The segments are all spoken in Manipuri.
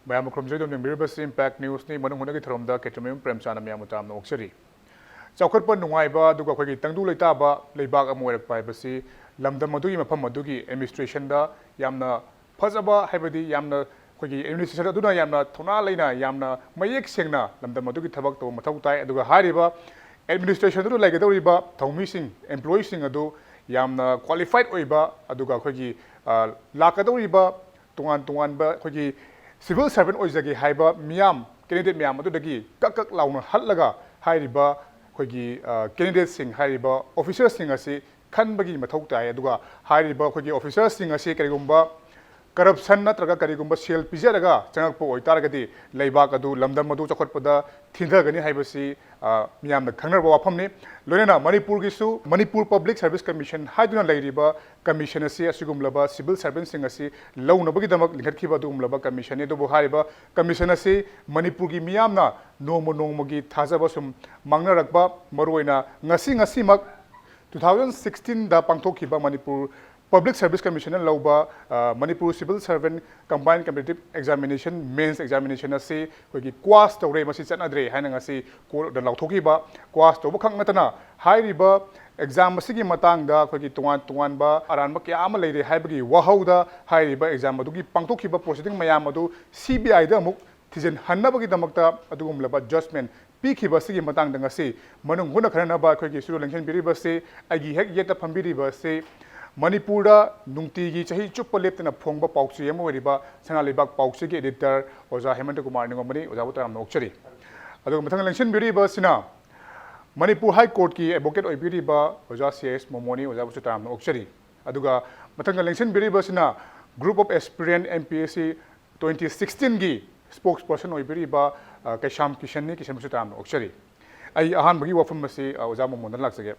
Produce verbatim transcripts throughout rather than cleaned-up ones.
ꯃꯌꯥꯝ ꯈꯨꯔꯨꯝꯖꯩ꯫ ꯑꯗꯨꯝ ꯌꯦꯡꯕꯤꯔꯤꯕꯁꯤ Impact Newsꯅꯤ꯫ ꯃꯅꯨꯡ ꯍꯨꯠꯅꯒꯤ ꯊꯧꯔꯝꯗ ꯀꯦꯇ꯭ꯔꯃꯌꯨꯝ ꯄ꯭ꯔꯦꯝꯆꯥꯟꯗ ꯃꯌꯥꯝꯕꯨ ꯇꯔꯥꯝꯅ ꯑꯣꯛꯆꯔꯤ꯫ ꯆꯥꯎꯈꯠꯄ ꯅꯨꯡꯉꯥꯏꯕ ꯑꯗꯨꯒ ꯑꯩꯈꯣꯏꯒꯤ ꯇꯪꯗꯨ ꯂꯩꯇꯥꯕ ꯂꯩꯕꯥꯛ ꯑꯃ ꯑꯣꯏꯔꯛꯄ ꯍꯥꯏꯕꯁꯤ ꯂꯝꯗꯝ ꯑꯗꯨꯒꯤ ꯃꯐꯝ ꯑꯗꯨꯒꯤ administrationꯗ ꯌꯥꯝꯅ ꯐꯖꯕ, ꯍꯥꯏꯕꯗꯤ ꯌꯥꯝꯅ ꯑꯩꯈꯣꯏꯒꯤ administration ꯑꯗꯨꯅ ꯌꯥꯝꯅ ꯊꯧꯅꯥ ꯂꯩꯅ, ꯌꯥꯝꯅ ꯃꯌꯦꯛ ꯁꯦꯡꯅ ꯂꯝꯗꯝ ꯑꯗꯨꯒꯤ ꯊꯕꯛ ꯇꯧꯕ ꯃꯊꯧ ꯇꯥꯏ꯫ ꯑꯗꯨꯒ ꯍꯥꯏꯔꯤꯕ administration ꯑꯗꯨꯗ ꯂꯩꯒꯗꯧꯔꯤꯕ ꯊꯧꯃꯤꯁꯤꯡ, employeeꯁꯤꯡ ꯑꯗꯨ ꯌꯥꯝꯅ qualified ꯑꯣꯏꯕ, ꯑꯗꯨꯒ ꯑꯩꯈꯣꯏꯒꯤ, ꯑ, ꯂꯥꯛꯀꯗꯧꯔꯤꯕ ꯇꯣꯉꯥꯟ ꯇꯣꯉꯥꯟꯕ ꯑꯩꯈꯣꯏꯒꯤ civil servant ꯑꯣꯏꯖꯒꯦ ꯍꯥꯏꯕ ꯃꯤꯌꯥꯝ, candidate ꯃꯌꯥꯝ ꯑꯗꯨꯗꯒꯤ ꯀꯛ ꯀꯛ ꯂꯥꯎꯅ ꯍꯠꯂꯒ ꯍꯥꯏꯔꯤꯕ ꯑꯩꯈꯣꯏꯒꯤ, ꯑ, candidateꯁꯤꯡ, ꯍꯥꯏꯔꯤꯕ officerꯁꯤꯡ ꯑꯁꯤ ꯈꯟꯕꯒꯤ ꯃꯊꯧ ꯇꯥꯏ꯫ ꯑꯗꯨꯒ ꯍꯥꯏꯔꯤꯕ ꯑꯩꯈꯣꯏꯒꯤ officerꯁꯤꯡ ꯑꯁꯤ ꯀꯔꯤꯒꯨꯝꯕ corruption ꯅꯠꯇ꯭ꯔꯒ ꯀꯔꯤꯒꯨꯝꯕ ꯁꯦꯜ ꯄꯤꯖꯔꯒ ꯆꯪꯉꯛꯄ ꯑꯣꯏꯇꯥꯔꯒꯗꯤ ꯂꯩꯕꯥꯛ ꯑꯗꯨ, ꯂꯝꯗꯝ ꯑꯗꯨ ꯆꯥꯎꯈꯠꯄꯗ ꯊꯤꯟꯊꯒꯅꯤ ꯍꯥꯏꯕꯁꯤ, ꯑ, ꯃꯤꯌꯥꯝꯅ ꯈꯪꯅꯔꯕ ꯋꯥꯐꯝꯅꯤ꯫ ꯂꯣꯏꯅꯅ ꯃꯅꯤꯄꯨꯔꯒꯤꯁꯨ ꯃꯅꯤꯄꯨꯔ Public Service Commission ꯍꯥꯏꯗꯨꯅ ꯂꯩꯔꯤꯕ commission ꯑꯁꯤ ꯑꯁꯤꯒꯨꯝꯂꯕ civil servantꯁꯤꯡ ꯑꯁꯤ ꯂꯧꯅꯕꯒꯤꯗꯃꯛ ꯂꯤꯡꯈꯠꯈꯤꯕ ꯑꯗꯨꯒꯨꯝꯂꯕ commissionꯅꯤ꯫ ꯑꯗꯨꯕꯨ ꯍꯥꯏꯔꯤꯕ commission ꯑꯁꯤ ꯃꯅꯤꯄꯨꯔꯒꯤ ꯃꯤꯌꯥꯝꯅ ꯅꯣꯡꯃ ꯅꯣꯡꯃꯒꯤ ꯊꯥꯖꯕ ꯁꯨꯝ ꯃꯥꯡꯅꯔꯛꯄ, ꯃꯔꯨꯑꯣꯏꯅ ꯉꯁꯤ ꯉꯁꯤꯃꯛ two thousand sixteenꯗ ꯄꯥꯡꯊꯣꯛꯈꯤꯕ ꯃꯅꯤꯄꯨꯔ Public Service Commissionꯅ ꯂꯧꯕ, ꯑ, Manipur Civil Servant Combined Competitive Examination, mains examination ꯑꯁꯤ ꯑꯩꯈꯣꯏꯒꯤ quash ꯇꯧꯔꯦ, ꯃꯁꯤ ꯆꯠꯅꯗ꯭ꯔꯦ ꯍꯥꯏꯅ ꯉꯁꯤ courtꯅ ꯂꯥꯎꯊꯣꯛꯈꯤꯕ꯫ Quash ꯇꯧꯕꯈꯛ ꯅꯠꯇꯅ ꯍꯥꯏꯔꯤꯕ exam ꯑꯁꯤꯒꯤ ꯃꯇꯥꯡꯗ ꯑꯩꯈꯣꯏꯒꯤ ꯇꯣꯉꯥꯟ ꯇꯣꯉꯥꯟꯕ ꯑꯔꯥꯟꯕ ꯀꯌꯥ ꯑꯃ ꯂꯩꯔꯦ ꯍꯥꯏꯕꯒꯤ ꯋꯥꯍꯧꯗ ꯍꯥꯏꯔꯤꯕ exam ꯑꯗꯨꯒꯤ ꯄꯥꯡꯊꯣꯛꯈꯤꯕ proceeding ꯃꯌꯥꯝ ꯑꯗꯨ CBIꯗ ꯑꯃꯨꯛ ꯊꯤꯖꯤꯟꯍꯟꯅꯕꯒꯤꯗꯃꯛꯇ ꯑꯗꯨꯒꯨꯝꯂꯕ judgment ꯄꯤꯈꯤꯕ ꯑꯁꯤꯒꯤ ꯃꯇꯥꯡꯗ ꯉꯁꯤ ꯃꯅꯨꯡ ꯍꯨꯠꯅ ꯈꯟꯅꯅꯕ ꯑꯩꯈꯣꯏꯒꯤ studio ꯂꯦꯡꯁꯤꯟꯕꯤꯔꯤꯕ ꯑꯁꯤ, ꯑꯩꯒꯤ ꯍꯦꯛ ꯌꯦꯠꯇ ꯐꯝꯕꯤꯔꯤꯕ ꯑꯁꯤ ꯃꯅꯤꯄꯨꯔꯗ ꯅꯨꯡꯇꯤꯒꯤ ꯆꯍꯤ ꯆꯨꯞꯄ ꯂꯦꯞꯇꯅ ꯐꯣꯡꯕ ꯄꯥꯎꯆꯦ ꯑꯃ ꯑꯣꯏꯔꯤꯕ ꯁꯅꯥ ꯂꯩꯕꯥꯛ ꯄꯥꯎꯆꯦꯒꯤ editor ꯑꯣꯖꯥ ꯍꯦꯃꯟꯇ ꯀꯨꯃꯥꯔ ꯅꯤꯉꯣꯝꯕꯅꯤ꯫ ꯑꯣꯖꯥꯕꯨ ꯇꯔꯥꯝꯅ ꯑꯣꯛꯆꯔꯤ꯫ ꯑꯗꯨꯒ ꯃꯊꯪ ꯂꯦꯡꯁꯤꯟꯕꯤꯔꯤꯕ ꯑꯁꯤꯅ ꯃꯅꯤꯄꯨꯔ High Courtꯀꯤ advocate ꯑꯣꯏꯕꯤꯔꯤꯕ ꯑꯣꯖꯥ ꯁꯤ ꯑꯦꯁ ꯃꯣꯃꯣꯅꯤ꯫ ꯑꯣꯖꯥꯕꯨꯁꯨ ꯇꯔꯥꯝꯅ ꯑꯣꯛꯆꯔꯤ꯫ ꯑꯗꯨꯒ ꯃꯊꯪꯗ ꯂꯦꯡꯁꯤꯟꯕꯤꯔꯤꯕꯁꯤꯅ Group of Aspirant MPSC twenty sixteenꯒꯤ spokesperson ꯑꯣꯏꯕꯤꯔꯤꯕ, ꯑ, ꯀꯩꯁꯥꯝ ꯀꯤꯁꯟꯅꯤ꯫ ꯀꯤꯁꯟꯕꯨꯁꯨ ꯇꯔꯥꯝꯅ ꯑꯣꯛꯆꯔꯤ꯫ ꯑꯩ ꯑꯍꯥꯟꯕꯒꯤ ꯋꯥꯐꯝ ꯑꯁꯤ, ꯑ, ꯑꯣꯖꯥ ꯃꯣꯃꯣꯟꯗ ꯂꯥꯛꯆꯒꯦ꯫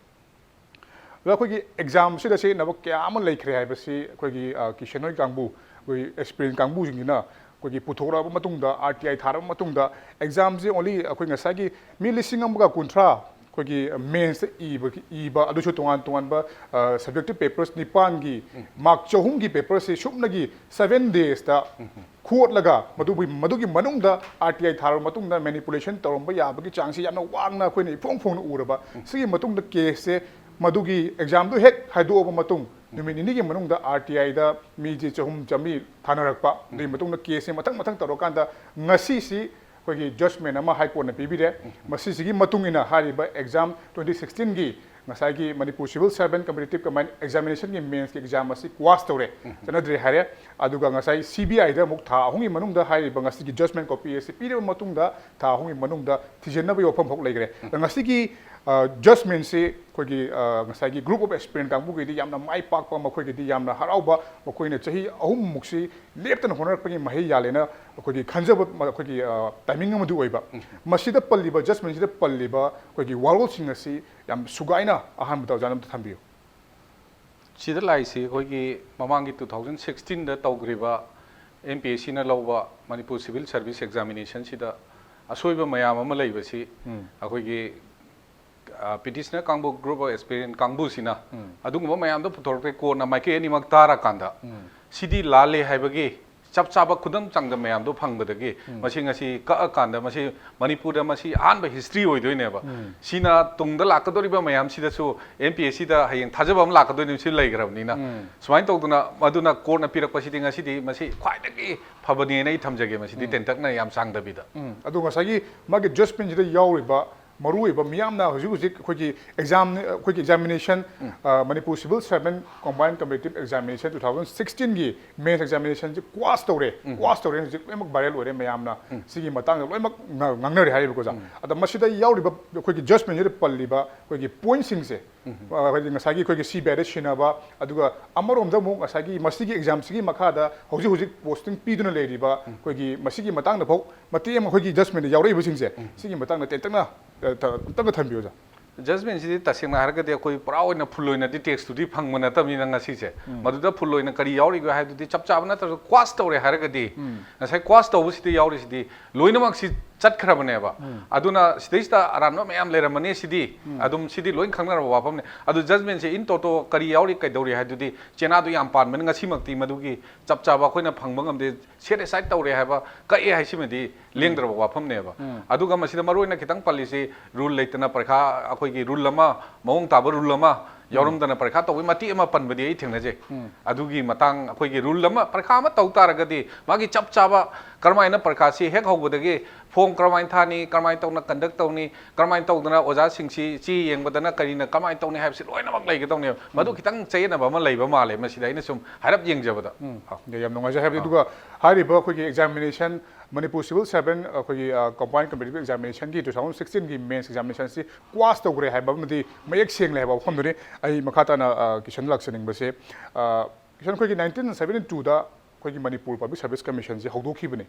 ꯑꯣꯖꯥ, ꯑꯩꯈꯣꯏꯒꯤ examꯁꯤꯗ ꯁꯤꯖꯤꯟꯅꯕ ꯀꯌꯥ ꯑꯃ ꯂꯩꯈ꯭ꯔꯦ ꯍꯥꯏꯕꯁꯤ ꯑꯩꯈꯣꯏꯒꯤ, ꯑ, ꯀꯤꯁꯟ ꯍꯣꯏ ꯀꯥꯡꯕꯨ, ꯑꯩꯈꯣꯏꯒꯤ experience ꯀꯥꯡꯕꯨꯁꯤꯡꯁꯤꯅ ꯑꯩꯈꯣꯏꯒꯤ ꯄꯨꯊꯣꯔꯛꯑꯕ ꯃꯇꯨꯡꯗ, RTI ꯊꯥꯔꯕ ꯃꯇꯨꯡꯗ examꯁꯤ only ꯑꯩꯈꯣꯏ ꯉꯁꯥꯏꯒꯤ ꯃꯤ ꯂꯤꯁꯤꯡ ꯑꯃꯒ ꯀꯨꯟꯊ꯭ꯔꯥ ꯑꯩꯈꯣꯏꯒꯤ mainsꯇ ꯏꯕ, ꯏꯕ, ꯑꯗꯨꯁꯨ ꯇꯣꯉꯥꯟ ꯇꯣꯉꯥꯟꯕ, ꯑ, subjective papers ꯅꯤꯄꯥꯟꯒꯤ mark ꯆꯍꯨꯝꯒꯤ paperꯁꯤ ꯁꯨꯞꯅꯒꯤ seven daysꯇ ꯈꯣꯠꯂꯒ ꯃꯗꯨꯒꯤ ꯃꯗꯨꯒꯤ ꯃꯅꯨꯡꯗ ꯑꯥꯔ ꯇꯤ ꯑꯥꯏ ꯊꯥꯔꯕ ꯃꯇꯨꯡꯗ ꯃꯦꯅꯤꯄꯨꯂꯦꯁꯟ ꯇꯧꯔꯝꯕ ꯌꯥꯕꯒꯤ ꯆꯥꯡꯁꯤ ꯌꯥꯝꯅ ꯋꯥꯡꯅ ꯑꯩꯈꯣꯏꯅ ꯏꯐꯣꯡ ꯐꯣꯡꯅ ꯎꯔꯕ꯫ ꯁꯤꯒꯤ ꯃꯇꯨꯡꯗ ꯀꯦꯁꯁꯦ ꯃꯗꯨꯒꯤ ꯑꯦꯛꯖꯥꯝꯗꯨ ꯍꯦꯛ ꯍꯥꯏꯗꯣꯛꯑꯕ ꯃꯇꯨꯡ ꯅꯨꯃꯤꯠ ꯅꯤꯅꯤꯒꯤ ꯃꯅꯨꯡꯗ ꯑꯥꯔ ꯇꯤ ꯑꯥꯏꯗ ꯃꯤꯁꯦ ꯆꯍꯨꯝ ꯆꯥꯃꯔꯤ ꯊꯥꯅꯔꯛꯄ꯫ ꯑꯗꯨꯒꯤ ꯃꯇꯨꯡꯗ ꯀꯦꯁꯁꯦ ꯃꯊꯪ ꯃꯊꯪ ꯇꯧꯔꯀꯥꯟꯗ ꯉꯁꯤꯁꯤ ꯑꯩꯈꯣꯏꯒꯤ ꯖꯁꯃꯦꯟ ꯑꯃ ꯍꯥꯏ ꯀꯣꯔꯠꯅ ꯄꯤꯕꯤꯔꯦ꯫ ꯃꯁꯤꯁꯤꯒꯤ ꯃꯇꯨꯡ ꯏꯟꯅ ꯍꯥꯏꯔꯤꯕ ꯑꯦꯛꯖꯥꯝ ꯇ꯭ꯋꯦꯟꯇꯤ ꯁꯤꯛꯁꯇꯤꯟꯒꯤ ꯉꯁꯥꯏꯒꯤ ꯃꯅꯤꯄꯨꯔ ꯁꯤꯚꯤꯜ ꯁꯔꯚꯦꯟ ꯀꯝꯄꯤꯇꯤꯇꯤꯞ ꯀꯃꯥꯏꯟ ꯑꯦꯛꯖꯥꯃꯤꯅꯦꯁꯟꯒꯤ ꯃꯦꯟꯁꯀꯤ ꯑꯦꯛꯖꯥꯝ ꯑꯁꯤ ꯀ꯭ꯋꯥꯁ ꯇꯧꯔꯦ, ꯆꯠꯅꯗ꯭ꯔꯦ ꯍꯥꯏꯔꯦ꯫ ꯑꯗꯨꯒ ꯉꯁꯥꯏ ꯁꯤ ꯕꯤ ꯑꯥꯏꯗ ꯑꯃꯨꯛ ꯊꯥ ꯑꯍꯨꯝꯒꯤ ꯃꯅꯨꯡꯗ ꯍꯥꯏꯔꯤꯕ ꯉꯁꯤꯒꯤ ꯖꯁꯃꯦꯟ ꯀꯣꯄꯤ ꯑꯁꯤ ꯄꯤꯔꯕ ꯃꯇꯨꯡꯗ ꯊꯥ ꯑꯍꯨꯝꯒꯤ ꯃꯅꯨꯡꯗ ꯊꯤꯖꯤꯟꯅꯕꯒꯤ ꯋꯥꯐꯝ ꯊꯣꯛ ꯂꯩꯈ꯭ꯔꯦ꯫ ꯑꯗ ꯉꯁꯤꯒꯤ ꯖꯁꯃꯦꯟꯁꯤ ꯑꯩꯈꯣꯏꯒꯤ ꯑ, ꯉꯁꯥꯏꯒꯤ ꯒ꯭ꯔꯨꯞ ꯑꯣꯐ ꯑꯦꯁꯄꯤꯔꯦꯟ ꯀꯥꯡꯕꯨꯒꯤꯗꯤ ꯌꯥꯝꯅ ꯃꯥꯏ ꯄꯥꯛꯄ, ꯃꯈꯣꯏꯒꯤꯗꯤ ꯌꯥꯝꯅ ꯍꯔꯥꯎꯕ, ꯃꯈꯣꯏꯅ ꯆꯍꯤ ꯑꯍꯨꯝꯃꯨꯛꯁꯤ ꯂꯦꯞꯇꯅ ꯍꯣꯠꯅꯔꯛꯄꯒꯤ ꯃꯍꯩ ꯌꯥꯜꯂꯦꯅ ꯑꯩꯈꯣꯏꯒꯤ ꯈꯟꯖꯕ ꯃ-, ꯑꯩꯈꯣꯏꯒꯤ ꯑ, ꯇꯥꯏꯃꯤꯡ ꯑꯃꯗꯤ ꯑꯣꯏꯕ꯫ ꯃꯁꯤꯗ ꯄꯜꯂꯤꯕ, ꯖꯁꯃꯦꯟꯁꯤꯗ ꯄꯜꯂꯤꯕ ꯑꯩꯈꯣꯏꯒꯤ ꯋꯥꯔꯣꯜꯁꯤꯡ ꯑꯁꯤ ꯌꯥꯝ ꯁꯨꯒꯥꯏꯅ ꯑꯍꯥꯟꯕꯗ ꯑꯣꯖꯥꯅ ꯑꯝꯇ ꯊꯝꯕꯤꯌꯨ꯫ ꯁꯤꯗ ꯂꯥꯛꯏꯁꯤ ꯑꯩꯈꯣꯏꯒꯤ ꯃꯃꯥꯡꯒꯤ ꯇꯨ ꯊꯥꯎꯖꯟ ꯁꯤꯛꯁꯇꯤꯟꯗ ꯇꯧꯈ꯭ꯔꯤꯕ ꯑꯦꯝ ꯄꯤ ꯑꯦꯁ ꯁꯤꯅ ꯂꯧꯕ ꯃꯅꯤꯄꯨꯔ ꯁꯤꯚꯤꯜ ꯁꯔꯚꯤꯁ ꯑꯦꯛꯖꯥꯃꯤꯅꯦꯁꯟꯁꯤꯗ ꯑꯁꯣꯏꯕ ꯃꯌꯥꯝ ꯑꯃ ꯂꯩꯕꯁꯤ ꯑꯩꯈꯣꯏꯒꯤ ꯄꯤꯇꯤꯁꯅꯔ ꯀꯥꯡꯕꯨ, ꯒ꯭ꯔꯨꯞ ꯑꯣꯐ ꯑꯦꯁꯄꯤꯔꯦꯟ ꯀꯥꯡꯕꯨꯁꯤꯅ ꯑꯗꯨꯒꯨꯝꯕ ꯃꯌꯥꯝꯗꯣ ꯄꯨꯊꯣꯔꯛꯇꯦ꯫ ꯀꯣꯟꯅ ꯃꯥꯏꯀꯩ ꯑꯅꯤꯃꯛ ꯇꯥꯔꯀꯥꯟꯗ ꯁꯤꯗꯤ ꯂꯥꯜꯂꯦ ꯍꯥꯏꯕꯒꯤ ꯆꯞ ꯆꯥꯕ ꯈꯨꯗꯝ ꯆꯥꯡꯗꯝ ꯃꯌꯥꯝꯗꯣ ꯐꯪꯕꯗꯒꯤ ꯃꯁꯤ ꯉꯁꯤ ꯀꯛꯑꯀꯥꯟꯗ ꯃꯁꯤ ꯃꯅꯤꯄꯨꯔꯗ ꯃꯁꯤ ꯑꯍꯥꯟꯕ ꯍꯤꯁꯇ꯭ꯔꯤ ꯑꯣꯏꯗꯣꯏꯅꯦꯕ꯫ ꯁꯤꯅ ꯇꯨꯡꯗ ꯂꯥꯛꯀꯗꯧꯔꯤꯕ ꯃꯌꯥꯝꯁꯤꯗꯁꯨ ꯑꯦꯝ ꯄꯤ ꯑꯦꯁ ꯁꯤꯗ ꯍꯌꯦꯡ ꯊꯥꯖꯕ ꯑꯃ ꯂꯥꯛꯀꯗꯣꯏꯅꯤ, ꯁꯤ ꯂꯩꯈ꯭ꯔꯕꯅꯤꯅ꯫ ꯁꯨꯃꯥꯏꯅ ꯇꯧꯗꯅ ꯃꯗꯨꯅ ꯀꯣꯔꯠꯅ ꯄꯤꯔꯛꯄꯁꯤꯗꯤ ꯉꯁꯤꯗꯤ ꯃꯁꯤ ꯈ꯭ꯋꯥꯏꯗꯒꯤ ꯐꯕꯅꯦꯅ ꯑꯩ ꯊꯝꯖꯒꯦ, ꯃꯁꯤꯗꯤ ꯇꯦꯟꯇꯛꯅ ꯌꯥꯝ ꯁꯥꯡꯗꯕꯤꯗ꯫ ꯎꯝ, ꯑꯗꯣ ꯉꯁꯥꯏꯒꯤ ꯃꯥꯒꯤ ꯖꯁꯃꯦꯟꯁꯤꯗ ꯌꯥꯎꯔꯤꯕ ꯃꯔꯨꯑꯣꯏꯕ ꯃꯤꯌꯥꯝꯅ ꯍꯧꯖꯤꯛ ꯍꯧꯖꯤꯛ ꯑꯩꯈꯣꯏꯒꯤ ꯑꯦꯛꯖꯥꯝ, ꯑꯩꯈꯣꯏꯒꯤ ꯑꯦꯛꯖꯥꯃꯤꯅꯦꯁꯟ, ꯑ, Manipur civil service combine competitive examination two thousand ꯁꯤꯛꯁꯇꯤꯟꯒꯤ ꯃꯦꯟꯁ ꯑꯦꯛꯖꯥꯃꯤꯅꯦꯁꯟꯁꯤ ꯀ꯭ꯋꯥꯁ ꯇꯧꯔꯦ꯫ ꯀ꯭ꯋꯥꯁ ꯇꯧꯔꯦ, ꯍꯧꯖꯤꯛ ꯂꯣꯏꯅꯃꯛ ꯚꯥꯏꯔꯦꯜ ꯑꯣꯏꯔꯦ, ꯃꯌꯥꯝꯅ ꯁꯤꯒꯤ ꯃꯇꯥꯡꯗ ꯂꯣꯏꯅꯃꯛ ꯉ-, ꯉꯥꯡꯅꯔꯦ ꯍꯥꯏꯔꯤꯕꯀꯣ ꯑꯣꯖꯥ꯫ ꯑꯗ ꯃꯁꯤꯗ ꯌꯥꯎꯔꯤꯕ ꯑꯩꯈꯣꯏꯒꯤ ꯖꯁꯃꯦꯟꯁꯤꯗ ꯄꯜꯂꯤꯕ ꯑꯩꯈꯣꯏꯒꯤ ꯄꯣꯏꯟꯁꯤꯡꯁꯦ, ꯑ, ꯍꯥꯏꯗꯤ ꯉꯁꯥꯏꯒꯤ ꯑꯩꯈꯣꯏꯒꯤ ꯁꯤ ꯕꯤ ꯑꯥꯏꯗ ꯁꯤꯟꯅꯕ, ꯑꯗꯨꯒ ꯑꯃꯔꯣꯝꯗ ꯑꯃꯨꯛ ꯉꯁꯥꯏꯒꯤ ꯃꯁꯤꯒꯤ ꯑꯦꯛꯖꯥꯝꯁꯤꯒꯤ ꯃꯈꯥꯗ ꯍꯧꯖꯤꯛ ꯍꯧꯖꯤꯛ ꯄꯣꯁꯇꯤꯡ ꯄꯤꯗꯨꯅ ꯂꯩꯔꯤꯕ ꯑꯩꯈꯣꯏꯒꯤ ꯃꯁꯤꯒꯤ ꯃꯇꯥꯡꯗ ꯐꯥꯎ ꯃꯇꯦꯛ ꯑꯃ ꯑꯩꯈꯣꯏꯒꯤ ꯖꯁꯃꯦꯟꯗ ꯌꯥꯎꯔꯛꯏꯕꯁꯤꯡꯁꯦ ꯁꯤꯒꯤ ꯃꯇꯥꯡꯗ ꯇꯦꯟꯇꯛꯅ, ꯑ, ꯇ-, ꯑꯝꯇꯪꯒ ꯊꯝꯕꯤꯌꯨ ꯑꯣꯖꯥ꯫ ꯖꯁꯃꯦꯟꯁꯤꯗꯤ ꯇꯁꯦꯡꯅ ꯍꯥꯏꯔꯒꯗꯤ ꯑꯩꯈꯣꯏ ꯄꯨꯔꯥ ꯑꯣꯏꯅ ꯐꯨꯜ ꯑꯣꯏꯅꯗꯤ ꯇꯦꯛꯁꯇꯨꯗꯤ ꯐꯪꯕ ꯅꯠꯇꯕꯅꯤꯅ ꯉꯁꯤꯁꯦ ꯃꯗꯨꯗ ꯐꯨꯜ ꯑꯣꯏꯅ ꯀꯔꯤ ꯌꯥꯎꯔꯤꯒꯦ ꯍꯥꯏꯕꯗꯨꯗꯤ ꯆꯞ ꯆꯥꯕ ꯅꯠꯇ꯭ꯔꯁꯨ ꯀ꯭ꯋꯥꯁ ꯇꯧꯔꯦ ꯍꯥꯏꯔꯒꯗꯤ ꯉꯁꯥꯏ ꯀ꯭ꯋꯥꯁ ꯇꯧꯕꯁꯤꯗ ꯌꯥꯎꯔꯤꯁꯤꯗꯤ ꯂꯣꯏꯅꯃꯛꯁꯤ ꯆꯠꯈ꯭ꯔꯕꯅꯦꯕ꯫ ꯑꯗꯨꯅ ꯁꯤꯗꯩꯁꯤꯗ ꯑꯔꯥꯟꯕ ꯃꯌꯥꯝ ꯂꯩꯔꯝꯃꯅꯤ꯫ ꯁꯤꯗꯤ ꯑꯗꯨꯝ, ꯁꯤꯗꯤ ꯂꯣꯏ ꯈꯪꯅꯔꯕ ꯋꯥꯐꯝꯅꯦ꯫ ꯑꯗꯨ judgment ꯁꯦ in toto ꯀꯔꯤ ꯌꯥꯎꯔꯤ, ꯀꯩꯗꯧꯔꯤ ꯍꯥꯏꯗꯨꯗꯤ ꯆꯦꯅꯥꯗꯨ ꯌꯥꯝ ꯄꯥꯟꯕꯅꯤ꯫ ꯉꯁꯤꯃꯛꯇꯤ ꯃꯗꯨꯒꯤ ꯆꯞ ꯆꯥꯕ ꯑꯩꯈꯣꯏꯅ ꯐꯪꯕ ꯉꯝꯗꯦ꯫ Set aside ꯇꯧꯔꯦ ꯍꯥꯏꯕ, ꯀꯛꯑꯦ ꯍꯥꯏꯁꯤꯃꯗꯤ ꯂꯦꯡꯗ꯭ꯔꯕ ꯋꯥꯐꯝꯅꯦꯕ꯫ ꯑꯗꯨꯒ ꯃꯁꯤꯗ ꯃꯔꯨ ꯑꯣꯏꯅ ꯈꯤꯇꯪ ꯄꯜꯂꯤꯁꯤ, rule ꯂꯩꯇꯅ ꯄꯔꯤꯈꯥ, ꯑꯩꯈꯣꯏꯒꯤ rule ꯑꯃ, ꯃꯑꯣꯡ ꯇꯥꯕ rule ꯑꯃ ꯌꯥꯎꯔꯝꯗꯅ ꯄꯔꯤꯈꯥ ꯇꯧꯕꯒꯤ ꯃꯇꯦꯛ ꯑꯃ ꯄꯟꯕꯗꯤ ꯑꯩ ꯊꯦꯡꯅꯖꯩ꯫ ꯑꯗꯨꯒꯤ ꯃꯇꯥꯡ, ꯑꯩꯈꯣꯏꯒꯤ rule ꯑꯃ, ꯄꯔꯤꯈꯥ ꯑꯃ ꯇꯧ ꯇꯥꯔꯒꯗꯤ ꯃꯥꯒꯤ ꯆꯞ ꯆꯥꯕ ꯀꯔꯝꯍꯥꯏꯅ ꯄꯔꯤꯈꯥꯁꯤ ꯍꯦꯛ ꯍꯧꯕꯗꯒꯤ form ꯀꯔꯝꯍꯥꯏꯅ ꯊꯥꯅꯤ, ꯀꯔꯝꯍꯥꯏꯅ ꯇꯧꯅ conduct ꯇꯧꯅꯤ, ꯀꯔꯝꯍꯥꯏꯅ ꯇꯧꯗꯅ ꯑꯣꯖꯥꯁꯤꯡꯁꯤ ꯆꯦ ꯌꯦꯡꯕꯗꯅ ꯀꯔꯤꯅ ꯀꯃꯥꯏꯅ ꯇꯧꯅꯤ ꯍꯥꯏꯕꯁꯤ ꯂꯣꯏꯅꯃꯛ ꯂꯩꯒꯗꯧꯅꯦꯕ꯫ ꯃꯗꯨ ꯈꯤꯇꯪ ꯆꯌꯦꯠꯅꯕ ꯑꯃ ꯂꯩꯕ ꯃꯥꯜꯂꯦ ꯃꯁꯤꯗ, ꯑꯩꯅ ꯁꯨꯝ ꯍꯥꯏꯔꯞ ꯌꯦꯡꯖꯕꯗ꯫ ꯎꯝ, ꯌꯥꯝ ꯅꯨꯡꯉꯥꯏꯖꯩ꯫ ꯍꯥꯏꯕꯗꯤ ꯑꯗꯨꯒ ꯍꯥꯏꯔꯤꯕ ꯑꯩꯈꯣꯏꯒꯤ examination, ꯃꯅꯤꯄꯨꯔ civil servant ꯑꯩꯈꯣꯏꯒꯤ combined competitive examination ꯒꯤ two thousand sixteen ꯒꯤ mains examination ꯁꯤ quash ꯇꯧꯈ꯭ꯔꯦ ꯍꯥꯏꯕ ꯑꯃꯗꯤ ꯃꯌꯦꯛ ꯁꯦꯡꯂꯦ ꯍꯥꯏꯕ ꯋꯥꯐꯝꯗꯨꯅꯤ꯫ ꯑꯩ ꯃꯈꯥ ꯇꯥꯅ ꯀꯤꯁꯟ ꯂꯥꯛꯆꯅꯤꯡꯕꯁꯦ, ꯀꯤꯁꯟ, ꯑꯩꯈꯣꯏꯒꯤ nineteen seventy two ꯗ ꯑꯩꯈꯣꯏꯒꯤ ꯃꯅꯤꯄꯨꯔ Public Service Commission ꯁꯤ ꯍꯧꯗꯣꯛꯈꯤꯕꯅꯤ꯫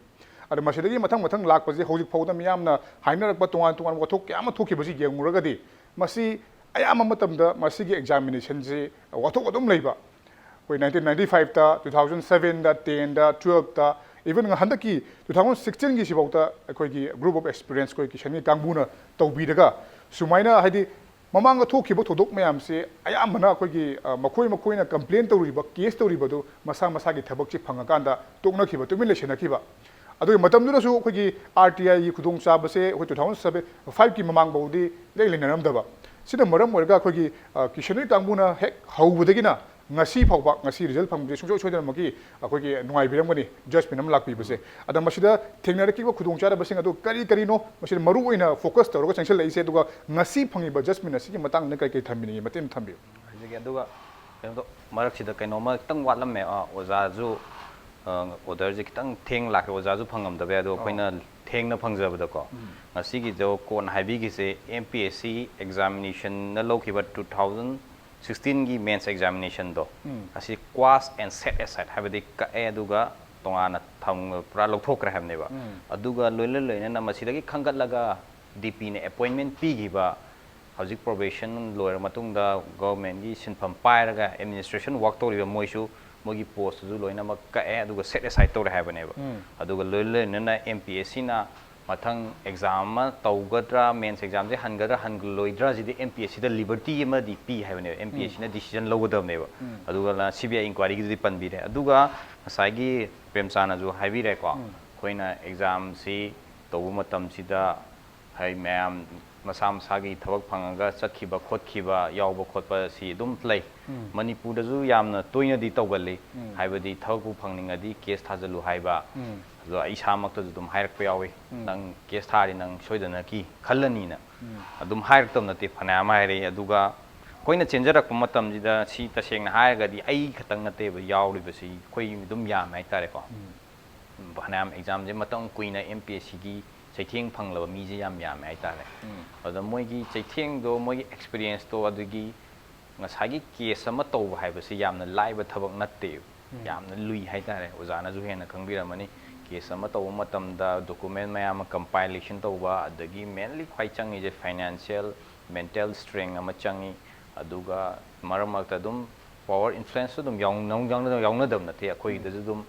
ꯑꯗꯣ ꯃꯁꯤꯗꯒꯤ ꯃꯊꯪ ꯃꯊꯪ ꯂꯥꯛꯄꯁꯤ ꯍꯧꯖꯤꯛ ꯐꯥꯎꯗ ꯃꯤꯌꯥꯝꯅ ꯍꯥꯏꯅꯔꯛꯄ ꯇꯣꯉꯥꯟ ꯇꯣꯉꯥꯟꯕ ꯋꯥꯊꯣꯛ ꯀꯌꯥ ꯑꯃ ꯊꯣꯛꯈꯤꯕꯁꯤ ꯌꯦꯡꯉꯨꯔꯒꯗꯤ, ꯃꯁꯤ ꯑꯌꯥꯝꯕ ꯃꯇꯝꯗ ꯃꯁꯤꯒꯤ examination ꯁꯤ ꯋꯥꯊꯣꯛ ꯑꯗꯨꯝ ꯂꯩꯕ꯫ ꯑꯩꯈꯣꯏ nineteen ninety five ꯇ, two thousand seven ꯗ, ten ꯗ, twelve ꯇ, even ꯍꯟꯗꯛꯀꯤ two thousand sixteen ꯒꯤ ꯁꯤꯐꯥꯎꯗ ꯑꯩꯈꯣꯏꯒꯤ group of aspirants ꯑꯩꯈꯣꯏ ꯀꯤꯁꯟꯒꯤ ꯀꯥꯡꯕꯨꯅ ꯇꯧꯕꯤꯔꯒ, ꯁꯨꯃꯥꯏꯅ ꯍꯥꯏꯗꯤ ꯃꯃꯥꯡꯗ ꯊꯣꯛꯈꯤꯕ ꯊꯧꯗꯣꯛ ꯃꯌꯥꯝꯁꯦ ꯑꯌꯥꯝꯕꯅ ꯑꯩꯈꯣꯏꯒꯤ ꯃꯈꯣꯏ ꯃꯈꯣꯏꯅ complain ꯇꯧꯔꯤꯕ, case ꯇꯧꯔꯤꯕꯗꯨ ꯃꯁꯥ ꯃꯁꯥꯒꯤ ꯊꯕꯛꯁꯤ ꯐꯪꯉꯀꯥꯟꯗ ꯇꯣꯛꯅꯈꯤꯕ, ꯇꯨꯃꯤꯟ ꯂꯩꯁꯤꯟꯅꯈꯤꯕ꯫ ꯑꯗꯨꯒ ꯃꯇꯝꯗꯨꯗꯁꯨ ꯑꯩꯈꯣꯏꯒꯤ R T I ꯒꯤ ꯈꯨꯗꯣꯡꯆꯥꯕꯁꯦ ꯑꯩꯈꯣꯏ two thousand seven five ꯀꯤ ꯃꯃꯥꯡ ꯐꯥꯎꯗꯤ ꯏꯂꯩ ꯂꯩꯅꯔꯝꯗꯕ꯫ ꯁꯤꯅ ꯃꯔꯝ ꯑꯣꯏꯔꯒ ꯑꯩꯈꯣꯏꯒꯤ ꯀꯤꯁꯟ ꯍꯣꯏ ꯀꯥꯡꯕꯨꯅ ꯍꯦꯛ ꯍꯧꯕꯗꯒꯤꯅ ꯉꯁꯤ ꯐꯥꯎꯕ, ꯉꯁꯤ result ꯐꯪꯕꯁꯦ ꯁꯨꯡꯁꯣꯏ ꯁꯣꯏꯗꯅꯃꯛꯀꯤ ꯑꯩꯈꯣꯏꯒꯤ ꯅꯨꯡꯉꯥꯏꯕꯤꯔꯝꯒꯅꯤ judgment ꯑꯃ ꯂꯥꯛꯄꯤꯕꯁꯦ꯫ ꯑꯗ ꯃꯁꯤꯗ ꯊꯦꯡꯅꯔꯛꯈꯤꯕ ꯈꯨꯗꯣꯡꯆꯥꯗꯕꯁꯤꯡ ꯑꯗꯨ ꯀꯔꯤ ꯀꯔꯤꯅꯣ, ꯃꯁꯤꯗ ꯃꯔꯨ ꯑꯣꯏꯅ focus ꯇꯧꯔꯒ ꯆꯪꯁꯤꯜꯂꯛꯏꯁꯦ, ꯑꯗꯨꯒ ꯉꯁꯤ ꯐꯪꯉꯤꯕ judgment ꯑꯁꯤꯒꯤ ꯃꯇꯥꯡꯗ ꯀꯔꯤ ꯀꯔꯤ ꯊꯝꯕꯤꯅꯤꯡꯉꯤ, ꯃꯇꯦꯛ ꯑꯃ ꯊꯝꯕꯤꯌꯨ꯫ ꯍꯧꯖꯤꯛꯀꯤ ꯑꯗꯨꯒ ꯀꯩꯅꯣꯗꯣ, ꯃꯔꯛꯁꯤꯗ ꯀꯩꯅꯣꯝꯃ ꯈꯤꯇꯪ ꯋꯥꯠꯂꯝꯃꯦ꯫ ꯑꯥ, ꯑꯣꯖꯥꯁꯨ, ꯑꯥ, order ꯁꯦ ꯈꯤꯇꯪ ꯊꯦꯡꯅ ꯂꯥꯛꯈ꯭ꯔꯦ, ꯑꯣꯖꯥꯁꯨ ꯐꯪꯉꯝꯗꯕ ꯌꯥꯏ꯫ ꯑꯗꯣ ꯑꯩꯈꯣꯏꯅ ꯊꯦꯡꯅ ꯐꯪꯖꯕꯗꯀꯣ, ꯉꯁꯤꯒꯤꯗꯣ ꯀꯣꯟꯅ ꯍꯥꯏꯕꯤꯈꯤꯁꯦ, M P S C examination ꯅ ꯂꯧꯈꯤꯕ two thousand sixteen ꯒꯤ mains examination ꯗꯣ, ꯑꯁꯤ quash and set aside, ꯍꯥꯏꯕꯗꯤ ꯀꯛꯑꯦ ꯑꯗꯨꯒ ꯇꯣꯉꯥꯟꯅ ꯊꯝ-, ꯄꯨꯔꯥ ꯂꯧꯊꯣꯛꯈ꯭ꯔꯦ ꯍꯥꯏꯕꯅꯦꯕ꯫ ꯑꯗꯨꯒ ꯂꯣꯏꯅ ꯂꯣꯏꯅꯅ ꯃꯁꯤꯗꯒꯤ ꯈꯟꯒꯠꯂꯒ D P ꯅ appointment ꯄꯤꯈꯤꯕ, ꯍꯧꯖꯤꯛ probation ꯂꯣꯏꯔ ꯃꯇꯨꯡꯗ government ꯀꯤ ꯁꯤꯟꯐꯝ ꯄꯥꯏꯔꯒ administration work ꯇꯧꯔꯤꯕ ꯃꯣꯏꯁꯨ ꯃꯣꯏꯒꯤ post ꯇꯨꯁꯨ ꯂꯣꯏꯅꯃꯛ ꯀꯛꯑꯦ ꯑꯗꯨꯒ set aside ꯇꯧꯔꯦ ꯍꯥꯏꯕꯅꯦꯕ꯫ ꯑꯗꯨꯒ ꯂꯣꯏ-, ꯂꯣꯏꯅꯅ M P S C ꯅ ꯃꯊꯪ ꯑꯦꯛꯖꯥꯝ ꯑꯃ ꯇꯧꯒꯗ꯭ꯔꯥ, ꯃꯦꯟꯁ ꯑꯦꯛꯖꯥꯝꯁꯦ ꯍꯟꯒꯗ꯭ꯔꯥ ꯍꯟꯂꯣꯏꯗ꯭ꯔꯥ ꯁꯤꯗꯤ ꯑꯦꯝ ꯄꯤ ꯑꯦꯁ ꯁꯤꯗ ꯂꯤꯕꯔꯇꯤ ꯑꯃꯗꯤ ꯄꯤ ꯍꯥꯏꯕꯅꯦꯕ, ꯑꯦꯝ ꯄꯤ ꯑꯦꯁ ꯁꯤꯅ ꯗꯤꯁꯤꯖꯟ ꯂꯧꯒꯗꯕꯅꯦꯕ꯫ ꯑꯗꯨꯒ ꯁꯤ ꯕꯤ ꯑꯥꯏ ꯏꯟꯀ꯭ꯋꯥꯏꯔꯤꯒꯤꯗꯨꯗꯤ ꯄꯟꯕꯤꯔꯦ꯫ ꯑꯗꯨꯒ ꯉꯁꯥꯏꯒꯤ ꯄ꯭ꯔꯦꯝꯆꯥꯅꯁꯨ ꯍꯥꯏꯕꯤꯔꯦꯀꯣ, ꯑꯩꯈꯣꯏꯅ ꯑꯦꯛꯖꯥꯝꯁꯤ ꯇꯧꯕ ꯃꯇꯝꯁꯤꯗ ꯍꯥꯏ ꯃꯌꯥꯝ ꯃꯁꯥ ꯃꯁꯥꯒꯤ ꯊꯕꯛ ꯐꯪꯉꯒ ꯆꯠꯈꯤꯕ ꯈꯣꯠꯈꯤꯕ ꯌꯥꯎꯕ ꯈꯣꯠꯄ ꯁꯤ ꯑꯗꯨꯝ ꯂꯩ꯫ ꯃꯅꯤꯄꯨꯔꯗꯁꯨ ꯌꯥꯝꯅ ꯇꯣꯏꯅꯗꯤ ꯇꯧꯒꯜꯂꯤ꯫ ꯍꯥꯏꯕꯗꯤ ꯊꯕꯛꯄꯨ ꯐꯪꯅꯤꯡꯉꯗꯤ ꯀꯦꯁ ꯊꯥꯖꯤꯜꯂꯨ ꯍꯥꯏꯕ꯫ ꯑꯗꯣ ꯑꯩ ꯏꯁꯥꯃꯛꯇꯁꯨ ꯑꯗꯨꯝ ꯍꯥꯏꯔꯛꯄ ꯌꯥꯎꯏ, "ꯅꯪ ꯀꯦꯁ ꯊꯥꯔꯗꯤ ꯅꯪ ꯁꯣꯏꯗꯅꯀꯤ ꯈꯜꯂꯅꯤꯅ"꯫ ꯑꯗꯨꯝ ꯍꯥꯏꯔꯛꯇꯕ ꯅꯠꯇꯦ, ꯐꯅꯌꯥꯝ ꯍꯥꯏꯔꯛꯏ꯫ ꯑꯗꯨꯒ ꯑꯩꯈꯣꯏꯅ ꯆꯦꯟꯖꯔꯛꯄ ꯃꯇꯝꯁꯤꯗ ꯁꯤ ꯇꯁꯦꯡꯅ ꯍꯥꯏꯔꯒꯗꯤ ꯑꯩ ꯈꯛꯇꯪ ꯅꯠꯇꯦꯕ ꯌꯥꯎꯔꯤꯕꯁꯤ, ꯑꯩꯈꯣꯏ ꯑꯗꯨꯝ ꯌꯥꯝꯃꯦ ꯍꯥꯏꯇꯥꯔꯦꯀꯣ꯫ ꯐꯅꯌꯥꯝ ꯑꯦꯛꯖꯥꯝꯁꯦ ꯃꯇꯝ ꯀꯨꯏꯅ ꯑꯦꯝ ꯄꯤ ꯑꯦꯁ ꯁꯤꯒꯤ ꯆꯩꯊꯦꯡ ꯐꯪꯂꯕ ꯃꯤꯁꯦ ꯌꯥꯝ ꯌꯥꯝꯃꯦ ꯍꯥꯏꯇꯥꯔꯦ꯫ ꯑꯗꯨꯗ ꯃꯣꯏꯒꯤ ꯆꯩꯊꯦꯡꯗꯣ, ꯃꯣꯏꯒꯤ ꯑꯦꯛꯁꯄꯤꯔꯤꯌꯦꯟꯁꯇꯣ, ꯑꯗꯨꯒꯤ ꯉꯁꯥꯏꯒꯤ ꯀꯦꯁ ꯑꯃ ꯇꯧꯕ ꯍꯥꯏꯕꯁꯤ ꯌꯥꯝꯅ ꯂꯥꯏꯕ ꯊꯕꯛ ꯅꯠꯇꯦ, ꯌꯥꯝꯅ ꯂꯨꯏ ꯍꯥꯏꯇꯥꯔꯦ꯫ ꯑꯣꯖꯥꯅꯁꯨ ꯍꯦꯟꯅ ꯈꯪꯕꯤꯔꯝꯃꯅꯤ꯫ ꯀꯦꯁ ꯑꯃ ꯇꯧꯕ ꯃꯇꯝꯗ ꯗꯣꯀꯨꯃꯦꯟ ꯃꯌꯥꯝ ꯑꯃ ꯀꯝꯄꯥꯏꯂꯦꯁꯟ ꯇꯧꯕ, ꯑꯗꯒꯤ ꯃꯦꯟꯂꯤ ꯈ꯭ꯋꯥꯏ ꯆꯪꯉꯤꯁꯦ ꯐꯥꯏꯅꯥꯟꯁꯤꯌꯦꯜ, ꯃꯦꯟꯇꯦꯜ ꯁ꯭ꯇꯔꯦꯡ ꯑꯃ ꯆꯪꯉꯤ꯫ ꯑꯗꯨꯒ ꯃꯔꯛ ꯃꯔꯛꯇ ꯑꯗꯨꯝ ꯄꯋꯥꯔ ꯏꯟꯐ꯭ꯂꯨꯌꯦꯟꯁꯁꯨ ꯑꯗꯨꯝ ꯌꯥꯎꯅ-, ꯌꯥꯎꯅ-, ꯌꯥꯎꯅꯗꯕ ꯅꯠꯇꯦ꯫ ꯑꯩꯈꯣꯏꯒꯤꯗꯁꯨ ꯑꯗꯨꯝ,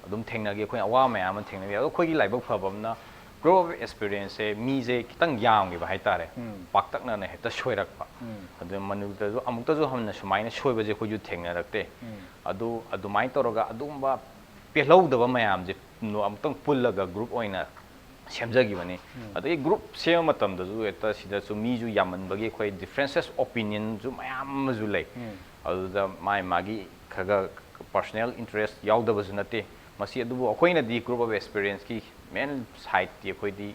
ꯑꯗꯨꯝ ꯊꯦꯡꯅꯈꯤ, ꯑꯩꯈꯣꯏꯅ ꯑꯋꯥ ꯃꯌꯥꯝ ꯑꯃ ꯊꯦꯡꯅꯈꯤ꯫ ꯑꯗꯣ ꯑꯩꯈꯣꯏꯒꯤ ꯂꯥꯏꯕꯛ ꯐꯕ ꯑꯃꯅ ꯒ꯭ꯔꯨꯞ ꯑꯣꯐ ꯑꯦꯛꯁꯄꯤꯔꯤꯌꯦꯟꯁꯁꯦ ꯃꯤꯁꯦ ꯈꯤꯇꯪ ꯌꯥꯝꯈꯤꯕ ꯍꯥꯏꯇꯥꯔꯦ, ꯄꯥꯛꯇꯛꯅꯅ ꯍꯦꯛꯇ ꯁꯣꯏꯔꯛꯄ꯫ ꯑꯗꯨ ꯃꯅꯤꯄꯨꯔꯗꯁꯨ ꯑꯃꯨꯛꯇꯁꯨ ꯍꯟꯅ ꯁꯨꯃꯥꯏꯅ ꯁꯣꯏꯕꯁꯦ ꯑꯩꯈꯣꯏꯁꯨ ꯊꯦꯡꯅꯔꯛꯇꯦ꯫ ꯑꯗꯨ ꯑꯗꯨꯃꯥꯏꯅ ꯇꯧꯔꯒ ꯑꯗꯨꯒꯨꯝꯕ ꯄꯦꯜꯍꯧꯗꯕ ꯃꯌꯥꯝꯁꯦ ꯑꯃꯨꯛꯇꯪ ꯄꯨꯜꯂꯒ ꯒ꯭ꯔꯨꯞ ꯑꯣꯏꯅ ꯁꯦꯝꯖꯈꯤꯕꯅꯤ꯫ ꯑꯗꯒꯤ ꯒ꯭ꯔꯨꯞ ꯁꯦꯝꯕ ꯃꯇꯝꯗꯁꯨ ꯍꯦꯛꯇ ꯁꯤꯗꯁꯨ ꯃꯤꯁꯨ ꯌꯥꯝꯃꯟꯕꯒꯤ ꯑꯩꯈꯣꯏ ꯗꯤꯐ꯭ꯔꯦꯟꯁꯦꯁ ꯑꯣꯄꯤꯅꯤꯌꯟꯁꯨ ꯃꯌꯥꯝ ꯑꯃꯁꯨ ꯂꯩ꯫ ꯑꯗꯨꯗ ꯃꯥꯏ ꯃꯥꯒꯤ ꯈꯔ ꯈꯔ ꯄꯔꯁꯣꯅꯦꯜ ꯏꯟꯇꯔꯦꯁ ꯌꯥꯎꯗꯕꯁꯨ ꯅꯠꯇꯦ꯫ ꯃꯁꯤ ꯑꯗꯨꯕꯨ ꯑꯩꯈꯣꯏꯅꯗꯤ ꯒ꯭ꯔꯨꯞ ꯑꯣꯐ ꯑꯦꯛꯁꯄꯤꯔꯤꯌꯦꯟꯁꯀꯤ ꯃꯦꯟ ꯁꯥꯏꯠꯇꯤ ꯑꯩꯈꯣꯏꯗꯤ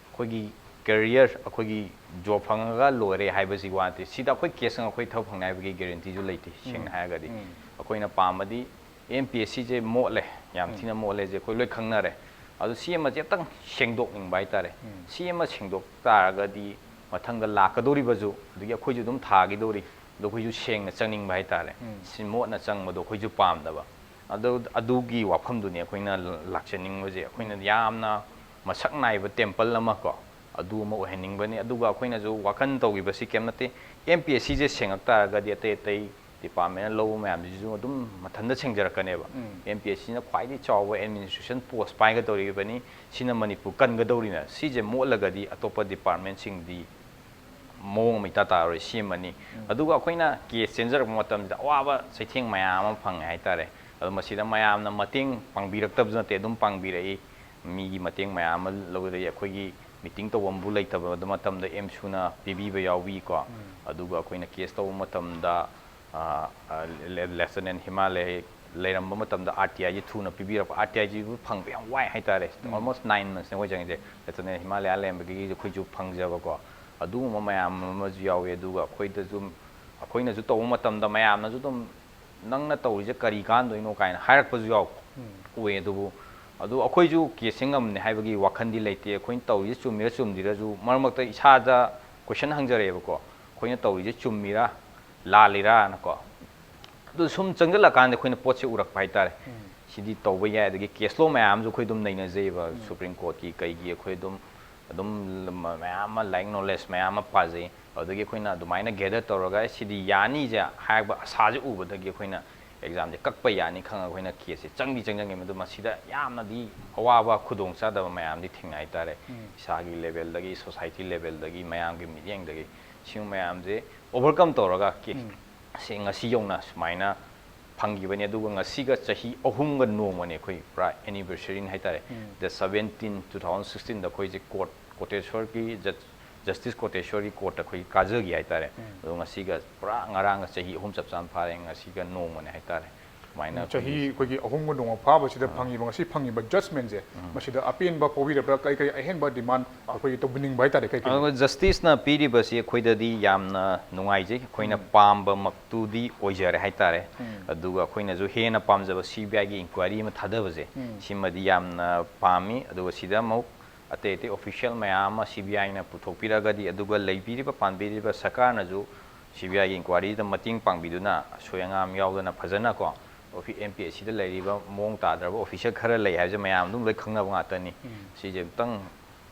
ꯑꯩꯈꯣꯏꯒꯤ ꯀꯦꯔꯤꯌꯔ, ꯑꯩꯈꯣꯏꯒꯤ ꯖꯣꯕ ꯐꯪꯉꯒ ꯂꯣꯏꯔꯦ ꯍꯥꯏꯕꯁꯤ ꯋꯥ ꯅꯠꯇꯦ꯫ ꯁꯤꯗ ꯑꯩꯈꯣꯏ ꯀꯦꯁ ꯑꯃ ꯑꯩꯈꯣꯏ ꯊꯕꯛ ꯐꯪꯅꯤ ꯍꯥꯏꯕꯒꯤ ꯒꯦꯔꯦꯟꯇꯤꯁꯨ ꯂꯩꯇꯦ, ꯁꯦꯡꯅ ꯍꯥꯏꯔꯒꯗꯤ꯫ ꯑꯩꯈꯣꯏꯅ ꯄꯥꯝꯕꯗꯤ ꯑꯦꯝ ꯄꯤ ꯑꯦꯁ ꯁꯤꯁꯦ ꯃꯣꯠꯂꯦ, ꯌꯥꯝ ꯊꯤꯅ ꯃꯣꯠꯂꯦꯁꯦ ꯑꯩꯈꯣꯏ ꯂꯣꯏ ꯈꯪꯅꯔꯦ꯫ ꯑꯗꯨ ꯁꯤ ꯑꯃꯁꯦ ꯑꯝꯇꯪ ꯁꯦꯡꯗꯣꯛꯅꯤꯡꯕ ꯍꯥꯏꯇꯥꯔꯦ꯫ ꯁꯤ ꯑꯃ ꯁꯦꯡꯗꯣꯛ ꯇꯥꯔꯒꯗꯤ ꯃꯊꯪꯗ ꯂꯥꯛꯀꯗꯧꯔꯤꯕꯁꯨ, ꯑꯗꯒꯤ ꯑꯩꯈꯣꯏꯁꯨ ꯑꯗꯨꯝ ꯊꯥꯈꯤꯗꯧꯔꯤ, ꯑꯗꯣ ꯑꯩꯈꯣꯏꯁꯨ ꯁꯦꯡꯅ ꯆꯪꯅꯤꯡꯕ ꯍꯥꯏꯇꯥꯔꯦ꯫ ꯁꯤ ꯃꯣꯠꯅ ꯆꯪꯕꯗꯣ ꯑꯩꯈꯣꯏꯁꯨ ꯄꯥꯝꯗꯕ꯫ ꯑꯗꯨ, ꯑꯗꯨꯒꯤ ꯋꯥꯐꯝꯗꯨꯅꯤ ꯑꯩꯈꯣꯏꯅ ꯂꯥꯛꯆꯅꯤꯡꯕꯁꯦ꯫ ꯑꯩꯈꯣꯏꯅ ꯌꯥꯝꯅ ꯃꯁꯛ ꯅꯥꯏꯕ ꯇꯦꯝꯄꯜ ꯑꯃ ꯀꯣ, ꯑꯗꯨ ꯑꯃ ꯑꯣꯏꯍꯟꯅꯤꯡꯕꯅꯤ꯫ ꯑꯗꯨꯒ ꯑꯩꯈꯣꯏꯅꯁꯨ ꯋꯥꯈꯜ ꯇꯧꯈꯤꯕꯁꯤ ꯀꯩꯝ ꯅꯠꯇꯦ, ꯑꯦꯝ ꯄꯤ ꯑꯦꯁ ꯁꯤꯁꯦ ꯁꯦꯡꯉꯛ ꯇꯥꯔꯒꯗꯤ ꯑꯇꯩ ꯑꯇꯩ departmentꯅ ꯂꯧꯕ ꯃꯌꯥꯝꯁꯤꯁꯨ ꯑꯗꯨꯝ ꯃꯊꯟꯇ ꯁꯦꯡꯖꯔꯛꯀꯅꯦꯕ꯫ ꯎꯝ꯫ ꯑꯦꯝ ꯄꯤ ꯑꯦꯁ ꯁꯤꯅ ꯈ꯭ꯋꯥꯏꯗꯒꯤ ꯆꯥꯎꯕ administration post ꯄꯥꯏꯒꯗꯧꯔꯤꯕꯅꯤ, ꯁꯤꯅ ꯃꯅꯤꯄꯨꯔ ꯀꯟꯒꯗꯧꯔꯤꯅ, ꯁꯤꯁꯦ ꯃꯣꯠꯂꯒꯗꯤ ꯑꯇꯣꯞꯄ departmentꯁꯤꯡꯗꯤ ꯃꯑꯣꯡ ꯑꯃ ꯏꯇꯥ ꯇꯥꯔꯣꯏ, ꯁꯦꯝꯃꯅꯤ꯫ ꯎꯝ꯫ ꯑꯗꯨꯒ ꯑꯩꯈꯣꯏꯅ case ꯆꯦꯟꯖꯔꯛꯄ ꯃꯇꯝꯁꯤꯗ ꯑꯋꯥꯕ ꯆꯩꯊꯦꯡ ꯃꯌꯥꯝ ꯑꯃ ꯐꯪꯉꯦ ꯍꯥꯏꯇꯥꯔꯦ꯫ ꯑꯗꯣ ꯃꯁꯤꯗ ꯃꯌꯥꯝꯅ ꯃꯇꯦꯡ ꯄꯥꯡꯕꯤꯔꯛꯇꯕꯁꯨ ꯅꯠꯇꯦ, ꯑꯗꯨꯝ ꯄꯥꯡꯕꯤꯔꯛꯏ꯫ ꯃꯤꯒꯤ ꯃꯇꯦꯡ ꯃꯌꯥꯝ ꯑꯃ ꯂꯧꯕꯗꯒꯤ ꯑꯩꯈꯣꯏꯒꯤ meeting ꯇꯧꯐꯝꯕꯨ ꯂꯩꯇꯕ ꯃꯇꯝꯗ ꯑꯦꯝꯁꯨꯅ ꯄꯤꯕꯤꯕ ꯌꯥꯎꯕꯤꯀꯣ꯫ ꯎꯝ꯫ ꯑꯗꯨꯒ ꯑꯩꯈꯣꯏꯅ case ꯇꯧꯕ ꯃꯇꯝꯗ, ꯑ, ꯑ, ꯂꯦ-, Lieutenant ꯍꯤꯃꯥꯂꯌ ꯂꯩꯔꯝꯕ ꯃꯇꯝꯗ ꯑꯥꯔ ꯇꯤ ꯑꯥꯏꯁꯤ ꯊꯨꯅ ꯄꯤꯕꯤꯔꯛꯄ, ꯑꯥꯔ ꯇꯤ ꯑꯥꯏꯁꯤꯕꯨ ꯐꯪꯕ ꯌꯥꯝ ꯋꯥꯏ ꯍꯥꯏꯇꯥꯔꯦ꯫ ꯎꯝ꯫ Almost nine monthsꯅꯦ ꯑꯩꯈꯣꯏ ꯆꯪꯉꯤꯁꯦ꯫ Lieutenant ꯍꯤꯃꯥꯂꯌ ꯂꯩꯔꯝꯕꯒꯤ ꯑꯩꯈꯣꯏꯁꯨ ꯐꯪꯖꯕꯀꯣ꯫ ꯑꯗꯨꯒꯨꯝꯕ ꯃꯌꯥꯝ ꯑꯃꯁꯨ ꯌꯥꯎꯋꯤ꯫ ꯑꯗꯨꯒ ꯑꯩꯈꯣꯏꯗꯁꯨ, ꯑꯩꯈꯣꯏꯅꯁꯨ ꯇꯧꯕ ꯃꯇꯝꯗ ꯃꯌꯥꯝꯅꯁꯨ ꯑꯗꯨꯝ "ꯅꯪꯅ ꯇꯧꯔꯤꯁꯦ ꯀꯔꯤ ꯀꯥꯟꯗꯣꯏꯅꯣ?" ꯀꯥꯏꯅ ꯍꯥꯏꯔꯛꯄꯁꯨ ꯌꯥꯎ-, ꯎꯝ꯫ ꯎꯏ꯫ ꯑꯗꯨꯕꯨ, ꯑꯗꯨ ꯑꯩꯈꯣꯏꯁꯨ case ꯁꯦ ꯉꯝꯅꯤ ꯍꯥꯏꯕꯒꯤ ꯋꯥꯈꯜꯗꯤ ꯂꯩꯇꯦ꯫ ꯑꯩꯈꯣꯏꯅ ꯇꯧꯔꯤꯁꯦ ꯆꯨꯝꯃꯤꯔ ꯆꯨꯝꯗ꯭ꯔꯤꯔꯁꯨ ꯃꯔꯛ ꯃꯔꯛꯇ ꯏꯁꯥꯗ question ꯍꯪꯖꯔꯛꯑꯦꯕꯀꯣ, ꯑꯩꯈꯣꯏꯅ ꯇꯧꯔꯤꯁꯦ ꯆꯨꯝꯃꯤꯔꯥ ꯂꯥꯜꯂꯤꯔꯥꯅꯀꯣ꯫ ꯑꯗꯨ ꯁꯨꯝ ꯆꯪꯁꯤꯜꯂꯀꯥꯟꯗ ꯑꯩꯈꯣꯏꯅ ꯄꯣꯠꯁꯦ ꯎꯔꯛꯄ ꯍꯥꯏꯇꯥꯔꯦ꯫ ꯎꯝ꯫ ꯁꯤꯗꯤ ꯇꯧꯕ ꯌꯥꯏ꯫ ꯑꯗꯒꯤ case law ꯃꯌꯥꯝꯁꯨ ꯑꯩꯈꯣꯏ ꯑꯗꯨꯝ ꯅꯩꯅꯖꯩꯕ, ꯎꯝ꯫ Supreme Courtꯀꯤ ꯀꯩꯒꯤ ꯑꯩꯈꯣꯏ ꯑꯗꯨꯝ, ꯑꯗꯨꯝ ꯃꯌꯥꯝ ꯑꯃ, ꯂꯥꯏꯔꯤꯛ knowledge ꯃꯌꯥꯝ ꯑꯃ ꯄꯥꯖꯩ꯫ ꯑꯗꯨꯗꯒꯤ ꯑꯩꯈꯣꯏꯅ ꯑꯗꯨꯃꯥꯏꯅ gather ꯇꯧꯔꯒ "ꯑꯦ, ꯁꯤꯗꯤ ꯌꯥꯅꯤꯁꯦ" ꯍꯥꯏꯔꯛꯄ ꯑꯁꯥꯁꯦ ꯎꯕꯗꯒꯤ ꯑꯩꯈꯣꯏꯅ examꯁꯦ ꯀꯛꯄ ꯌꯥꯅꯤ ꯈꯪꯉꯒ ꯑꯩꯈꯣꯏꯅ case ꯁꯦ ꯆꯪꯗꯤ ꯆꯪꯖꯟꯒꯦ꯫ ꯃꯗꯨ ꯃꯁꯤꯗ ꯌꯥꯝꯅꯗꯤ ꯑꯋꯥꯕ ꯈꯨꯗꯣꯡꯆꯥꯗꯕ ꯃꯌꯥꯝꯗꯤ ꯊꯦꯡꯅꯩ ꯍꯥꯏꯇꯥꯔꯦ꯫ ꯎꯝ꯫ ꯏꯁꯥꯒꯤ levelꯗꯒꯤ, society levelꯗꯒꯤ, ꯃꯌꯥꯝꯒꯤ ꯃꯤꯠꯌꯦꯡꯗꯒꯤ, ꯁꯤ ꯃꯌꯥꯝꯁꯦ overcome ꯇꯧꯔꯒ case ꯎꯝ꯫ ꯁꯦ ꯉꯁꯤ ꯌꯧꯅ ꯁꯨꯃꯥꯏꯅ ꯐꯪꯈꯤꯕꯅꯤ꯫ ꯑꯗꯨꯒ ꯉꯁꯤꯒ ꯆꯍꯤ ꯑꯍꯨꯝꯒ ꯅꯣꯡꯃꯅꯤ ꯑꯩꯈꯣꯏ ꯄꯨꯔꯥ anniversary ꯅꯤ ꯍꯥꯏꯇꯥꯔꯦ꯫ ꯎꯝ꯫ Date seventeen, two thousand sixteenꯗ ꯑꯩꯈꯣꯏꯁꯦ court, ꯀꯣꯇꯦꯁ꯭ꯋꯔꯒꯤ judge, Justice ꯀꯣꯇꯦꯁ꯭ꯋꯔꯒꯤ courtꯇ ꯑꯩꯈꯣꯏ ꯀꯥꯖꯈꯤ ꯍꯥꯏꯇꯥꯔꯦ꯫ ꯎꯝ꯫ ꯑꯗꯣ ꯉꯁꯤꯒ ꯄꯨꯔꯥ ꯉꯔꯥꯡꯒ ꯆꯍꯤ ꯑꯍꯨꯝ ꯆꯞ ꯆꯥꯅ ꯐꯥꯔꯦ, ꯉꯁꯤꯒ ꯅꯣꯡꯃꯅꯦ ꯍꯥꯏꯇꯥꯔꯦ꯫ ꯁꯨꯃꯥꯏꯅ ꯎꯝ, ꯆꯍꯤ ꯑꯩꯈꯣꯏꯒꯤ ꯑꯩꯈꯣꯏꯒꯤ ꯑꯍꯨꯝꯒ ꯅꯣꯡꯃ ꯐꯥꯕꯁꯤꯗ ꯑꯥ꯫ ꯐꯪꯉꯤꯕ, ꯉꯁꯤ ꯐꯪꯉꯤꯕ judgmentꯁꯦ, ꯎꯝ꯫ ꯃꯁꯤꯗ ꯑꯄꯦꯟꯕ ꯐꯥꯎꯕꯤꯔꯕ꯭ꯔꯥ? ꯀꯔꯤ ꯀꯔꯤ ꯑꯍꯦꯟꯕ demand ꯑꯩꯈꯣꯏꯒꯤ ꯇꯧꯕꯤꯅꯤꯡꯕ ꯍꯥꯏꯇꯥꯔꯦ? ꯀꯔꯤ ꯀꯔꯤ? ꯑꯗꯨꯒ justiceꯅ ꯄꯤꯔꯤꯕꯁꯤ ꯑꯩꯈꯣꯏꯗꯗꯤ ꯌꯥꯝꯅ ꯅꯨꯡꯉꯥꯏꯖꯩ꯫ ꯑꯩꯈꯣꯏꯅ ꯎꯝ꯫ ꯄꯥꯝꯕꯃꯛꯇꯨꯗꯤ ꯑꯣꯏꯖꯔꯦ ꯍꯥꯏꯇꯥꯔꯦ꯫ ꯎꯝ꯫ ꯑꯗꯨꯒ ꯑꯩꯈꯣꯏꯅꯁꯨ ꯍꯦꯟꯅ ꯄꯥꯝꯖꯕ CBIꯒꯤ inquiry ꯑꯃ ꯊꯥꯗꯕꯁꯦ, ꯎꯝ꯫ ꯁꯤꯃꯗꯤ ꯌꯥꯝꯅ ꯄꯥꯝꯃꯤ꯫ ꯑꯗꯨꯒ ꯁꯤꯗ ꯑꯃꯨꯛ ꯑꯇꯩ ꯑꯇꯩ official ꯃꯌꯥꯝ ꯑꯃ CBIꯅ ꯄꯨꯊꯣꯛꯄꯤꯔꯒꯗꯤ, ꯑꯗꯨꯒ ꯂꯩꯕꯤꯔꯤꯕ ꯄꯥꯟꯕꯤꯔꯤꯕ ꯁꯔꯀꯥꯔꯅꯁꯨ CBIꯒꯤ inquiryꯗ ꯃꯇꯦꯡ ꯄꯥꯡꯕꯤꯗꯨꯅ ꯑꯁꯣꯏ ꯑꯉꯥꯝ ꯌꯥꯎꯗꯅ ꯐꯖꯅꯀꯣ, ꯑꯣꯐꯤ-, MPSCꯗ ꯂꯩꯔꯤꯕ ꯃꯑꯣꯡ ꯇꯥꯗ꯭ꯔꯕ officer ꯈꯔ ꯂꯩ ꯍꯥꯏꯕꯁꯦ ꯃꯌꯥꯝ ꯑꯗꯨꯝ ꯂꯣꯏ ꯈꯪꯅꯕ ꯉꯥꯛꯇꯅꯤ꯫ ꯎꯝ꯫ ꯁꯤꯁꯦ ꯑꯃꯨꯛꯇꯪ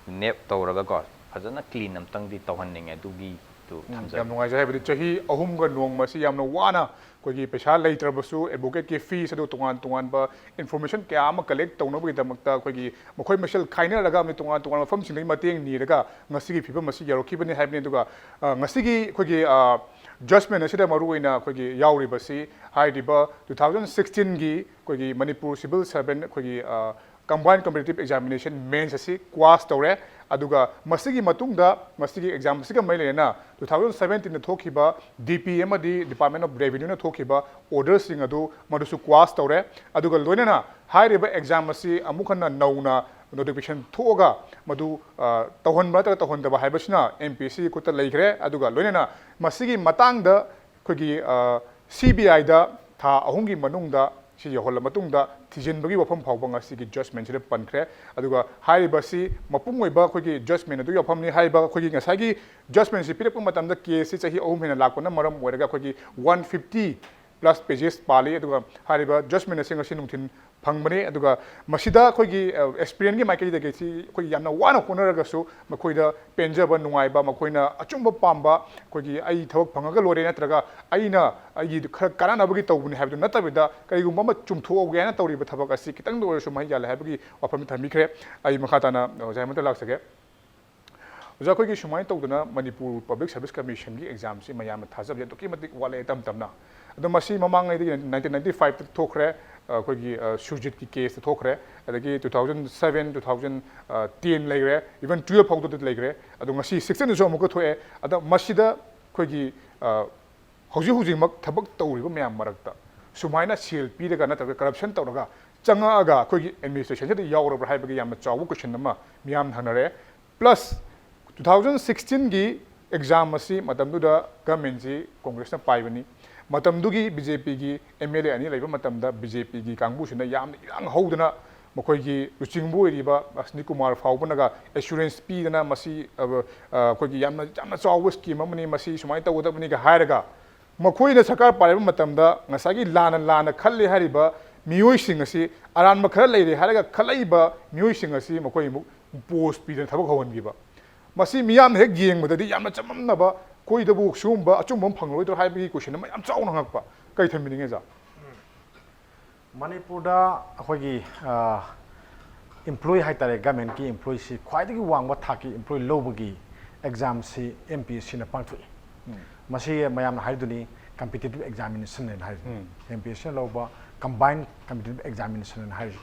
nap ꯇꯧꯔꯒꯀꯣ, ꯐꯖꯅ clean ꯑꯃꯇꯪꯗꯤ ꯇꯧꯍꯟꯅꯤꯡꯉꯦ꯫ ꯑꯗꯨꯒꯤ ꯎꯝ, ꯊꯝꯖꯒꯦ꯫ ꯌꯥꯝ ꯅꯨꯡꯉꯥꯏꯖꯩ꯫ ꯍꯥꯏꯕꯗꯤ ꯆꯍꯤ ꯑꯍꯨꯝꯒ ꯅꯣꯡꯃꯁꯤ ꯌꯥꯝꯅ ꯋꯥꯅ ꯑꯩꯈꯣꯏꯒꯤ ꯄꯩꯁꯥ ꯂꯩꯇ꯭ꯔꯕꯁꯨ advocate ꯀꯤ fees ꯑꯗꯨ ꯇꯣꯉꯥꯟ ꯇꯣꯉꯥꯟꯕ information ꯀꯌꯥ ꯑꯃ collect ꯇꯧꯅꯕꯒꯤꯗꯃꯛꯇ ꯑꯩꯈꯣꯏꯒꯤ ꯃꯈꯣꯏ ꯃꯁꯦꯜ ꯈꯥꯏꯅꯔꯒ ꯑꯃꯗꯤ ꯇꯣꯉꯥꯟ ꯇꯣꯉꯥꯟꯕ ꯃꯐꯝꯁꯤꯡꯗꯒꯤ ꯃꯇꯦꯡ ꯅꯤꯔꯒ ꯉꯁꯤꯒꯤ ꯐꯤꯕꯝ ꯑꯁꯤ ꯌꯧꯔꯛꯈꯤꯕꯅꯤ ꯍꯥꯏꯕꯅꯤ꯫ ꯑꯗꯨꯒ, ꯑ, ꯉꯁꯤꯒꯤ ꯑꯩꯈꯣꯏꯒꯤ, ꯑ, judgment ꯑꯁꯤꯗ ꯃꯔꯨꯑꯣꯏꯅ ꯑꯩꯈꯣꯏꯒꯤ ꯌꯥꯎꯔꯤꯕꯁꯤ ꯍꯥꯏꯔꯤꯕ two thousand sixteen ꯒꯤ ꯑꯩꯈꯣꯏꯒꯤ ꯃꯅꯤꯄꯨꯔ civil servant ꯑꯩꯈꯣꯏꯒꯤ, ꯑ, combined competitive examination mains ꯑꯁꯤ quash ꯇꯧꯔꯦ꯫ ꯑꯗꯨꯒ ꯃꯁꯤꯒꯤ ꯃꯇꯨꯡꯗ ꯃꯁꯤꯒꯤ exam ꯑꯁꯤꯒ ꯃꯔꯤ ꯂꯩꯅꯅ two thousand seventeen ꯗ ꯊꯣꯛꯈꯤꯕ D P ꯑꯃꯗꯤ Department of Revenue ꯅ ꯊꯣꯛꯈꯤꯕ order ꯁꯤꯡ ꯑꯗꯨ ꯃꯗꯨꯁꯨ quash ꯇꯧꯔꯦ꯫ ꯑꯗꯨꯒ ꯂꯣꯏꯅꯅ ꯍꯥꯏꯔꯤꯕ exam ꯑꯁꯤ ꯑꯃꯨꯛ ꯍꯟꯅ ꯅꯧꯅ notification ꯊꯣꯛꯑꯒ ꯃꯗꯨ, ꯑ, ꯇꯧꯍꯟꯕ ꯅꯠꯇ꯭ꯔꯒ ꯇꯧꯍꯟꯗꯕ ꯍꯥꯏꯕꯁꯤꯅ M P S C ꯒꯤ ꯈꯨꯠꯇ ꯂꯩꯈ꯭ꯔꯦ꯫ ꯑꯗꯨꯒ ꯂꯣꯏꯅꯅ ꯃꯁꯤꯒꯤ ꯃꯇꯥꯡꯗ ꯑꯩꯈꯣꯏꯒꯤ, ꯑ, C B I ꯗ ꯊꯥ ꯑꯍꯨꯝꯒꯤ ꯃꯅꯨꯡꯗ ꯁꯤ ꯌꯧꯍꯜꯂ ꯃꯇꯨꯡꯗ ꯊꯤꯖꯤꯟꯕꯒꯤ ꯋꯥꯐꯝ ꯐꯥꯎꯕ ꯉꯁꯤꯒꯤ judgment ꯁꯤꯗ ꯄꯟꯈ꯭ꯔꯦ꯫ ꯑꯗꯨꯒ ꯍꯥꯏꯔꯤꯕꯁꯤ ꯃꯄꯨꯡ ꯑꯣꯏꯕ ꯑꯩꯈꯣꯏꯒꯤ judgment ꯑꯗꯨ ꯌꯥꯎꯐꯝꯅꯤ꯫ ꯍꯥꯏꯔꯤꯕ ꯑꯩꯈꯣꯏꯒꯤ ꯉꯁꯥꯏꯒꯤ judgment ꯁꯤ ꯄꯤꯔꯛꯄ ꯃꯇꯝꯗ case ꯁꯤ ꯆꯍꯤ ꯑꯍꯨꯝ ꯍꯦꯟꯅ ꯂꯥꯛꯄꯅ ꯃꯔꯝ ꯑꯣꯏꯔꯒ ꯑꯩꯈꯣꯏꯒꯤ one fifty plus pages ꯄꯥꯜꯂꯤ꯫ ꯑꯗꯨꯒ ꯍꯥꯏꯔꯤꯕ judgment ꯑꯁꯤ ꯉꯁꯤ ꯅꯨꯡꯊꯤꯜ ꯐꯪꯕꯅꯤ꯫ ꯑꯗꯨꯒ ꯃꯁꯤꯗ ꯑꯩꯈꯣꯏꯒꯤ, ꯑ, experience ꯀꯤ ꯃꯥꯏꯀꯩꯗꯒꯤ ꯁꯤ ꯑꯩꯈꯣꯏ ꯌꯥꯝꯅ ꯋꯥꯅ ꯍꯣꯠꯅꯔꯒꯁꯨ ꯃꯈꯣꯏꯗ ꯄꯦꯟꯖꯕ, ꯅꯨꯡꯉꯥꯏꯕ, ꯃꯈꯣꯏꯅ ꯑꯆꯨꯝꯕ ꯄꯥꯝꯕ, ꯑꯩꯈꯣꯏꯒꯤ ꯑꯩ ꯊꯕꯛ ꯐꯪꯉꯒ ꯂꯣꯏꯔꯦ ꯅꯠꯇ꯭ꯔꯒ ꯑꯩꯅ ꯑꯩꯒꯤ ꯈꯔ ꯀꯥꯟꯅꯅꯕꯒꯤ ꯇꯧꯕꯅꯤ ꯍꯥꯏꯕꯗꯨ ꯅꯠꯇꯕꯤꯗ ꯀꯔꯤꯒꯨꯝꯕ ꯑꯃ ꯆꯨꯝꯊꯣꯛꯍꯧꯒꯦ ꯍꯥꯏꯅ ꯇꯧꯔꯤꯕ ꯊꯕꯛ ꯑꯁꯤ ꯈꯤꯇꯪꯗ ꯑꯣꯏꯔꯁꯨ ꯃꯍꯩ ꯌꯥꯜꯂꯦ ꯍꯥꯏꯕꯒꯤ ꯋꯥꯐꯝ ꯊꯝꯕꯤꯈ꯭ꯔꯦ꯫ ꯑꯩ ꯃꯈꯥ ꯇꯥꯅ ꯑꯣꯖꯥ ꯍꯦꯃꯟꯇ ꯂꯥꯛꯆꯒꯦ꯫ ꯑꯣꯖꯥ, ꯑꯩꯈꯣꯏꯒꯤ ꯁꯨꯃꯥꯏꯅ ꯇꯧꯗꯅ ꯃꯅꯤꯄꯨꯔ Public Service Commission ꯒꯤ exam ꯁꯤ ꯃꯌꯥꯝꯅ ꯊꯥꯖꯕꯁꯦ ꯑꯗꯨꯛꯀꯤ ꯃꯇꯤꯛ ꯋꯥꯠꯂꯛꯑꯦ ꯇꯞ ꯇꯞꯅ꯫ ꯑꯗꯣ ꯃꯁꯤ ꯃꯃꯥꯡꯉꯩꯗꯒꯤ nineteen ninety five ꯇ ꯊꯣꯛꯈ꯭ꯔꯦ, ꯑꯩꯈꯣꯏꯒꯤ, ꯑ, ꯁꯨꯔꯖꯤꯠꯀꯤ case ꯇ ꯊꯣꯛꯈ꯭ꯔꯦ, ꯑꯗꯒꯤ two thousand seven, two thousand ten ꯂꯩꯈ꯭ꯔꯦ, even twelve ꯐꯥꯎꯗꯗꯤ ꯂꯩꯈ꯭ꯔꯦ꯫ ꯑꯗꯣ ꯉꯁꯤ sixteen ꯗꯁꯨ ꯑꯃꯨꯛꯀ ꯊꯣꯛꯑꯦ꯫ ꯑꯗꯣ ꯃꯁꯤꯗ ꯑꯩꯈꯣꯏꯒꯤ, ꯑ, ꯍꯧꯖꯤꯛ ꯍꯧꯖꯤꯛꯃꯛ ꯊꯕꯛ ꯇꯧꯔꯤꯕ ꯃꯌꯥꯝ ꯃꯔꯛꯇ ꯁꯨꯃꯥꯏꯅ ꯁꯦꯜ ꯄꯤꯔꯒ ꯅꯠꯇ꯭ꯔꯒ corruption ꯇꯧꯔꯒ ꯆꯪꯉꯛꯑꯒ ꯑꯩꯈꯣꯏꯒꯤ administration ꯁꯤꯗ ꯌꯥꯎꯔꯕ꯭ꯔꯥ ꯍꯥꯏꯕꯒꯤ ꯌꯥꯝꯅ ꯆꯥꯎꯕ question ꯑꯃ ꯃꯤꯌꯥꯝꯅ ꯍꯪꯅꯔꯦ꯫ Plus two thousand sixteen ꯒꯤ exam ꯑꯁꯤ ꯃꯇꯝꯗꯨꯗ government ꯁꯤ Congress ꯅ ꯄꯥꯏꯕꯅꯤ꯫ ꯃꯇꯝꯗꯨꯒꯤ B J P ꯒꯤ M L A ꯑꯅꯤ ꯂꯩꯕ ꯃꯇꯝꯗ B J P ꯒꯤ ꯀꯥꯡꯕꯨꯁꯤꯅ ꯌꯥꯝꯅ ꯏꯔꯥꯡ ꯍꯧꯗꯅ ꯃꯈꯣꯏꯒꯤ ꯂꯨꯆꯤꯡꯕ ꯑꯣꯏꯔꯤꯕ ꯑꯁꯅꯤ ꯀꯨꯃꯥꯔ ꯐꯥꯎꯕꯅꯒ assurance ꯄꯤꯗꯅ ꯃꯁꯤ, ꯑ, ꯑ, ꯑꯩꯈꯣꯏꯒꯤ ꯌꯥꯝꯅ, ꯌꯥꯝꯅ ꯆꯥꯎꯕ scheme ꯑꯃꯅꯤ, ꯃꯁꯤ ꯁꯨꯃꯥꯏꯅ ꯇꯧꯒꯗꯕꯅꯤꯒ ꯍꯥꯏꯔꯒ ꯃꯈꯣꯏꯅ ꯁꯔꯀꯥꯔ ꯄꯥꯏꯔꯕ ꯃꯇꯝꯗ ꯉꯁꯥꯏꯒꯤ ꯂꯥꯟꯅ ꯂꯥꯟꯅ ꯈꯜꯂꯦ ꯍꯥꯏꯔꯤꯕ ꯃꯤꯑꯣꯏꯁꯤꯡ ꯑꯁꯤ, ꯑꯔꯥꯟꯕ ꯈꯔ ꯂꯩꯔꯦ ꯍꯥꯏꯔꯒ ꯈꯜꯂꯛꯏꯕ ꯃꯤꯑꯣꯏꯁꯤꯡ ꯑꯁꯤ ꯃꯈꯣꯏ ꯑꯃꯨꯛ post ꯄꯤꯗꯅ ꯊꯕꯛ ꯍꯧꯍꯟꯈꯤꯕ꯫ ꯃꯁꯤ ꯃꯤꯌꯥꯝꯅ ꯍꯦꯛ ꯌꯦꯡꯕꯗꯗꯤ ꯌꯥꯝꯅ ꯆꯃꯝꯅꯕ ꯑꯩꯈꯣꯏꯗꯕꯨ ꯁꯤꯒꯨꯝꯕ ꯑꯆꯨꯝꯕ ꯑꯃ ꯐꯪꯂꯣꯏꯗ꯭ꯔꯥ ꯍꯥꯏꯕꯒꯤ ꯀꯣꯏꯁꯟ ꯑꯃ ꯌꯥꯝ ꯆꯥꯎꯅ ꯍꯪꯉꯛꯄ꯫ ꯀꯩ ꯊꯝꯕꯤꯅꯤꯡꯉꯦ, ꯖꯥ? ꯃꯅꯤꯄꯨꯔꯗ ꯑꯩꯈꯣꯏꯒꯤ ꯑꯦꯝꯄ꯭ꯂꯣꯌꯤ ꯍꯥꯏꯇꯥꯔꯦ, ꯒꯃꯦꯟꯀꯤ ꯑꯦꯝꯄ꯭ꯂꯣꯌꯤꯁꯤ ꯈ꯭ꯋꯥꯏꯗꯒꯤ ꯋꯥꯡꯕ ꯊꯥꯛꯀꯤ ꯑꯦꯝꯄ꯭ꯂꯣꯌꯤ ꯂꯧꯕꯒꯤ ꯑꯦꯛꯖꯥꯝꯁꯤ ꯑꯦꯝ ꯄꯤ ꯑꯦꯁ ꯁꯤꯅ ꯄꯥꯡꯊꯣꯛꯏ꯫ ꯃꯁꯤ ꯃꯌꯥꯝꯅ ꯍꯥꯏꯗꯨꯅꯤ ꯀꯝꯄꯤꯇꯤꯇꯤꯞ ꯑꯦꯛꯖꯥꯃꯤꯅꯦꯁꯟ ꯍꯥꯏꯅ ꯍꯥꯏꯔꯤ꯫ ꯑꯦꯝ ꯄꯤ ꯑꯦꯁ ꯁꯤꯅ ꯂꯧꯕ ꯀꯝꯕꯥꯏꯟ ꯀꯝꯄꯤꯇꯤꯇꯤꯞ ꯑꯦꯛꯖꯥꯃꯤꯅꯦꯁꯟ ꯍꯥꯏꯅ ꯍꯥꯏꯔꯤ꯫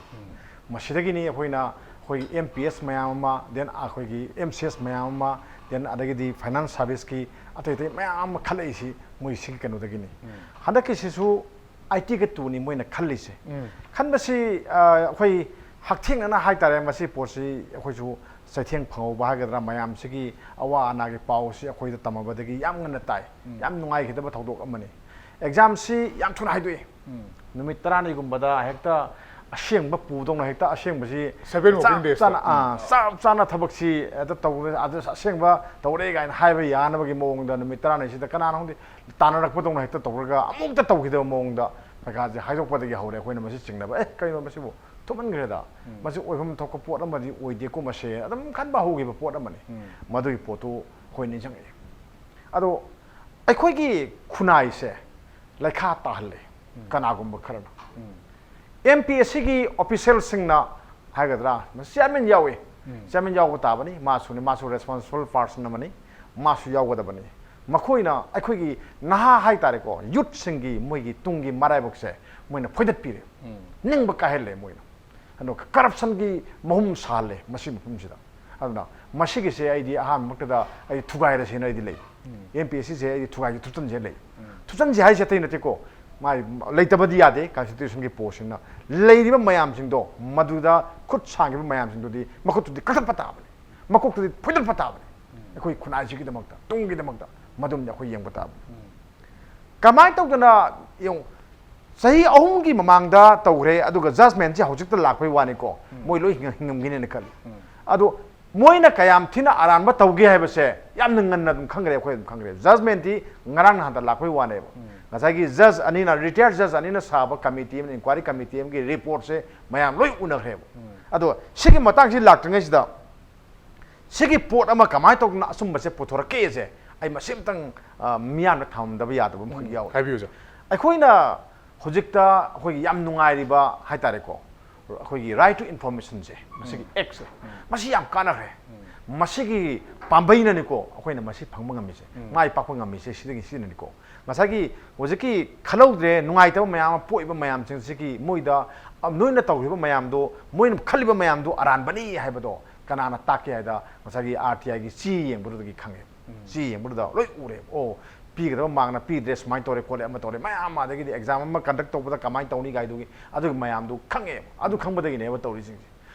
ꯃꯁꯤꯗꯒꯤꯅꯤ ꯑꯩꯈꯣꯏꯅ ꯑꯩꯈꯣꯏꯒꯤ ꯑꯦꯝ ꯄꯤ ꯑꯦꯁ ꯃꯌꯥꯝ ꯑꯃ, ꯗꯦꯟ ꯑꯩꯈꯣꯏꯒꯤ ꯑꯦꯝ ꯁꯤ ꯑꯦꯁ ꯃꯌꯥꯝ ꯑꯃ, ꯗꯦꯟ ꯑꯗꯒꯤꯗꯤ ꯐꯥꯏꯅꯥꯟꯁ ꯁꯥꯔꯚꯤꯁꯀꯤ ꯑꯇꯩ ꯑꯇꯩ ꯃꯌꯥꯝ ꯑꯃ ꯈꯜꯂꯛꯏꯁꯤ ꯃꯣꯏ ꯁꯤꯒꯤ ꯀꯩꯅꯣꯗꯒꯤꯅꯤ꯫ ꯍꯟꯗꯛꯀꯤꯁꯤꯁꯨ ꯑꯥꯏ ꯇꯤꯒ ꯇꯨꯅꯤ ꯃꯣꯏꯅ ꯈꯜꯂꯤꯁꯦ꯫ ꯈꯟꯕꯁꯤ ꯑ, ꯑꯩꯈꯣꯏ ꯍꯛꯊꯦꯡꯅꯅ ꯍꯥꯏꯇꯥꯔꯦ, ꯃꯁꯤ ꯄꯣꯠꯁꯤ ꯑꯩꯈꯣꯏꯁꯨ ꯆꯩꯊꯦꯡ ꯐꯪꯍꯧꯕ ꯍꯥꯏꯒꯗ꯭ꯔꯥ, ꯃꯌꯥꯝꯁꯤꯒꯤ ꯑꯋꯥ ꯑꯅꯥꯒꯤ ꯄꯥꯎꯁꯤ ꯑꯩꯈꯣꯏꯗ ꯇꯝꯃꯕꯗꯒꯤ ꯌꯥꯝ ꯉꯟꯅ ꯇꯥꯏ꯫ ꯌꯥꯝ ꯅꯨꯡꯉꯥꯏꯈꯤꯗꯕ ꯊꯧꯗꯣꯛ ꯑꯃꯅꯤ꯫ ꯑꯦꯛꯖꯥꯝꯁꯤ ꯌꯥꯝ ꯊꯨꯅ ꯍꯥꯏꯗꯣꯛꯏ꯫ ꯅꯨꯃꯤꯠ ꯇꯔꯥꯅꯤꯒꯨꯝꯕꯗ ꯍꯦꯛꯇ ꯑꯁꯦꯡꯕ ꯄꯨꯗꯧꯅ ꯍꯦꯛꯇ ꯑꯁꯦꯡꯕꯁꯤ Seven working days ꯇ꯫ ꯆꯥꯅ, ꯑꯥ, ꯆꯞ ꯆꯥꯅ ꯊꯕꯛꯁꯤ ꯍꯦꯛꯇ ꯇꯧꯔꯦ, ꯑꯗꯨ ꯑꯁꯦꯡꯕ ꯇꯧꯔꯦ ꯀꯥꯏꯅ ꯍꯥꯏꯕ ꯌꯥꯅꯕꯒꯤ ꯃꯑꯣꯡꯗ ꯅꯨꯃꯤꯠ ꯇꯔꯥꯅꯤꯁꯤꯗ ꯀꯅꯥꯅꯣ ꯈꯪꯗꯦ ꯇꯥꯟꯅꯔꯛꯄꯗꯧꯅ ꯍꯦꯛꯇ ꯇꯧꯔꯒ ꯑꯃꯨꯛꯇ ꯇꯧꯈꯤꯗꯕ ꯃꯑꯣꯡꯗ ꯄꯩꯈꯥꯁꯦ ꯍꯥꯏꯗꯣꯛꯄꯗꯒꯤ ꯍꯧꯔꯦ ꯑꯩꯈꯣꯏꯅ ꯃꯁꯤ ꯆꯤꯡꯅꯕ, "ꯑꯦ, ꯀꯩꯅꯣ ꯃꯁꯤꯕꯨ ꯊꯨꯃꯟꯈ꯭ꯔꯦꯗ, ꯃꯁꯤ ꯑꯣꯏꯐꯝ ꯊꯣꯛꯄ ꯄꯣꯠ ꯑꯃꯗꯤ ꯑꯣꯏꯗꯦꯀꯣ ꯃꯁꯦ" ꯑꯗꯨꯝ ꯈꯟꯕ ꯍꯧꯈꯤꯕ ꯄꯣꯠ ꯑꯃꯅꯤ꯫ ꯃꯗꯨꯒꯤ ꯄꯣꯠꯇꯨ ꯑꯩꯈꯣꯏ ꯅꯤꯡꯁꯤꯡꯉꯛꯏ꯫ ꯑꯗꯣ ꯑꯩꯈꯣꯏꯒꯤ ꯈꯨꯟꯅꯥꯏꯁꯦ ꯂꯩꯈꯥ ꯇꯥꯍꯜꯂꯦ ꯀꯅꯥꯒꯨꯝꯕ ꯈꯔꯅ꯫ ꯑꯦꯝ ꯄꯤ ꯑꯦꯁ ꯁꯤꯒꯤ ꯑꯣꯐꯤꯁꯦꯜꯁꯤꯡꯅ ꯍꯥꯏꯒꯗ꯭ꯔꯥ, ꯆꯤꯌꯥꯔꯃꯦꯟ ꯌꯥꯎꯏ꯫ ꯆꯤꯌꯥꯔꯃꯦꯟ ꯌꯥꯎꯕ ꯇꯥꯕꯅꯤ, ꯃꯥꯁꯨꯅꯤ, ꯃꯥꯁꯨ ꯔꯦꯁꯄꯣꯟꯁꯤꯕꯜ ꯄꯥꯔꯁꯟ ꯑꯃꯅꯤ, ꯃꯥꯁꯨ ꯌꯥꯎꯒꯗꯕꯅꯤ꯫ ꯃꯈꯣꯏꯅ ꯑꯩꯈꯣꯏꯒꯤ ꯅꯍꯥ ꯍꯥꯏꯇꯥꯔꯦꯀꯣ, ꯌꯨꯠꯁꯤꯡꯒꯤ ꯃꯣꯏꯒꯤ ꯇꯨꯡꯒꯤ ꯃꯔꯥꯏꯕꯛꯁꯦ ꯃꯣꯏꯅ ꯐꯣꯏꯗꯠꯄꯤꯔꯦ꯫ ꯅꯤꯡꯕ ꯀꯥꯏꯍꯜꯂꯦ ꯃꯣꯏꯅ꯫ ꯑꯗꯣ ꯀꯔꯞꯁꯟꯒꯤ ꯃꯍꯨꯝ ꯁꯥꯍꯜꯂꯦ ꯃꯁꯤ ꯃꯐꯝꯁꯤꯗ꯫ ꯑꯗꯨꯅ ꯃꯁꯤꯒꯤꯁꯦ ꯑꯩꯗꯤ ꯑꯍꯥꯟꯕꯃꯛꯇꯗ ꯑꯩ ꯊꯨꯒꯥꯏꯔꯁꯦꯅ ꯑꯩꯗꯤ ꯂꯩ꯫ ꯑꯦꯝ ꯄꯤ ꯑꯦꯁ ꯁꯤꯁꯦ ꯑꯩꯗꯤ ꯊꯨꯒꯥꯏꯒꯦ, ꯊꯨꯞꯆꯟꯁꯦ ꯂꯩ꯫ ꯊꯨꯞꯆꯟꯁꯦ ꯍꯥꯏꯁꯦ ꯑꯇꯩ ꯅꯠꯇꯦꯀꯣ, ꯃꯥ ꯂꯩꯇꯕꯗꯤ ꯌꯥꯗꯦ, ꯀꯟꯁꯇꯤꯇ꯭ꯌꯨꯁꯟꯒꯤ ꯄꯣꯁꯁꯤꯡꯅ꯫ ꯂꯩꯔꯤꯕ ꯃꯌꯥꯝꯁꯤꯡꯗꯣ, ꯃꯗꯨꯗ ꯈꯨꯠ ꯁꯥꯡꯈꯤꯕ ꯃꯌꯥꯝꯁꯤꯡꯗꯨꯗꯤ ꯃꯈꯨꯠꯇꯨꯗꯤ ꯀꯛꯊꯠꯄ ꯇꯥꯕꯅꯤ, ꯃꯀꯣꯛꯇꯨꯗꯤ ꯐꯣꯏꯗꯠꯄ ꯇꯥꯕꯅꯤ꯫ ꯑꯩꯈꯣꯏ ꯈꯨꯟꯅꯥꯏꯁꯤꯒꯤꯗꯃꯛꯇ, ꯇꯨꯡꯒꯤꯗꯃꯛꯇ ꯃꯗꯨꯝꯗꯤ ꯑꯩꯈꯣꯏ ꯌꯦꯡꯕ ꯇꯥꯕꯅꯤ꯫ ꯀꯃꯥꯏꯅ ꯇꯧꯗꯅ ꯌꯦꯡꯉꯨ, ꯆꯍꯤ ꯑꯍꯨꯝꯒꯤ ꯃꯃꯥꯡꯗ ꯇꯧꯈ꯭ꯔꯦ, ꯑꯗꯨꯒ ꯖꯖꯃꯦꯟꯁꯤ ꯍꯧꯖꯤꯛꯇ ꯂꯥꯛꯄꯩ ꯋꯥꯅꯤꯀꯣ꯫ ꯃꯣꯏ ꯂꯣꯏ ꯍꯤꯡꯉꯝ-, ꯍꯤꯡꯉꯝꯈꯤꯅꯦꯅ ꯈꯜꯂꯤ꯫ ꯑꯗꯣ ꯃꯣꯏꯅ ꯀꯌꯥꯝ ꯊꯤꯅ ꯑꯔꯥꯟꯕ ꯇꯧꯒꯦ ꯍꯥꯏꯕꯁꯦ ꯌꯥꯝꯅ ꯉꯟꯅ ꯑꯗꯨꯝ ꯈꯪꯈ꯭ꯔꯦ, ꯑꯩꯈꯣꯏ ꯑꯗꯨꯝ ꯈꯪꯈ꯭ꯔꯦ꯫ ꯖꯖꯃꯦꯟꯇꯤ ꯉꯔꯥꯡ ꯅꯍꯥꯟꯗ ꯂꯥꯛꯄꯩ ꯋꯥꯅꯦꯕ꯫ ꯉꯁꯥꯏꯒꯤ ꯖꯖ ꯑꯅꯤꯅ, ꯔꯤꯇꯥꯌꯔ ꯖꯖ ꯑꯅꯤꯅ ꯁꯥꯕ ꯀꯃꯤꯇꯤ ꯑꯃꯅ, ꯏꯟꯀ꯭ꯋꯥꯏꯔꯤ ꯀꯃꯤꯇꯤ ꯑꯃꯒꯤ ꯔꯤꯄꯣꯔꯠꯁꯦ ꯃꯌꯥꯝ ꯂꯣꯏ ꯎꯅꯈ꯭ꯔꯦꯕ꯫ ꯑꯗꯣ ꯁꯤꯒꯤ ꯃꯇꯥꯡꯁꯤ ꯂꯥꯛꯇ꯭ꯔꯤꯉꯩꯁꯤꯗ ꯁꯤꯒꯤ ꯄꯣꯠ ꯑꯃ ꯀꯃꯥꯏꯅ ꯇꯧꯗꯅ ꯑꯆꯨꯝꯕꯁꯦ ꯄꯨꯊꯣꯔꯛꯀꯦꯁꯦ ꯑꯩ ꯃꯁꯤ ꯑꯃꯇꯪ, ꯑ, ꯃꯤꯌꯥꯝꯅ ꯊꯝꯗꯕ ꯌꯥꯗꯕ ꯑꯃꯈꯛ ꯌꯥꯎꯔꯤ꯫ ꯍꯥꯏꯕꯤꯌꯨ, ꯁꯥꯔ꯫ ꯑꯩꯈꯣꯏꯅ ꯍꯧꯖꯤꯛꯇ ꯑꯩꯈꯣꯏꯒꯤ ꯌꯥꯝ ꯅꯨꯡꯉꯥꯏꯔꯤꯕ ꯍꯥꯏꯇꯥꯔꯦꯀꯣ, ꯑꯩꯈꯣꯏꯒꯤ right to informationꯁꯦ, ꯃꯁꯤꯒꯤ actꯁꯦ, ꯃꯁꯤ ꯌꯥꯝ ꯀꯥꯟꯅꯈ꯭ꯔꯦ꯫ ꯃꯁꯤꯒꯤ ꯄꯥꯝꯕꯩꯅꯅꯤꯀꯣ ꯑꯩꯈꯣꯏꯅ ꯃꯁꯤ ꯐꯪꯕ ꯉꯝꯃꯤꯁꯦ, ꯃꯥꯏ ꯄꯥꯛꯄ ꯉꯝꯃꯤꯁꯦ ꯁꯤꯗꯒꯤ, ꯁꯤꯅꯅꯤꯀꯣ꯫ ꯉꯁꯥꯏꯒꯤ ꯍꯧꯖꯤꯛꯀꯤ ꯈꯜꯍꯧꯗ꯭ꯔꯦ, ꯅꯨꯡꯉꯥꯏꯇꯕ ꯃꯌꯥꯝ ꯑꯃ ꯄꯣꯛꯏꯕ ꯃꯌꯥꯝꯁꯤꯡꯁꯤꯒꯤ ꯃꯣꯏꯗ, ꯑ, ꯅꯣꯏꯅ ꯇꯧꯈꯤꯕ ꯃꯌꯥꯝꯗꯣ, ꯃꯣꯏꯅ ꯈꯜꯂꯤꯕ ꯃꯌꯥꯝꯗꯣ ꯑꯔꯥꯟꯕꯅꯤ ꯍꯥꯏꯕꯗꯣ ꯀꯅꯥꯅ ꯇꯥꯛꯀꯦ ꯍꯥꯏꯗ, ꯉꯁꯥꯏꯒꯤ RTIꯒꯤ ꯆꯦ ꯌꯦꯡꯕꯗꯨꯗꯒꯤ ꯈꯪꯉꯦ꯫ ꯆꯦ ꯌꯦꯡꯕꯗꯨꯗ ꯂꯣꯏ ꯎꯔꯦ꯫ ꯑꯣ, ꯄꯤꯒꯗꯕ markꯅ ꯄꯤꯗ꯭ꯔꯦ, ꯁꯨꯃꯥꯏꯅ ꯇꯧꯔꯦ ꯈꯣꯠꯂꯦ, ꯑꯃ ꯇꯧꯔꯦ, ꯃꯌꯥꯝ ꯑꯃ, ꯑꯗꯒꯤꯗꯤ exam ꯑꯃ conduct ꯇꯧꯕꯗ ꯀꯃꯥꯏꯅ ꯇꯧꯅꯤ ꯀꯥꯏꯗꯨꯒꯤ ꯑꯗꯨꯒꯤ ꯃꯌꯥꯝꯗꯨ ꯈꯪꯉꯦꯕ꯫ ꯑꯗꯨ ꯈꯪꯕꯗꯒꯤꯅꯦꯕ ꯇꯧꯔꯤꯁꯤꯡꯁꯦ꯫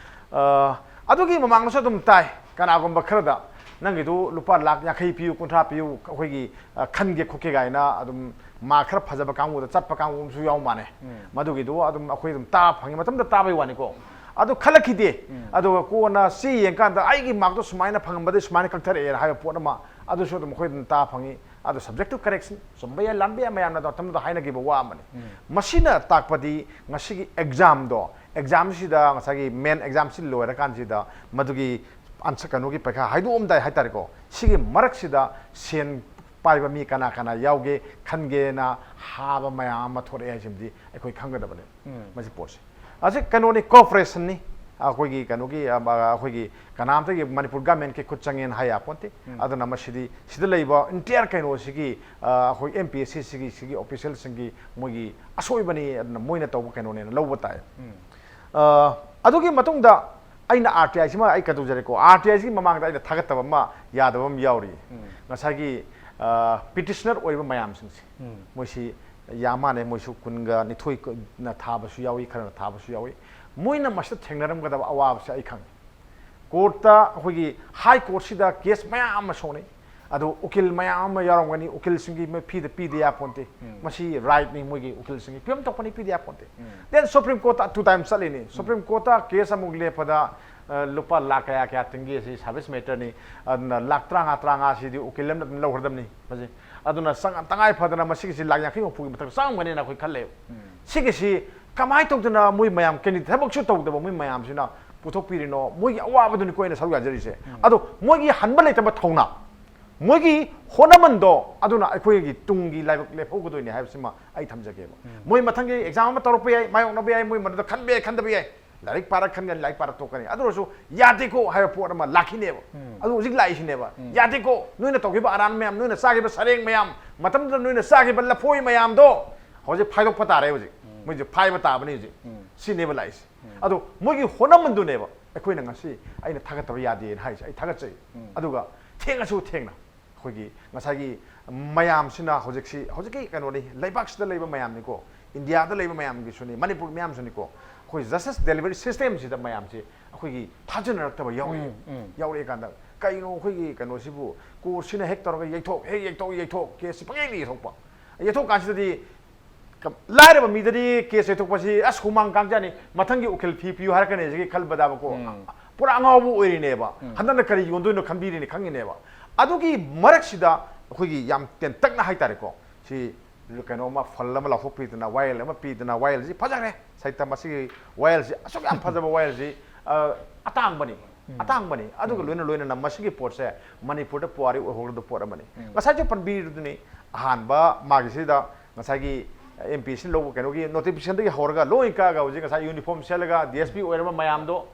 ꯑ, ꯑꯗꯨꯒꯤ ꯃꯃꯥꯡꯗꯁꯨ ꯑꯗꯨꯝ ꯇꯥꯏ, ꯀꯅꯥꯒꯨꯝꯕ ꯈꯔꯗ ꯅꯪꯒꯤꯗꯨ ꯂꯨꯄꯥ ꯂꯥꯈ ꯌꯥꯡꯈꯩ ꯄꯤꯌꯨ, ꯀꯨꯟꯊ꯭ꯔꯥ ꯄꯤꯌꯨ, ꯑꯩꯈꯣꯏꯒꯤ, ꯑ, ꯈꯟꯒꯦ ꯈꯣꯠꯀꯦ ꯀꯥꯏꯅ ꯑꯗꯨꯝ mark ꯈꯔ ꯐꯖꯕ ꯀꯥꯡꯕꯨꯗ ꯆꯠꯄ ꯀꯥꯡꯕꯨ ꯑꯃꯁꯨ ꯌꯥꯎ ꯃꯥꯟꯅꯦ꯫ ꯃꯗꯨꯒꯤꯗꯨ ꯑꯗꯨꯝ ꯑꯩꯈꯣꯏ ꯑꯗꯨꯝ ꯇꯥꯕ ꯐꯪꯉꯤ, ꯃꯇꯝꯗ ꯇꯥꯕꯩ ꯋꯥꯅꯤꯀꯣ꯫ ꯑꯗꯨ ꯈꯜꯂꯛꯈꯤꯗꯦ꯫ ꯑꯗꯨꯒ ꯀꯣꯟꯅ ꯆꯦ ꯌꯦꯡꯀꯥꯟꯗ ꯑꯩꯒꯤ markꯇꯣ ꯁꯨꯃꯥꯏꯅ ꯐꯪꯉꯝꯕꯗꯒꯤ ꯁꯨꯃꯥꯏꯅ ꯀꯛꯊꯔꯛꯑꯦꯅ ꯍꯥꯏꯕ ꯄꯣꯠ ꯑꯃ, ꯑꯗꯨꯁꯨ ꯑꯗꯨꯝ ꯑꯩꯈꯣꯏ ꯑꯗꯨꯝ ꯇꯥꯕ ꯐꯪꯉꯤ꯫ ꯑꯗꯣ subject to correction, ꯆꯨꯝꯕ ꯌꯥꯏ, ꯂꯥꯟꯕ ꯌꯥꯏ, ꯃꯌꯥꯝꯅ ꯃꯇꯝꯗꯨꯗ ꯍꯥꯏꯅꯈꯤꯕ ꯋꯥ ꯑꯃꯅꯤ꯫ ꯃꯁꯤꯅ ꯇꯥꯛꯄꯗꯤ ꯉꯁꯤꯒꯤ examꯗꯣ, examꯁꯤꯗ ꯉꯁꯥꯏꯒꯤ main examꯁꯤ ꯂꯣꯏꯔꯀꯥꯟꯁꯤꯗ ꯃꯗꯨꯒꯤ answer, ꯀꯩꯅꯣꯒꯤ ꯄꯩꯈꯥ ꯍꯥꯏꯗꯣꯛꯑꯝꯗꯥꯏ ꯍꯥꯏꯇꯥꯔꯦꯀꯣ, ꯁꯤꯒꯤ ꯃꯔꯛꯁꯤꯗ ꯁꯦꯟ ꯄꯥꯏꯕ ꯃꯤ ꯀꯅꯥ ꯀꯅꯥ ꯌꯥꯎꯒꯦ ꯈꯟꯒꯦꯅ ꯍꯥꯕ ꯃꯌꯥꯝ ꯑꯃ ꯊꯣꯔꯛꯑꯦ ꯍꯥꯏꯁꯤꯃꯗꯤ ꯑꯩꯈꯣꯏ ꯈꯪꯒꯗꯕꯅꯤ꯫ ꯃꯁꯤ ꯄꯣꯠꯁꯦ ꯑꯁꯤ ꯀꯩꯅꯣꯅꯤ, corporationꯅꯤ꯫ ꯑꯩꯈꯣꯏꯒꯤ ꯀꯩꯅꯣꯒꯤ, ꯑ, ꯑꯩꯈꯣꯏꯒꯤ ꯀꯅꯥꯝꯇꯒꯤ ꯃꯅꯤꯄꯨꯔ governmentꯀꯤ ꯈꯨꯠ ꯆꯪꯉꯦꯅ ꯍꯥꯏ ꯌꯥꯄꯣꯟꯇꯦ꯫ ꯑꯗꯨꯅ ꯃꯁꯤꯗꯤ ꯁꯤꯗ ꯂꯩꯕ entire ꯀꯩꯅꯣꯁꯤꯒꯤ, ꯑ, ꯑꯩꯈꯣꯏ MPSCꯁꯤꯒꯤ, ꯁꯤꯒꯤ officialꯁꯤꯡꯒꯤ ꯃꯣꯏꯒꯤ ꯑꯁꯣꯏꯕꯅꯤ, ꯑꯗꯨꯅ ꯃꯣꯏꯅ ꯇꯧꯕ ꯀꯩꯅꯣꯅꯦꯅ ꯂꯧꯕ ꯇꯥꯏ꯫ ꯑ, ꯑꯗꯨꯒꯤ ꯃꯇꯨꯡꯗ ꯑꯩꯅ RTIꯁꯤꯃ ꯑꯩ ꯀꯩꯗꯧꯖꯔꯦꯀꯣ, RTIꯁꯤꯒꯤ ꯃꯃꯥꯡꯗ ꯑꯩꯅ ꯊꯥꯒꯠꯇꯕ ꯑꯃ, ꯌꯥꯗꯕ ꯑꯃ ꯌꯥꯎꯔꯤ꯫ ꯉꯁꯥꯏꯒꯤ, ꯑ, petitioner ꯑꯣꯏꯕ ꯃꯌꯥꯝꯁꯤꯡꯁꯦ, ꯃꯣꯏꯁꯤ ꯌꯥꯝ ꯃꯥꯟꯅꯦ, ꯃꯣꯏꯁꯨ ꯀꯨꯟꯒ ꯅꯤꯊꯣꯏꯅ ꯊꯥꯕꯁꯨ ꯌꯥꯎꯏ, ꯈꯔꯅ ꯊꯥꯕꯁꯨ ꯌꯥꯎꯏ꯫ ꯃꯣꯏꯅ ꯃꯁꯤꯗ ꯊꯦꯡꯅꯔꯝꯒꯗꯕ ꯑꯋꯥꯕꯁꯦ ꯑꯩ ꯈꯪꯉꯤ꯫ Courtꯇ, ꯑꯩꯈꯣꯏꯒꯤ High Courtꯁꯤꯗ case ꯃꯌꯥꯝ ꯑꯃ ꯁꯣꯛꯅꯩ, ꯑꯗꯣ ꯎꯀꯤꯜ ꯃꯌꯥꯝ ꯑꯃ ꯌꯥꯎꯔꯝꯒꯅꯤ, ꯎꯀꯤꯜꯁꯤꯡꯒꯤ ꯃ-, ꯐꯤꯗ ꯄꯤꯗ ꯌꯥꯄꯣꯟꯇꯦ꯫ ꯃꯁꯤ rightꯅꯤ, ꯃꯣꯏꯒꯤ ꯎꯀꯤꯜꯁꯤꯡꯒꯤ ꯐꯤꯕꯝ ꯊꯣꯛꯄꯅꯤ, ꯄꯤꯗ ꯌꯥꯄꯣꯟꯇꯦ꯫ Then Supreme Courtꯇ two time ꯆꯠꯂꯤꯅꯤ, Supreme Courtꯇ case ꯑꯃꯨꯛ ꯂꯦꯞꯄꯗ, ꯑ, ꯂꯨꯄꯥ ꯂꯥꯈ ꯀꯌꯥ ꯀꯌꯥ ꯇꯤꯡꯒꯦ, ꯁꯤ service matterꯅꯤ꯫ ꯑꯗꯨꯅ ꯂꯥꯈ ꯇꯔꯥꯃꯉꯥ, ꯇꯔꯥꯃꯉꯥ ꯁꯤꯗꯤ ꯎꯀꯤꯜ ꯑꯃꯅ ꯑꯗꯨꯝ ꯂꯧꯈ꯭ꯔꯗꯕꯅꯤ꯫ ꯃꯁꯤ ꯑꯗꯨꯅ ꯆꯪ-, ꯇꯉꯥꯏ ꯐꯗꯅ ꯃꯁꯤꯒꯤꯁꯤ ꯂꯥꯈ ꯌꯥꯡꯈꯩ ꯍꯨꯝꯐꯨꯒꯤ ꯃꯊꯛꯇ ꯆꯪꯉꯝꯒꯅꯤꯅ ꯑꯩꯈꯣꯏ ꯈꯜꯂꯦꯕ꯫ ꯁꯤꯒꯤꯁꯤ ꯀꯃꯥꯏꯅ ꯇꯧꯗꯅ ꯃꯣꯏ ꯃꯌꯥꯝ candidate ꯊꯕꯛꯁꯨ ꯇꯧꯗꯕ ꯃꯣꯏ ꯃꯌꯥꯝꯁꯤꯅ ꯄꯨꯊꯣꯛꯄꯤꯔꯤꯅꯣ? ꯃꯣꯏꯒꯤ ꯑꯋꯥꯕꯗꯨꯅꯤꯀꯣ ꯑꯩꯅ ꯁꯔꯨꯛ ꯌꯥꯖꯔꯤꯁꯦ꯫ ꯑꯗꯣ ꯃꯣꯏꯒꯤ ꯍꯟꯕ ꯂꯩꯇꯕ ꯊꯧꯅꯥ, ꯃꯣꯏꯒꯤ ꯍꯣꯠꯅꯃꯟꯗꯣ ꯑꯗꯨꯅ ꯑꯩꯈꯣꯏꯒꯤ ꯇꯨꯡꯒꯤ ꯂꯥꯏꯕꯛ ꯂꯦꯞꯍꯧꯒꯗꯣꯏꯅꯦ ꯍꯥꯏꯕꯁꯤꯃ ꯑꯩ ꯊꯝꯖꯒꯦꯕ꯫ ꯃꯣꯏ ꯃꯊꯪꯒꯤ ꯑꯦꯛꯖꯥꯝ ꯑꯃ ꯇꯧꯔꯛꯄ ꯌꯥꯏ, ꯃꯥꯌꯣꯛꯅꯕ ꯌꯥꯏ, ꯃꯣꯏ ꯃꯗꯨꯗ ꯈꯟꯕ ꯌꯥꯏ, ꯈꯟꯗꯕ ꯌꯥꯏ꯫ ꯂꯥꯏꯔꯤꯛ ꯄꯥꯔ ꯈꯟꯒꯅꯤ, ꯂꯥꯏꯔꯤꯛ ꯄꯥꯔ ꯇꯣꯛꯀꯅꯤ꯫ ꯑꯗꯨ ꯑꯣꯏꯔꯁꯨ ꯌꯥꯗꯦꯀꯣ ꯍꯥꯏꯕ ꯄꯣꯠ ꯑꯃ ꯂꯥꯛꯈꯤꯅꯦꯕ꯫ ꯑꯗꯨ ꯍꯧꯖꯤꯛ ꯂꯥꯛꯏꯁꯤꯅꯦꯕ꯫ ꯌꯥꯗꯦꯀꯣ, ꯅꯣꯏꯅ ꯇꯧꯈꯤꯕ ꯑꯔꯥꯟ ꯃꯌꯥꯝ, ꯅꯣꯏꯅ ꯆꯥꯈꯤꯕ ꯁꯔꯦꯡ ꯃꯌꯥꯝ, ꯃꯇꯝꯗꯨꯗ ꯅꯣꯏꯅ ꯆꯥꯈꯤꯕ ꯂꯐꯣꯏ ꯃꯌꯥꯝꯗꯣ ꯍꯧꯖꯤꯛ ꯐꯥꯏꯗꯣꯛꯄ ꯇꯥꯔꯦ꯫ ꯍꯧꯖꯤꯛ ꯃꯣꯏꯁꯦ ꯐꯥꯏꯕ ꯇꯥꯕꯅꯤ ꯍꯧꯖꯤꯛ꯫ ꯁꯤꯅꯦꯕ ꯂꯥꯛꯏꯁꯦ꯫ ꯑꯗꯣ ꯃꯣꯏꯒꯤ ꯍꯣꯠꯅꯃꯟꯗꯨꯅꯦꯕ ꯑꯩꯈꯣꯏꯅ ꯉꯁꯤ ꯑꯩꯅ ꯊꯥꯒꯠꯇꯕ ꯌꯥꯗꯦꯅ ꯍꯥꯏꯁꯦ꯫ ꯑꯩ ꯊꯥꯒꯠꯆꯩ꯫ ꯑꯗꯨꯒ ꯊꯦꯡꯉꯁꯨ ꯊꯦꯡꯅ ꯑꯩꯈꯣꯏꯒꯤ ꯉꯁꯥꯏꯒꯤ ꯃꯌꯥꯝꯁꯤꯅ ꯍꯧꯖꯤꯛꯁꯤ, ꯍꯧꯖꯤꯛꯀꯤ ꯀꯩꯅꯣꯅꯤ, ꯂꯩꯕꯥꯛꯁꯤꯗ ꯂꯩꯕ ꯃꯌꯥꯝꯅꯤꯀꯣ, ꯏꯟꯗꯤꯌꯥꯗ ꯂꯩꯕ ꯃꯌꯥꯝꯒꯤꯁꯨꯅꯤ, ꯃꯅꯤꯄꯨꯔ ꯃꯌꯥꯝꯁꯨꯅꯤꯀꯣ, ꯑꯩꯈꯣꯏ justice delivery system ꯁꯤꯗ ꯃꯌꯥꯝꯁꯤ ꯑꯩꯈꯣꯏꯒꯤ ꯊꯥꯖꯅꯔꯛꯇꯕ ꯌꯥꯎꯔꯛꯑꯦ꯫ ꯎꯝ, ꯎꯝ꯫ ꯌꯥꯎꯔꯛꯑꯦ ꯀꯥꯟꯗ ꯀꯩꯅꯣ ꯑꯩꯈꯣꯏꯒꯤ ꯀꯩꯅꯣꯁꯤꯕꯨ, court ꯁꯤꯅ ꯍꯦꯛ ꯇꯧꯔꯒ ꯌꯩꯊꯣꯛ, ꯍꯦꯛ ꯌꯩꯊꯣꯛ, ꯌꯩꯊꯣꯛ, case ꯁꯤ ꯄꯪꯌꯩꯗ ꯌꯩꯊꯣꯛꯄ꯫ ꯌꯩꯊꯣꯛ ꯀꯥꯟꯁꯤꯗꯗꯤ ꯀ-, ꯂꯥꯏꯔꯕ ꯃꯤꯗꯗꯤ case ꯌꯩꯊꯣꯛꯄꯁꯤ ꯑꯁ ꯍꯨꯃꯥꯡ ꯀꯥꯡꯖꯥꯅꯤ, ꯃꯊꯪꯒꯤ ꯎꯀꯤꯜ ꯐꯤ ꯄꯤꯌꯨ ꯍꯥꯏꯔꯛꯀꯅꯤ ꯁꯤꯒꯤ ꯈꯟꯕꯗꯕꯀꯣ꯫ ꯎꯝ꯫ ꯄꯨꯔꯥ ꯑꯉꯥꯎꯕ ꯑꯣꯏꯔꯤꯅꯦꯕ꯫ ꯎꯝ꯫ ꯍꯟꯗꯛꯅ ꯀꯔꯤ ꯌꯣꯟꯗꯣꯏꯅꯣ ꯈꯟꯕꯤꯔꯤꯅꯤ, ꯈꯪꯉꯤꯅꯦꯕ꯫ ꯑꯗꯨꯒꯤ ꯃꯔꯛꯁꯤꯗ ꯑꯩꯈꯣꯏꯒꯤ ꯌꯥꯝ ꯇꯦꯟꯇꯛꯅ ꯍꯥꯏꯇꯥꯔꯦꯀꯣ, ꯁꯤ ꯀꯩꯅꯣ ꯑꯃ, file ꯑꯃ ꯂꯥꯎꯊꯣꯛꯄꯤꯗꯅ, ꯋꯥꯌꯦꯜ ꯑꯃ ꯄꯤꯗꯅ, ꯋꯥꯌꯦꯜꯁꯤ ꯐꯖꯈ꯭ꯔꯦ꯫ ꯁꯥꯍꯤꯇ꯭ꯌ ꯃꯁꯤꯒꯤ ꯋꯥꯌꯦꯜꯁꯤ ꯑꯁꯨꯛ ꯌꯥꯝ ꯐꯖꯕ ꯋꯥꯌꯦꯜꯁꯤ, ꯑ, ꯑꯇꯥꯡꯕꯅꯤ꯫ ꯎꯝ꯫ ꯑꯇꯥꯡꯕꯅꯤ꯫ ꯑꯗꯨꯒ ꯎꯝ꯫ ꯂꯣꯏꯅ ꯂꯣꯏꯅꯅ ꯃꯁꯤꯒꯤ ꯄꯣꯠꯁꯦ ꯃꯅꯤꯄꯨꯔꯗ ꯄꯨꯋꯥꯔꯤ ꯑꯣꯏꯍꯧꯔꯗꯕ ꯄꯣꯠ ꯑꯃꯅꯤ꯫ ꯎꯝ꯫ ꯉꯁꯥꯏꯁꯨ ꯄꯟꯕꯤꯔꯤꯗꯨꯅꯤ, ꯑꯍꯥꯟꯕ ꯃꯥꯒꯤꯁꯤꯗ ꯉꯁꯥꯏꯒꯤ M P ꯁꯤꯅ ꯂꯧꯕ ꯀꯩꯅꯣꯒꯤ notification ꯗꯒꯤ ꯍꯧꯔꯒ ꯂꯣꯏ ꯀꯛꯑꯒ ꯍꯧꯖꯤꯛ ꯉꯁꯥꯏ uniform ꯁꯦꯠꯂꯒ D S P ꯑꯣꯏꯔꯕ ꯃꯌꯥꯝꯗꯣ,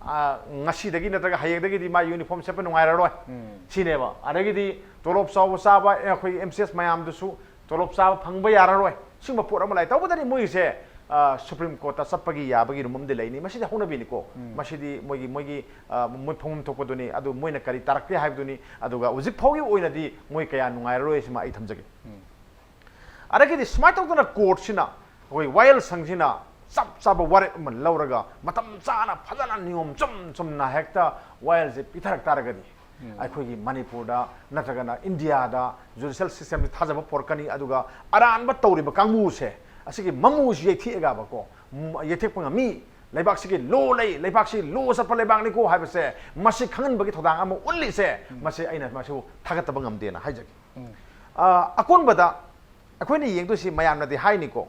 ꯑ, ꯉꯁꯤꯗꯒꯤ ꯅꯠꯇ꯭ꯔꯒ ꯍꯌꯦꯡꯗꯒꯤꯗꯤ ꯃꯥ uniform ꯁꯦꯠꯄ ꯅꯨꯡꯉꯥꯏꯔꯔꯣꯏ꯫ ꯎꯝ꯫ ꯁꯤꯅꯦꯕ꯫ ꯑꯗꯒꯤꯗꯤ ꯇꯣꯂꯣꯞ ꯆꯥꯎꯕ ꯆꯥꯕ, ꯑꯦ, ꯑꯩꯈꯣꯏ M C S ꯃꯌꯥꯝꯗꯨꯁꯨ ꯇꯣꯂꯣꯞ ꯆꯥꯕ ꯐꯪꯕ ꯌꯥꯔꯔꯣꯏ꯫ ꯁꯤꯒꯨꯝꯕ ꯄꯣꯠ ꯑꯃ ꯂꯥꯛꯑꯦ꯫ ꯇꯧꯕꯇꯗꯤ ꯃꯣꯏꯒꯤꯁꯦ, ꯑ, Supreme Court ꯇ ꯆꯠꯄꯒꯤ ꯌꯥꯕꯒꯤ ꯔꯨꯝ ꯑꯃꯗꯤ ꯂꯩꯅꯤ꯫ ꯃꯁꯤꯗꯤ ꯍꯧꯅꯕꯤꯅꯤꯀꯣ꯫ ꯎꯝ꯫ ꯃꯁꯤꯗꯤ ꯃꯣꯏꯒꯤ, ꯃꯣꯏꯒꯤ, ꯑ, ꯃꯣꯏ ꯐꯪꯐꯝ ꯊꯣꯛꯄꯗꯨꯅꯤ꯫ ꯑꯗꯨ ꯃꯣꯏꯅ ꯀꯔꯤ ꯇꯥꯔꯛꯀꯦ ꯍꯥꯏꯕꯗꯨꯅꯤ꯫ ꯑꯗꯨꯒ ꯍꯧꯖꯤꯛ ꯐꯥꯎꯒꯤ ꯑꯣꯏꯅꯗꯤ ꯃꯣꯏ ꯀꯌꯥ ꯅꯨꯡꯉꯥꯏꯔꯔꯣꯏ, ꯁꯤꯃ ꯑꯩ ꯊꯝꯖꯒꯦ꯫ ꯎꯝ꯫ ꯑꯗꯒꯤꯗꯤ ꯁꯨꯃꯥꯏꯅ ꯇꯧꯗꯅ court ꯁꯤꯅ, ꯑꯩꯈꯣꯏ ꯋꯥꯌꯦꯜ ꯁꯪꯁꯤꯅ ꯆꯞ ꯆꯥꯕ ꯋꯥꯔꯦꯞ ꯑꯃ ꯂꯧꯔꯒ ꯃꯇꯝ ꯆꯥꯅ ꯐꯖꯅ ꯅꯤꯌꯣꯝ ꯆꯨꯝ ꯆꯨꯝꯅ ꯍꯦꯛꯇ ꯋꯥꯌꯦꯜꯁꯦ ꯄꯤꯊꯔꯛ ꯇꯥꯔꯒꯗꯤ, ꯎꯝ꯫ ꯑꯩꯈꯣꯏꯒꯤ ꯃꯅꯤꯄꯨꯔꯗ ꯅꯠꯇ꯭ꯔꯒꯅ ꯏꯟꯗꯤꯌꯥꯗ judicial system ꯁꯤ ꯊꯥꯖꯕ ꯄꯣꯔꯛꯀꯅꯤ꯫ ꯑꯗꯨꯒ ꯑꯔꯥꯟꯕ ꯇꯧꯔꯤꯕ ꯀꯥꯡꯕꯨꯁꯦ, ꯑꯁꯤꯒꯤ ꯃꯃꯨꯁꯤ ꯌꯩꯊꯦꯛꯑꯒꯕꯀꯣ, ꯎꯝ, ꯌꯩꯊꯦꯛꯄ ꯉꯝꯃꯤ꯫ ꯂꯩꯕꯥꯛꯁꯤꯒꯤ law ꯂꯩ, ꯂꯩꯕꯥꯛꯁꯤ law ꯆꯠꯄ ꯂꯩꯕꯥꯛꯅꯤꯀꯣ ꯍꯥꯏꯕꯁꯦ, ꯃꯁꯤ ꯈꯪꯍꯟꯕꯒꯤ ꯊꯧꯗꯥꯡ ꯑꯃ ꯎꯠꯂꯤꯁꯦ, ꯎꯝ꯫ ꯃꯁꯤ ꯑꯩꯅ ꯃꯁꯤꯕꯨ ꯊꯥꯒꯠꯇꯕ ꯉꯝꯗꯦꯅ ꯍꯥꯏꯖꯒꯦ꯫ ꯎꯝ꯫ ꯑ, ꯑꯀꯣꯟꯕꯗ ꯑꯩꯈꯣꯏꯅ ꯌꯦꯡꯗꯣꯏꯁꯤ, ꯃꯌꯥꯝꯅꯗꯤ ꯍꯥꯏꯅꯤꯀꯣ,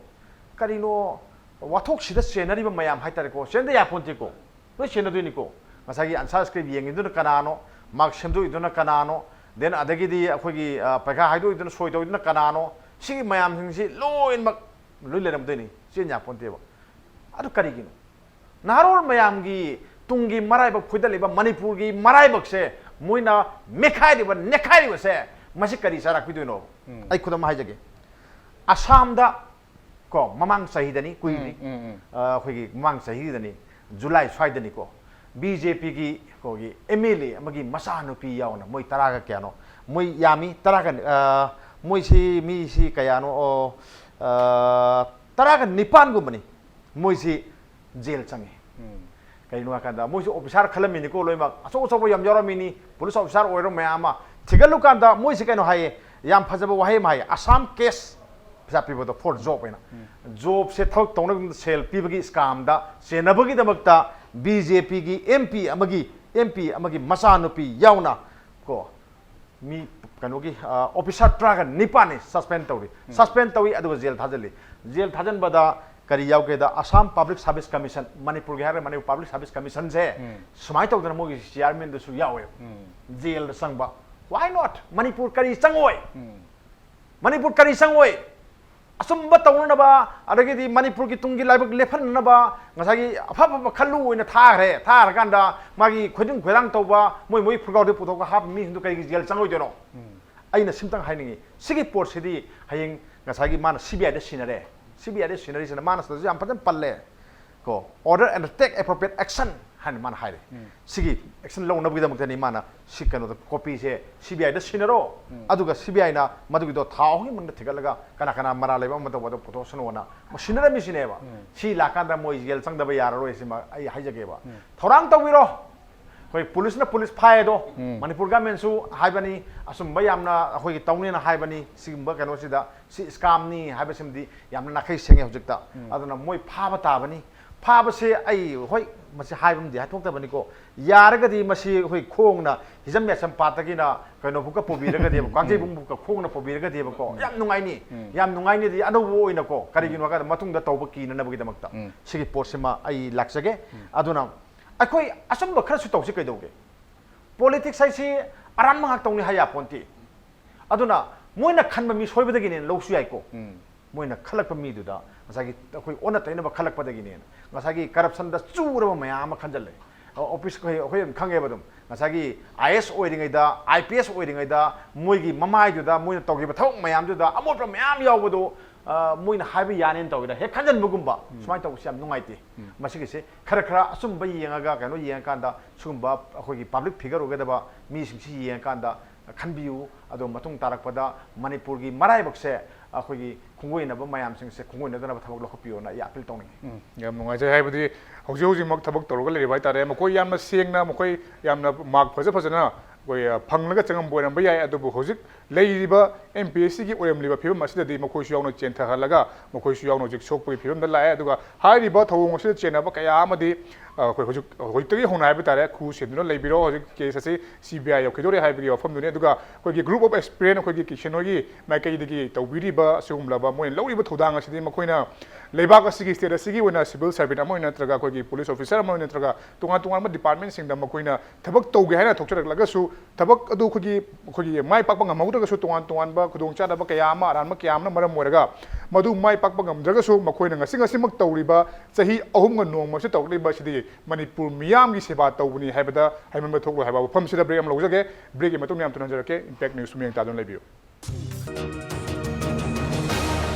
ꯀꯔꯤꯅꯣ ꯋꯥꯊꯣꯛꯁꯤꯗ ꯆꯦꯟꯅꯔꯤꯕ ꯃꯌꯥꯝ ꯍꯥꯏꯇꯥꯔꯦꯀꯣ, ꯆꯦꯟꯗ ꯌꯥꯄꯣꯟꯇꯦꯀꯣ, ꯂꯣꯏ ꯆꯦꯟꯅꯗꯣꯏꯅꯤꯀꯣ꯫ ꯉꯁꯥꯏꯒꯤ answer script ꯌꯦꯡꯉꯤꯗꯨꯅ ꯀꯅꯥꯅꯣ, mark ꯁꯦꯝꯗꯣꯛꯏꯗꯨꯅ ꯀꯅꯥꯅꯣ, Then ꯑꯗꯒꯤꯗꯤ ꯑꯩꯈꯣꯏꯒꯤ ꯑ, ꯄꯩꯈꯥ ꯍꯥꯏꯗꯣꯛꯏꯗꯨꯅ ꯁꯣꯏ ꯇꯧꯏꯗꯨꯅ ꯀꯅꯥꯅꯣ? ꯁꯤꯒꯤ ꯃꯌꯥꯝꯁꯤꯡꯁꯤ ꯂꯣꯏꯅꯃꯛ ꯂꯣꯏ ꯂꯩꯔꯝꯗꯣꯏꯅꯤ, ꯆꯦꯟ ꯌꯥꯄꯣꯟꯇꯦꯕ꯫ ꯑꯗꯨ ꯀꯔꯤꯒꯤꯅꯣ? ꯅꯍꯥꯔꯣꯜ ꯃꯌꯥꯝꯒꯤ ꯇꯨꯡꯒꯤ ꯃꯔꯥꯏꯕꯛ ꯐꯣꯏꯗꯠꯂꯤꯕ ꯃꯅꯤꯄꯨꯔꯒꯤ ꯃꯔꯥꯏꯕꯛꯁꯦ ꯃꯣꯏꯅ ꯃꯦꯠꯈꯥꯏꯔꯤꯕ ꯅꯦꯠꯈꯥꯏꯔꯤꯕꯁꯦ, ꯃꯁꯤ ꯀꯔꯤ ꯆꯥꯔꯛꯄꯤꯗꯣꯏꯅꯣ? ꯑꯩ ꯈꯨꯗꯝ ꯍꯥꯏꯖꯒꯦ꯫ ꯑꯁꯥꯝꯗ ꯀꯣ, ꯃꯃꯥꯡ ꯆꯍꯤꯗꯅꯤ, ꯀꯨꯏꯗ꯭ꯔꯤ꯫ ꯎꯝ, ꯎꯝ, ꯎꯝ꯫ ꯑ, ꯑꯩꯈꯣꯏꯒꯤ ꯃꯃꯥꯡ ꯆꯍꯤꯗꯅꯤ, ꯖꯨꯂꯥꯏ ꯁ꯭ꯋꯥꯏꯗꯅꯤꯀꯣ, ꯕꯤ ꯖꯦ ꯄꯤꯒꯤ ꯑꯩꯈꯣꯏꯒꯤ ꯑꯦꯝ ꯑꯦꯜ ꯑꯦ ꯑꯃꯒꯤ ꯃꯆꯥꯅꯨꯄꯤ ꯌꯥꯎꯅ ꯃꯣꯏ ꯇꯔꯥꯒ ꯀꯌꯥꯅꯣ, ꯃꯣꯏ ꯌꯥꯝꯃꯤ, ꯇꯔꯥꯒ, ꯑ, ꯃꯣꯏꯁꯤ ꯃꯤꯁꯤ ꯀꯌꯥꯅꯣ, ꯑꯣ, ꯑ, ꯇꯔꯥꯒ ꯅꯤꯄꯥꯟꯒꯨꯝꯕꯅꯤ ꯃꯣꯏꯁꯤ ꯖꯦꯜ ꯆꯪꯉꯤ꯫ ꯎꯝ꯫ ꯀꯩꯅꯣ ꯍꯥꯏꯀꯥꯟꯗ ꯃꯣꯏꯁꯨ ꯑꯣꯐꯤꯁꯥꯔ ꯈꯜꯂꯝꯃꯤꯅꯤꯀꯣ, ꯂꯣꯏꯅꯃꯛ ꯑꯆꯧ ꯑꯆꯧꯕ ꯌꯥꯝ ꯌꯥꯎꯔꯝꯃꯤꯅꯤ, ꯄꯨꯂꯤꯁ ꯑꯣꯐꯤꯁꯥꯔ ꯑꯣꯏꯔꯣ ꯃꯌꯥꯝ ꯑꯃ꯫ ꯊꯤꯒꯠꯂꯨꯀꯥꯟꯗ ꯃꯣꯏꯁꯤ ꯀꯩꯅꯣ ꯍꯥꯏꯌꯦ, ꯌꯥꯝ ꯐꯖꯕ ꯋꯥꯍꯩ ꯑꯃ ꯍꯥꯏꯌꯦ, "ꯑꯁꯥꯝ ꯀꯦꯁ ꯄꯩꯁꯥ ꯄꯤꯕꯗꯣ for job" ꯍꯥꯏꯅ꯫ ꯎꯝ꯫ ꯖꯣꯕꯁꯦ ꯊꯕꯛ ꯇꯧꯅꯕꯒꯤꯗꯃꯛꯇ ꯁꯦꯜ ꯄꯤꯕꯒꯤ ꯁ꯭ꯀꯥꯝꯗ ꯆꯦꯟꯅꯕꯒꯤꯗꯃꯛꯇ ꯕꯤ ꯖꯦ ꯄꯤꯒꯤ ꯑꯦꯝ ꯄꯤ ꯑꯃꯒꯤ, ꯑꯦꯝ ꯄꯤ ꯑꯃꯒꯤ ꯃꯆꯥꯅꯨꯄꯤ ꯌꯥꯎꯅ ꯀꯣ, ꯃꯤ ꯀꯩꯅꯣꯒꯤ, ꯑ, ꯑꯣꯐꯤꯁꯥꯔ ꯇꯔꯥꯒ ꯅꯤꯄꯥꯟꯅꯤ ꯁꯁꯄꯦꯟ ꯇꯧꯔꯤ꯫ ꯎꯝ꯫ ꯁꯁꯄꯦꯟ ꯇꯧꯏ, ꯑꯗꯨꯒ ꯖꯦꯜ ꯊꯥꯖꯤꯜꯂꯤ꯫ ꯖꯦꯜ ꯊꯥꯖꯤꯟꯕꯗ ꯀꯔꯤ ꯌꯥꯎꯒꯦꯗ, ꯑꯁꯥꯝ ꯄꯕ꯭ꯂꯤꯛ ꯁꯥꯔꯚꯤꯁ ꯀꯃꯤꯁꯟ, ꯃꯅꯤꯄꯨꯔꯒꯤ ꯍꯥꯏꯔꯒ ꯃꯅꯤꯄꯨꯔ ꯄꯕ꯭ꯂꯤꯛ ꯁꯥꯔꯚꯤꯁ ꯀꯃꯤꯁꯟꯁꯦ ꯎꯝ꯫ ꯁꯨꯃꯥꯏꯅ ꯇꯧꯗꯅ ꯃꯣꯏꯒꯤ ꯆꯤꯌꯥꯔꯃꯦꯟꯗꯨꯁꯨ ꯌꯥꯎꯋꯦ꯫ ꯎꯝ꯫ ꯖꯦꯜꯗ ꯆꯪꯕ꯫ Why not? ꯃꯅꯤꯄꯨꯔ ꯀꯔꯤ ꯆꯪꯉꯣꯏ? ꯎꯝ꯫ ꯃꯅꯤꯄꯨꯔ ꯀꯔꯤ ꯆꯪꯉꯣꯏ? ꯑꯆꯨꯝꯕ ꯇꯧꯅꯅꯕ, ꯑꯗꯒꯤꯗꯤ ꯃꯅꯤꯄꯨꯔꯒꯤ ꯇꯨꯡꯒꯤ ꯂꯥꯏꯕꯛ ꯂꯦꯞꯍꯟꯅꯅꯕ ꯉꯁꯥꯏꯒꯤ ꯑꯐ ꯑꯐꯕ ꯈꯜꯂꯨ ꯑꯣꯏꯅ ꯊꯥꯈ꯭ꯔꯦ꯫ ꯊꯥꯔꯀꯥꯟꯗ ꯃꯥꯒꯤ ꯈꯣꯏꯗꯤꯡ ꯈꯣꯏꯔꯥꯡ ꯇꯧꯕ, ꯃꯣꯏ ꯃꯣꯏ ꯐꯨꯔꯒꯥꯎꯗ ꯄꯨꯊꯣꯛꯑꯒ ꯍꯥꯞꯄ ꯃꯤꯁꯤꯡꯗꯨ ꯀꯔꯤꯒꯤ ꯖꯦꯜ ꯆꯪꯉꯣꯏꯗꯣꯏꯅꯣ? ꯎꯝ꯫ ꯑꯩꯅ ꯁꯤꯝꯇꯪ ꯍꯥꯏꯅꯤꯡꯉꯤ, ꯁꯤꯒꯤ ꯄꯣꯠꯁꯤꯗꯤ ꯍꯌꯦꯡ ꯉꯁꯥꯏꯒꯤ ꯃꯥꯅ ꯁꯤ ꯕꯤ ꯑꯥꯏꯗ ꯁꯤꯟꯅꯔꯦ, ꯁꯤ ꯕꯤ ꯑꯥꯏꯗ ꯁꯤꯟꯅꯔꯤꯁꯤꯅ ꯃꯥꯅ ꯁꯤꯗꯁꯨ ꯌꯥꯝ ꯐꯖꯅ ꯄꯜꯂꯦ ꯀꯣ, "Order and take appropriate action" ꯍꯥꯏꯅ ꯃꯥꯅ ꯍꯥꯏꯔꯦ꯫ ꯎꯝ꯫ ꯁꯤꯒꯤ ꯑꯦꯛꯁꯟ ꯂꯧꯅꯕꯒꯤꯗꯃꯛꯇꯅꯤ ꯃꯥꯅ ꯁꯤ ꯀꯩꯅꯣꯗ ꯀꯣꯄꯤꯁꯦ ꯁꯤ ꯕꯤ ꯑꯥꯏꯗ ꯁꯤꯟꯅꯔꯣ, ꯎꯝ꯫ ꯑꯗꯨꯒ ꯁꯤ ꯕꯤ ꯑꯥꯏꯅ ꯃꯗꯨꯒꯤꯗꯣ ꯊꯥ ꯑꯍꯨꯝꯒꯤ ꯃꯅꯨꯡꯗ ꯊꯤꯒꯠꯂꯒ ꯀꯅꯥ ꯀꯅꯥ ꯃꯔꯥꯜ ꯂꯩꯕ ꯑꯃ ꯇꯧꯕ ꯑꯗꯨ ꯄꯨꯊꯣꯛꯁꯅꯨꯅ ꯃꯣꯏ ꯁꯤꯟꯅꯔꯝꯃꯤꯁꯤꯅꯦꯕ꯫ ꯎꯝ꯫ ꯁꯤ ꯂꯥꯛꯀꯥꯟꯗ ꯃꯣꯏ ꯖꯦꯜ ꯆꯪꯗꯕ ꯌꯥꯔꯔꯣꯏ, ꯁꯤꯃ ꯑꯩ ꯍꯥꯏꯖꯒꯦꯕ꯫ ꯎꯝ꯫ ꯊꯧꯔꯥꯡ ꯇꯧꯕꯤꯔꯣ꯫ ꯑꯩꯈꯣꯏ ꯄꯨꯂꯤꯁꯅ ꯄꯨꯂꯤꯁ ꯐꯥꯏ ꯑꯗꯣ, ꯎꯝ꯫ ꯃꯅꯤꯄꯨꯔ ꯒꯃꯦꯟꯁꯨ ꯍꯥꯏꯕꯅꯤ, ꯑꯆꯨꯝꯕ ꯌꯥꯝꯅ ꯑꯩꯈꯣꯏꯒꯤ ꯇꯧꯅꯦꯅ ꯍꯥꯏꯕꯅꯤ, ꯁꯤꯒꯨꯝꯕ ꯀꯩꯅꯣꯁꯤꯗ ꯁꯤ ꯁ꯭ꯀꯥꯝꯅꯤ ꯍꯥꯏꯕꯁꯤꯃꯗꯤ ꯌꯥꯝꯅ ꯅꯥꯈꯩ ꯁꯦꯡꯉꯦ ꯍꯧꯖꯤꯛꯇ꯫ ꯎꯝ꯫ ꯑꯗꯨꯅ ꯃꯣꯏ ꯐꯥꯕ ꯇꯥꯕꯅꯤ꯫ ꯐꯥꯕꯁꯦ ꯑꯩ, ꯍꯣꯏ, ꯃꯁꯤ ꯍꯥꯏꯕ ꯑꯃꯗꯤ ꯍꯥꯏꯊꯣꯛꯇꯕꯅꯤꯀꯣ, ꯌꯥꯔꯒꯗꯤ ꯃꯁꯤ ꯑꯩꯈꯣꯏ ꯈꯣꯡꯅ ꯍꯤꯖꯝ ꯌꯥꯏꯁꯝ ꯄꯥꯠꯇꯒꯤꯅ ꯀꯩꯅꯣꯐꯥꯎꯀ ꯄꯨꯕꯤꯔꯒꯗꯤꯕ, ꯀꯥꯡꯖꯩꯕꯨꯡꯐꯥꯎꯀ ꯈꯣꯡꯅ ꯄꯨꯕꯤꯔꯒꯗꯤꯕꯀꯣ, ꯎꯝ꯫ ꯌꯥꯝ ꯅꯨꯡꯉꯥꯏꯅꯤ꯫ ꯎꯝ꯫ ꯌꯥꯝ ꯅꯨꯡꯉꯥꯏꯅꯤꯗꯤ ꯑꯅꯧꯕ ꯑꯣꯏꯅꯀꯣ, ꯀꯔꯤꯒꯤꯅꯣ ꯍꯥꯏꯀꯥꯟꯗ ꯃꯇꯨꯡꯗ ꯇꯧꯕ ꯀꯤꯅꯅꯕꯒꯤꯗꯃꯛꯇ꯫ ꯎꯝ꯫ ꯁꯤꯒꯤ ꯄꯣꯠꯁꯤꯃ ꯑꯩ ꯂꯥꯛꯆꯒꯦ꯫ ꯎꯝ꯫ ꯑꯗꯨꯅ ꯑꯩꯈꯣꯏ ꯑꯆꯨꯝꯕ ꯈꯔꯁꯨ ꯇꯧꯁꯤ ꯀꯩꯗꯧꯒꯦ? ꯄꯣꯂꯤꯇꯤꯛꯁ ꯍꯥꯏꯁꯤ ꯑꯔꯥꯟꯕ ꯉꯥꯛ ꯇꯧꯅꯤ ꯍꯥꯏ ꯌꯥꯄꯣꯟꯇꯦ꯫ ꯑꯗꯨꯅ ꯃꯣꯏꯅ ꯈꯟꯕ ꯃꯤ ꯁꯣꯏꯕꯗꯒꯤꯅꯦꯅ ꯂꯧꯁꯨ ꯌꯥꯏꯀꯣ꯫ ꯃꯣꯏꯅ ꯈꯜꯂꯛꯄ ꯃꯤꯗꯨꯗ ꯉꯁꯥꯏꯒꯤ ꯑꯩꯈꯣꯏ ꯑꯣꯟꯅ ꯇꯩꯅꯕ ꯈꯜꯂꯛꯄꯗꯒꯤꯅꯦꯅ, ꯉꯁꯥꯏꯒꯤ ꯀꯔꯞꯁꯟꯗ ꯆꯨꯔꯕ ꯃꯌꯥꯝ ꯑꯃ ꯈꯟꯖꯜꯂꯦ꯫ ꯑꯣꯐꯤꯁ ꯑꯩꯈꯣꯏ ꯑꯩꯈꯣꯏ ꯑꯗꯨꯝ ꯈꯪꯉꯦꯕ ꯑꯗꯨꯝ, ꯉꯁꯥꯏꯒꯤ ꯑꯥꯏ ꯑꯦꯁ ꯑꯣꯏꯔꯤꯉꯩꯗ, ꯑꯥꯏ ꯄꯤ ꯑꯦꯁ ꯑꯣꯏꯔꯤꯉꯩꯗ ꯃꯣꯏꯒꯤ ꯃꯃꯥꯏꯗꯨꯗ ꯃꯣꯏꯅ ꯇꯧꯈꯤꯕ ꯊꯕꯛ ꯃꯌꯥꯝꯗꯨꯗ ꯑꯃꯣꯠꯄ ꯃꯌꯥꯝ ꯌꯥꯎꯕꯗꯣ, ꯑ, ꯃꯣꯏꯅ ꯍꯥꯏꯕ ꯌꯥꯅꯦꯅ ꯇꯧꯋꯤꯗ ꯍꯦꯛ ꯈꯟꯖꯟꯕꯒꯨꯝꯕ꯫ ꯁꯨꯃꯥꯏꯅ ꯇꯧꯕꯁꯤ ꯌꯥꯝ ꯅꯨꯡꯉꯥꯏꯇꯦ꯫ ꯃꯁꯤꯒꯤꯁꯦ ꯈꯔ ꯈꯔ ꯑꯆꯨꯝꯕ ꯌꯦꯡꯉꯒ, ꯀꯩꯅꯣ ꯌꯦꯡꯉꯀꯥꯟꯗ, ꯁꯤꯒꯨꯝꯕ ꯑꯩꯈꯣꯏꯒꯤ ꯄꯕ꯭ꯂꯤꯛ ꯐꯤꯒꯔ ꯑꯣꯏꯒꯗꯕ ꯃꯤꯁꯤꯡꯁꯤ ꯌꯦꯡꯉꯀꯥꯟꯗ ꯈꯟꯕꯤꯌꯨ꯫ ꯑꯗꯣ ꯃꯇꯨꯡ ꯇꯥꯔꯛꯄꯗ ꯃꯅꯤꯄꯨꯔꯒꯤ ꯃꯔꯥꯏꯕꯛꯁꯦ ꯑꯩꯈꯣꯏꯒꯤ ꯈꯣꯡꯒꯣꯏꯅꯕ ꯃꯌꯥꯝꯁꯤꯡꯁꯦ ꯈꯣꯡꯒꯣꯏꯅꯗꯅꯕ ꯊꯕꯛ ꯂꯧꯈꯠꯄꯤꯌꯣꯅ ꯑꯩ ꯑꯥꯄꯤꯜ ꯇꯧꯅꯤꯡꯉꯤ꯫ ꯎꯝ, ꯌꯥꯝ ꯅꯨꯡꯉꯥꯏꯖꯩ꯫ ꯍꯥꯏꯕꯗꯤ ꯍꯧꯖꯤꯛ ꯍꯧꯖꯤꯛꯃꯛ ꯊꯕꯛ ꯇꯧꯔꯒ ꯂꯩꯔꯤꯕ ꯍꯥꯏꯇꯥꯔꯦ, ꯃꯈꯣꯏ ꯌꯥꯝꯅ ꯁꯦꯡꯅ, ꯃꯈꯣꯏ ꯌꯥꯝꯅ ꯃꯥꯔꯛ ꯐꯖ ꯐꯖꯅ ꯑꯩꯈꯣꯏ, ꯑ, ꯐꯪꯂꯒ ꯆꯪꯉꯝꯕ ꯑꯣꯏꯔꯝꯕ ꯌꯥꯏ꯫ ꯑꯗꯨꯕꯨ ꯍꯧꯖꯤꯛ ꯂꯩꯔꯤꯕ ꯑꯦꯝ ꯄꯤ ꯑꯦꯁ ꯁꯤꯒꯤ ꯑꯣꯏꯔꯝꯂꯤꯕ ꯐꯤꯕꯝ ꯑꯁꯤꯗꯗꯤ ꯃꯈꯣꯏꯁꯨ ꯌꯥꯎꯅ ꯆꯦꯟꯊꯍꯜꯂꯒ ꯃꯈꯣꯏꯁꯨ ꯌꯥꯎꯅ ꯍꯧꯖꯤꯛ ꯁꯣꯛꯄꯒꯤ ꯐꯤꯕꯝꯗ ꯂꯥꯛꯑꯦ꯫ ꯑꯗꯨꯒ ꯍꯥꯏꯔꯤꯕ ꯊꯧꯑꯣꯡ ꯑꯁꯤꯗ ꯆꯦꯟꯅꯕ ꯀꯌꯥ ꯑꯃꯗꯤ, ꯑ, ꯑꯩꯈꯣꯏ ꯍꯧꯖꯤꯛ, ꯍꯧꯖꯤꯛꯇꯒꯤ ꯍꯧꯅ ꯍꯥꯏꯕ ꯇꯥꯔꯦ, ꯈꯨ ꯁꯦꯝꯗꯨꯅ ꯂꯩꯕꯤꯔꯣ, ꯍꯧꯖꯤꯛ ꯀꯦꯁ ꯑꯁꯤ ꯁꯤ ꯕꯤ ꯑꯥꯏ ꯌꯧꯈꯤꯗꯧꯔꯦ ꯍꯥꯏꯕꯒꯤ ꯋꯥꯐꯝꯗꯨꯅꯤ꯫ ꯑꯗꯨꯒ ꯑꯩꯈꯣꯏꯒꯤ group of aspirant ꯑꯩꯈꯣꯏꯒꯤ ꯀꯤꯁꯟ ꯍꯣꯏꯒꯤ ꯃꯥꯏꯀꯩꯗꯒꯤ ꯇꯧꯕꯤꯔꯤꯕ ꯑꯁꯤꯒꯨꯝꯂꯕ ꯃꯣꯏꯅ ꯂꯧꯔꯤꯕ ꯊꯧꯗꯥꯡ ꯑꯁꯤꯗꯤ ꯃꯈꯣꯏꯅ ꯂꯩꯕꯥꯛ ꯑꯁꯤꯒꯤ, state ꯑꯁꯤꯒꯤ ꯑꯣꯏꯅ civil servant ꯑꯃ ꯑꯣꯏꯅ ꯅꯠꯇ꯭ꯔꯒ ꯑꯩꯈꯣꯏꯒꯤ police officer ꯑꯃ ꯑꯣꯏꯅ ꯅꯠꯇ꯭ꯔꯒ ꯇꯣꯉꯥꯟ ꯇꯣꯉꯥꯟꯕ departmentꯁꯤꯡꯗ ꯃꯈꯣꯏꯅ ꯊꯕꯛ ꯇꯧꯒꯦ ꯍꯥꯏꯅ ꯊꯣꯛꯆꯔꯛꯂꯒꯁꯨ, ꯊꯕꯛ ꯑꯗꯨ ꯑꯩꯈꯣꯏꯒꯤ, ꯑꯩꯈꯣꯏꯒꯤ ꯃꯥꯏ ꯄꯥꯛꯄ ꯉꯝꯍꯧꯗ꯭ꯔꯒꯁꯨ ꯇꯣꯉꯥꯟ ꯇꯣꯉꯥꯟꯕ ꯈꯨꯗꯣꯡꯆꯥꯗꯕ ꯀꯌꯥ ꯑꯃ, ꯑꯔꯥꯟꯕ ꯀꯌꯥ ꯑꯃꯅ ꯃꯔꯝ ꯑꯣꯏꯔꯒ ꯃꯗꯨ ꯃꯥꯏ ꯄꯥꯛꯄ ꯉꯝꯗ꯭ꯔꯒꯁꯨ ꯃꯈꯣꯏꯅ ꯉꯁꯤ ꯉꯁꯤꯃꯛ ꯇꯧꯔꯤꯕ ꯆꯍꯤ ꯑꯍꯨꯝꯒ ꯅꯣꯡꯃ ꯑꯁꯤ ꯇꯧꯔꯛꯂꯤꯕ ꯑꯁꯤꯗꯤ ꯃꯅꯤꯄꯨꯔ ꯃꯤꯌꯥꯝꯒꯤ ꯁꯦꯕꯥ ꯇꯧꯕꯅꯤ ꯍꯥꯏꯕꯗ ꯍꯥꯏꯃꯟꯕ ꯊꯣꯛꯂꯣꯏ ꯍꯥꯏꯕ ꯋꯥꯐꯝꯁꯤꯗ break ꯑꯃ ꯂꯧꯖꯒꯦ꯫ Breakꯀꯤ ꯃꯇꯨꯡꯗ ꯌꯥꯝ ꯊꯨꯅ ꯍꯟꯖꯔꯛꯀꯦ꯫ Impact News ꯃꯤꯠꯌꯦꯡ ꯇꯥꯗꯨꯅ ꯂꯩꯕꯤꯌꯨ꯫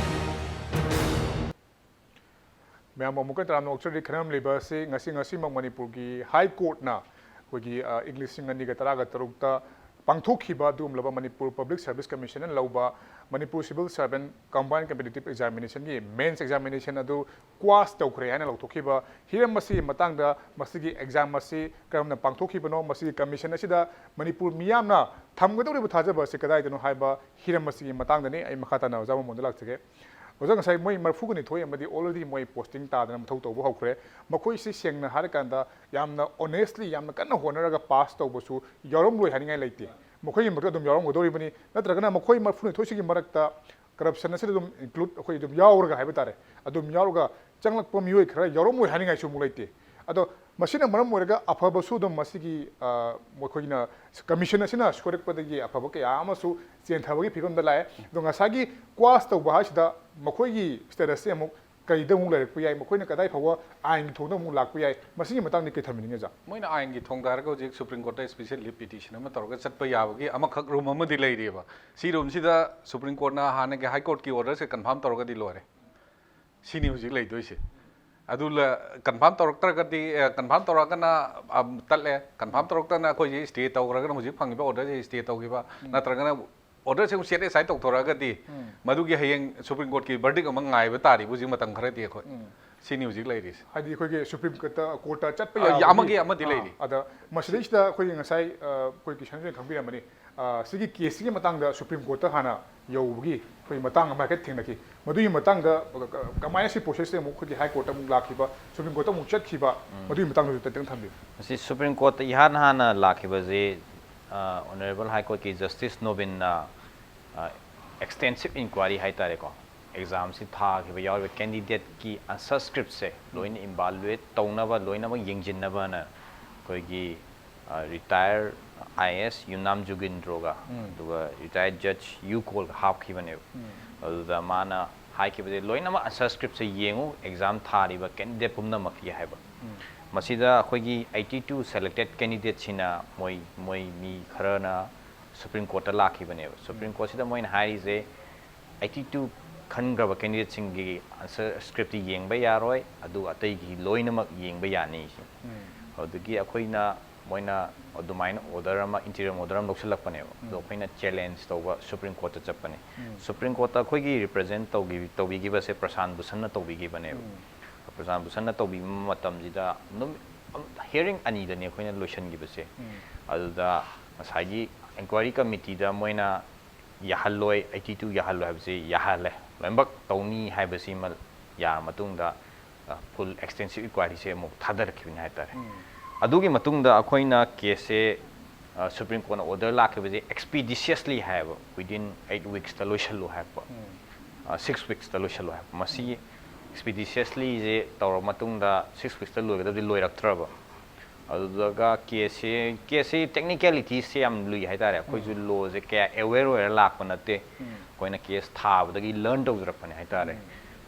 ꯃꯌꯥꯝꯕꯨ ꯑꯃꯨꯛꯀ ꯇꯔꯥꯝꯅ ꯑꯣꯛꯆꯔꯤ꯫ ꯈꯟꯅꯔꯝꯂꯤꯕ ꯑꯁꯤ ꯉꯁꯤ, ꯉꯁꯤꯃꯛ ꯃꯅꯤꯄꯨꯔꯒꯤ High Courtꯅ ꯑꯩꯈꯣꯏꯒꯤ, ꯑ, ꯏꯪ ꯂꯤꯁꯤꯡ ꯑꯅꯤꯒ ꯇꯔꯥꯒ ꯇꯔꯨꯛꯇ ꯄꯥꯡꯊꯣꯛꯈꯤꯕ ꯑꯗꯨꯒꯨꯝꯂꯕ ꯃꯅꯤꯄꯨꯔ Public Service Commissionꯅ ꯂꯧꯕ Manipur Civil Servant Combined Competitive Examinationꯒꯤ mains examination ꯑꯗꯨ quash ꯇꯧꯈ꯭ꯔꯦ ꯍꯥꯏꯅ ꯂꯧꯊꯣꯛꯈꯤꯕ ꯍꯤꯔꯝ ꯑꯁꯤꯒꯤ ꯃꯇꯥꯡꯗ, ꯃꯁꯤꯒꯤ exam ꯑꯁꯤ ꯀꯔꯝꯅ ꯄꯥꯡꯊꯣꯛꯈꯤꯕꯅꯣ, ꯃꯁꯤꯒꯤ commission ꯑꯁꯤꯗ ꯃꯅꯤꯄꯨꯔ ꯃꯤꯌꯥꯝꯅ ꯊꯝꯒꯗꯧꯔꯤꯕ ꯊꯥꯖꯕ ꯑꯁꯤ ꯀꯗꯥꯏꯗꯅꯣ ꯍꯥꯏꯕ ꯍꯤꯔꯝ ꯑꯁꯤꯒꯤ ꯃꯇꯥꯡꯗꯅꯤ꯫ ꯑꯩ ꯃꯈꯥ ꯇꯥꯅ ꯑꯣꯖꯥ ꯃꯣꯃꯣꯟꯗ ꯂꯥꯛꯆꯒꯦ꯫ ꯑꯣꯖꯥ, ꯉꯁꯥꯏ ꯃꯣꯏ ꯃꯔꯤꯐꯨꯒ ꯅꯤꯊꯣꯏ ꯑꯃꯗꯤ already ꯃꯣꯏ posting ꯇꯥꯗꯅ ꯃꯊꯧ ꯇꯧꯕ ꯍꯧꯈ꯭ꯔꯦ꯫ ꯃꯈꯣꯏꯁꯤ ꯁꯦꯡꯅ ꯍꯥꯏꯔꯀꯥꯟꯗ ꯌꯥꯝꯅ honestly, ꯌꯥꯝꯅ ꯀꯟꯅ ꯍꯣꯠꯅꯔꯒ pass ꯇꯧꯕꯁꯨ ꯌꯥꯎꯔꯝꯂꯣꯏ ꯍꯥꯏꯅꯤꯡꯉꯥꯏ ꯂꯩꯇꯦ꯫ ꯃꯈꯣꯏꯒꯤ ꯃꯔꯛꯇ ꯑꯗꯨꯝ ꯌꯥꯎꯔꯝꯒꯗꯧꯔꯤꯕꯅꯤ꯫ ꯅꯠꯇ꯭ꯔꯒꯅ ꯃꯈꯣꯏ ꯃꯔꯤꯐꯨꯅꯤꯊꯣꯏꯁꯤꯒꯤ ꯃꯔꯛꯇ corruption ꯑꯁꯤꯗ ꯑꯗꯨꯝ include ꯑꯩꯈꯣꯏ ꯑꯗꯨꯝ ꯌꯥꯎꯔꯒ ꯍꯥꯏꯕ ꯇꯥꯔꯦ, ꯑꯗꯨꯝ ꯌꯥꯎꯔꯒ ꯆꯪꯂꯛꯄ ꯃꯤꯑꯣꯏ ꯈꯔ ꯌꯥꯎꯔꯝꯂꯣꯏ ꯍꯥꯏꯅꯤꯡꯉꯥꯏꯁꯨ ꯑꯃꯨꯛ ꯂꯩꯇꯦ꯫ ꯑꯗꯣ ꯃꯁꯤꯅ ꯃꯔꯝ ꯑꯣꯏꯔꯒ ꯑꯐꯕꯁꯨ ꯑꯗꯨꯝ ꯃꯁꯤꯒꯤ, ꯑ, ꯃꯈꯣꯏꯅ commission ꯑꯁꯤꯅ ꯁꯣꯏꯔꯛꯄꯗꯒꯤ ꯑꯐꯕ ꯀꯌꯥ ꯑꯃꯁꯨ ꯆꯦꯟꯊꯕꯒꯤ ꯐꯤꯕꯝꯗ ꯂꯥꯛꯑꯦ꯫ ꯑꯗꯣ ꯉꯁꯥꯏꯒꯤ quash ꯇꯧꯕ ꯍꯥꯏꯁꯤꯗ ꯃꯈꯣꯏꯒꯤ status ꯁꯦ ꯑꯃꯨꯛ ꯀꯔꯤꯗ ꯑꯃꯨꯛ ꯂꯩꯔꯛꯄ ꯌꯥꯏ, ꯃꯈꯣꯏꯅ ꯀꯗꯥꯏ ꯐꯥꯎꯕ ꯑꯥꯏꯟꯒꯤ ꯊꯣꯡꯗ ꯑꯃꯨꯛ ꯂꯥꯛꯄ ꯌꯥꯏ, ꯃꯁꯤꯒꯤ ꯃꯇꯥꯡꯗ ꯀꯩ ꯊꯝꯕꯤꯅꯤꯡꯉꯤ, ꯑꯣꯖꯥ? ꯃꯣꯏꯅ ꯑꯥꯏꯟꯒꯤ ꯊꯣꯡꯗ ꯍꯥꯏꯔꯒ ꯍꯧꯖꯤꯛ Supreme Court ꯇ special leave petition ꯑꯃ ꯇꯧꯔꯒ ꯆꯠꯄ ꯌꯥꯕꯒꯤ ꯑꯃꯈꯛ room ꯑꯃꯗꯤ ꯂꯩꯔꯤꯑꯕ꯫ ꯁꯤ room ꯁꯤꯗ Supreme Court ꯅ ꯍꯥꯟꯅꯒꯤ High Court ꯀꯤ order ꯁꯦ confirm ꯇꯧꯔꯒꯗꯤ ꯂꯣꯏꯔꯦ꯫ ꯁꯤꯅꯤ ꯍꯧꯖꯤꯛ ꯂꯩꯗꯣꯏꯁꯦ꯫ ꯑꯗꯨ ꯂ-, confirm ꯇꯧꯔꯛꯇ꯭ꯔꯒꯗꯤ, ꯑꯦ, confirm ꯇꯧꯔꯛꯑꯒꯅ, ꯑꯝ, ꯇꯠꯂꯦ, confirm ꯇꯧꯔꯛꯇꯅ ꯑꯩꯈꯣꯏꯁꯦ stay ꯇꯧꯈ꯭ꯔꯒꯅ ꯍꯧꯖꯤꯛ ꯐꯪꯉꯤꯕ order ꯁꯦ stay ꯇꯧꯈꯤꯕ, ꯎꯝ꯫ ꯅꯠꯇ꯭ꯔꯒꯅ order ꯁꯦ ꯑꯃꯨꯛ set aside ꯇꯧꯊꯣꯔꯛꯑꯒꯗꯤ, ꯎꯝ꯫ ꯃꯗꯨꯒꯤ ꯍꯌꯦꯡ Supreme Court ꯀꯤ verdict ꯑꯃ ꯉꯥꯏꯕ ꯇꯥꯔꯤꯕ ꯍꯧꯖꯤꯛ ꯃꯇꯝ ꯈꯔꯗꯤ ꯑꯩꯈꯣꯏ꯫ ꯎꯝ꯫ ꯁꯤꯅꯤ ꯍꯧꯖꯤꯛ ꯂꯩꯔꯤꯁꯦ꯫ ꯍꯥꯏꯗꯤ ꯑꯩꯈꯣꯏꯒꯤ Supreme Court ꯇ, court ꯇ ꯆꯠꯄ ꯑ, ꯌꯥꯕꯒꯤ ꯑꯃꯒꯤ ꯑꯃꯗꯤ ꯑꯥ, ꯂꯩꯔꯤ꯫ ꯑꯗ ꯃꯁꯤꯗꯩꯁꯤꯗ ꯑꯩꯈꯣꯏꯒꯤ ꯉꯁꯥꯏ, ꯑ, ꯑꯩꯈꯣꯏ ꯀꯤꯁꯟ ꯍꯣꯏꯅ ꯈꯪꯕꯤꯔꯝꯃꯅꯤ꯫ ꯑ, ꯁꯤꯒꯤ case ꯁꯤꯒꯤ ꯃꯇꯥꯡꯗ Supreme Court ꯇ ꯍꯥꯟꯅ ꯌꯧꯕꯒꯤ ꯑꯩꯈꯣꯏ ꯃꯇꯥꯡ ꯑꯃ ꯍꯥꯏꯐꯦꯠ ꯊꯦꯡꯅꯈꯤ꯫ ꯃꯗꯨꯒꯤ ꯃꯇꯥꯡꯗ ꯀ-, ꯀ-, ꯀꯃꯥꯏꯅ ꯁꯤ process ꯁꯦ ꯑꯃꯨꯛ ꯑꯩꯈꯣꯏꯒꯤ High Court ꯇ ꯑꯃꯨꯛ ꯂꯥꯛꯈꯤꯕ, Supreme Court ꯇ ꯑꯃꯨꯛ ꯆꯠꯈꯤꯕ, ꯎꯝ꯫ ꯃꯗꯨꯒꯤ ꯃꯇꯥꯡꯗꯁꯨ ꯇꯦꯟꯇꯪ ꯊꯝꯕꯤꯌꯨ꯫ ꯃꯁꯤ Supreme Court ꯇ ꯏꯍꯥꯟ ꯍꯥꯟꯅ ꯂꯥꯛꯈꯤꯕꯁꯤ, ꯑ, Honourable High Court ꯀꯤ Justice ꯅꯣꯕꯤꯟꯅ, ꯑ, extensive inquiry ꯍꯥꯏꯇꯥꯔꯦꯀꯣ, exam ꯁꯤ ꯊꯥꯈꯤꯕ ꯌꯥꯎꯔꯤꯕ candidate ꯀꯤ answer script ꯁꯦ ꯂꯣꯏꯅ evaluate ꯇꯧꯅꯕ, ꯂꯣꯏꯅꯃꯛ ꯌꯦꯡꯁꯤꯟꯅꯕꯅ ꯑꯩꯈꯣꯏꯒꯤ, ꯑ, retired I A S ꯌꯨꯝꯅꯥꯝ ꯖꯨꯒꯤꯟꯗ꯭ꯔꯣꯒ, ꯎꯝ꯫ ꯑꯗꯨꯒ retired judge ꯌꯨ ꯀꯣꯜꯒ ꯍꯥꯞꯈꯤꯕꯅꯦꯕ꯫ ꯎꯝ꯫ ꯑꯗꯨꯗ ꯃꯥꯅ ꯍꯥꯏꯈꯤꯕꯁꯦ, "ꯂꯣꯏꯅꯃꯛ answer script ꯁꯦ ꯌꯦꯡꯉꯨ, exam ꯊꯥꯔꯤꯕ candidate ꯄꯨꯝꯅꯃꯛꯀꯤ" ꯍꯥꯏꯕ꯫ ꯎꯝ꯫ ꯃꯁꯤꯗ ꯑꯩꯈꯣꯏꯒꯤ eighty two selected candidate ꯁꯤꯅ ꯃꯣꯏ, ꯃꯣꯏ ꯃꯤ ꯈꯔꯅ Supreme Court ꯇ ꯂꯥꯛꯈꯤꯕꯅꯦꯕ꯫ Supreme Court ꯁꯤꯗ ꯃꯣꯏꯅ ꯍꯥꯏꯔꯤꯁꯦ, eighty two ꯈꯟꯈ꯭ꯔꯕ candidate ꯁꯤꯡꯒꯤ answer script ꯇꯤ ꯌꯦꯡꯕ ꯌꯥꯔꯣꯏ, ꯑꯗꯨꯒ ꯑꯇꯩꯒꯤ ꯂꯣꯏꯅꯃꯛ ꯌꯦꯡꯕ ꯌꯥꯅꯤ ꯁꯤꯅꯤ꯫ ꯎꯝ꯫ ꯑꯗꯨꯗꯒꯤ ꯑꯩꯈꯣꯏꯅ, ꯃꯣꯏꯅ ꯑꯗꯨꯃꯥꯏꯅ order ꯑꯃ, interim order ꯑꯃ ꯂꯧꯁꯤꯜꯂꯛꯄꯅꯦꯕ꯫ ꯑꯗꯣ ꯎꯝ꯫ ꯑꯩꯈꯣꯏꯅ challenge ꯇꯧꯕ Supreme Court ꯇ ꯆꯠꯄꯅꯦ꯫ ꯎꯝ꯫ Supreme Court ꯇ ꯑꯩꯈꯣꯏꯒꯤ represent ꯇꯧꯈꯤ-, ꯇꯧꯕꯤꯈꯤꯕꯁꯦ ꯄ꯭ꯔꯁꯥꯟ ꯚꯨꯁꯟꯅ ꯇꯧꯕꯤꯈꯤꯕꯅꯦꯕ꯫ ꯎꯝ꯫ ꯄ꯭ꯔꯁꯥꯟ ꯚꯨꯁꯟꯅ ꯇꯧꯕꯤꯕ ꯃꯇꯝꯁꯤꯗ ꯅꯨꯃꯤꯠ, hearing ꯑꯅꯤꯗꯅꯦ ꯑꯩꯈꯣꯏꯅ ꯂꯣꯏꯁꯤꯟꯈꯤꯕꯁꯦ꯫ ꯎꯝ꯫ ꯑꯗꯨꯗ ꯉꯁꯥꯏꯒꯤ inquiry committee ꯗ ꯃꯣꯏꯅ ꯌꯥꯍꯜꯂꯣꯏ, eighty two ꯌꯥꯍꯜꯂꯣꯏ ꯍꯥꯏꯕꯁꯤ ꯌꯥꯍꯜꯂꯦ꯫ ꯂꯣꯏꯅꯃꯛ ꯇꯧꯅꯤ ꯍꯥꯏꯕꯁꯤꯃ ꯌꯥꯔ ꯃꯇꯨꯡꯗ, ꯑ, full extensive inquiry ꯁꯦ ꯑꯃꯨꯛ ꯊꯥꯗꯔꯛꯈꯤꯕꯅꯤ ꯍꯥꯏꯇꯥꯔꯦ꯫ ꯎꯝ꯫ ꯑꯗꯨꯒꯤ ꯃꯇꯨꯡꯗ ꯑꯩꯈꯣꯏꯅ case ꯁꯦ, ꯑ, Supreme Court ꯅ order ꯂꯥꯛꯈꯤꯕꯁꯦ expeditiously ꯍꯥꯏꯌꯦꯕ, within eight weeks ꯇ ꯂꯣꯏꯁꯜꯂꯨ ꯍꯥꯏꯔꯛꯄ, ꯎꯝ꯫ ꯑ, six weeks ꯇ ꯂꯣꯏꯁꯜꯂꯨ ꯍꯥꯏꯔꯛꯄ꯫ ꯃꯁꯤ ꯎꯝ꯫ ꯑꯦꯛꯁꯄꯤꯗꯤꯁꯤꯌꯁꯂꯤꯁꯦ ꯇꯧꯔ ꯃꯇꯨꯡꯗ ꯁꯤꯛꯁ ꯋꯤꯛꯁꯇ ꯂꯣꯏꯒꯗꯕꯗꯤ ꯂꯣꯏꯔꯛꯇ꯭ꯔꯕ꯫ ꯑꯗꯨꯗꯨꯒ ꯀꯦꯁꯁꯤ ꯀꯦꯁꯁꯤ ꯇꯦꯛꯅꯤꯀꯦꯂꯤꯇꯤꯁꯁꯦ ꯌꯥꯝ ꯂꯨꯏ ꯍꯥꯏꯇꯥꯔꯦ꯫ ꯑꯩꯈꯣꯏꯁꯨ ꯂꯣꯁꯦ ꯀꯌꯥ ꯑꯦꯋꯦꯌꯔ ꯑꯣꯏꯔ ꯂꯥꯛꯄ ꯅꯠꯇꯦ꯫ ꯑꯩꯈꯣꯏꯅ ꯀꯦꯁ ꯊꯥꯕꯗꯒꯤ ꯂꯔꯟ ꯇꯧꯖꯔꯛꯄꯅꯦ ꯍꯥꯏꯇꯥꯔꯦ꯫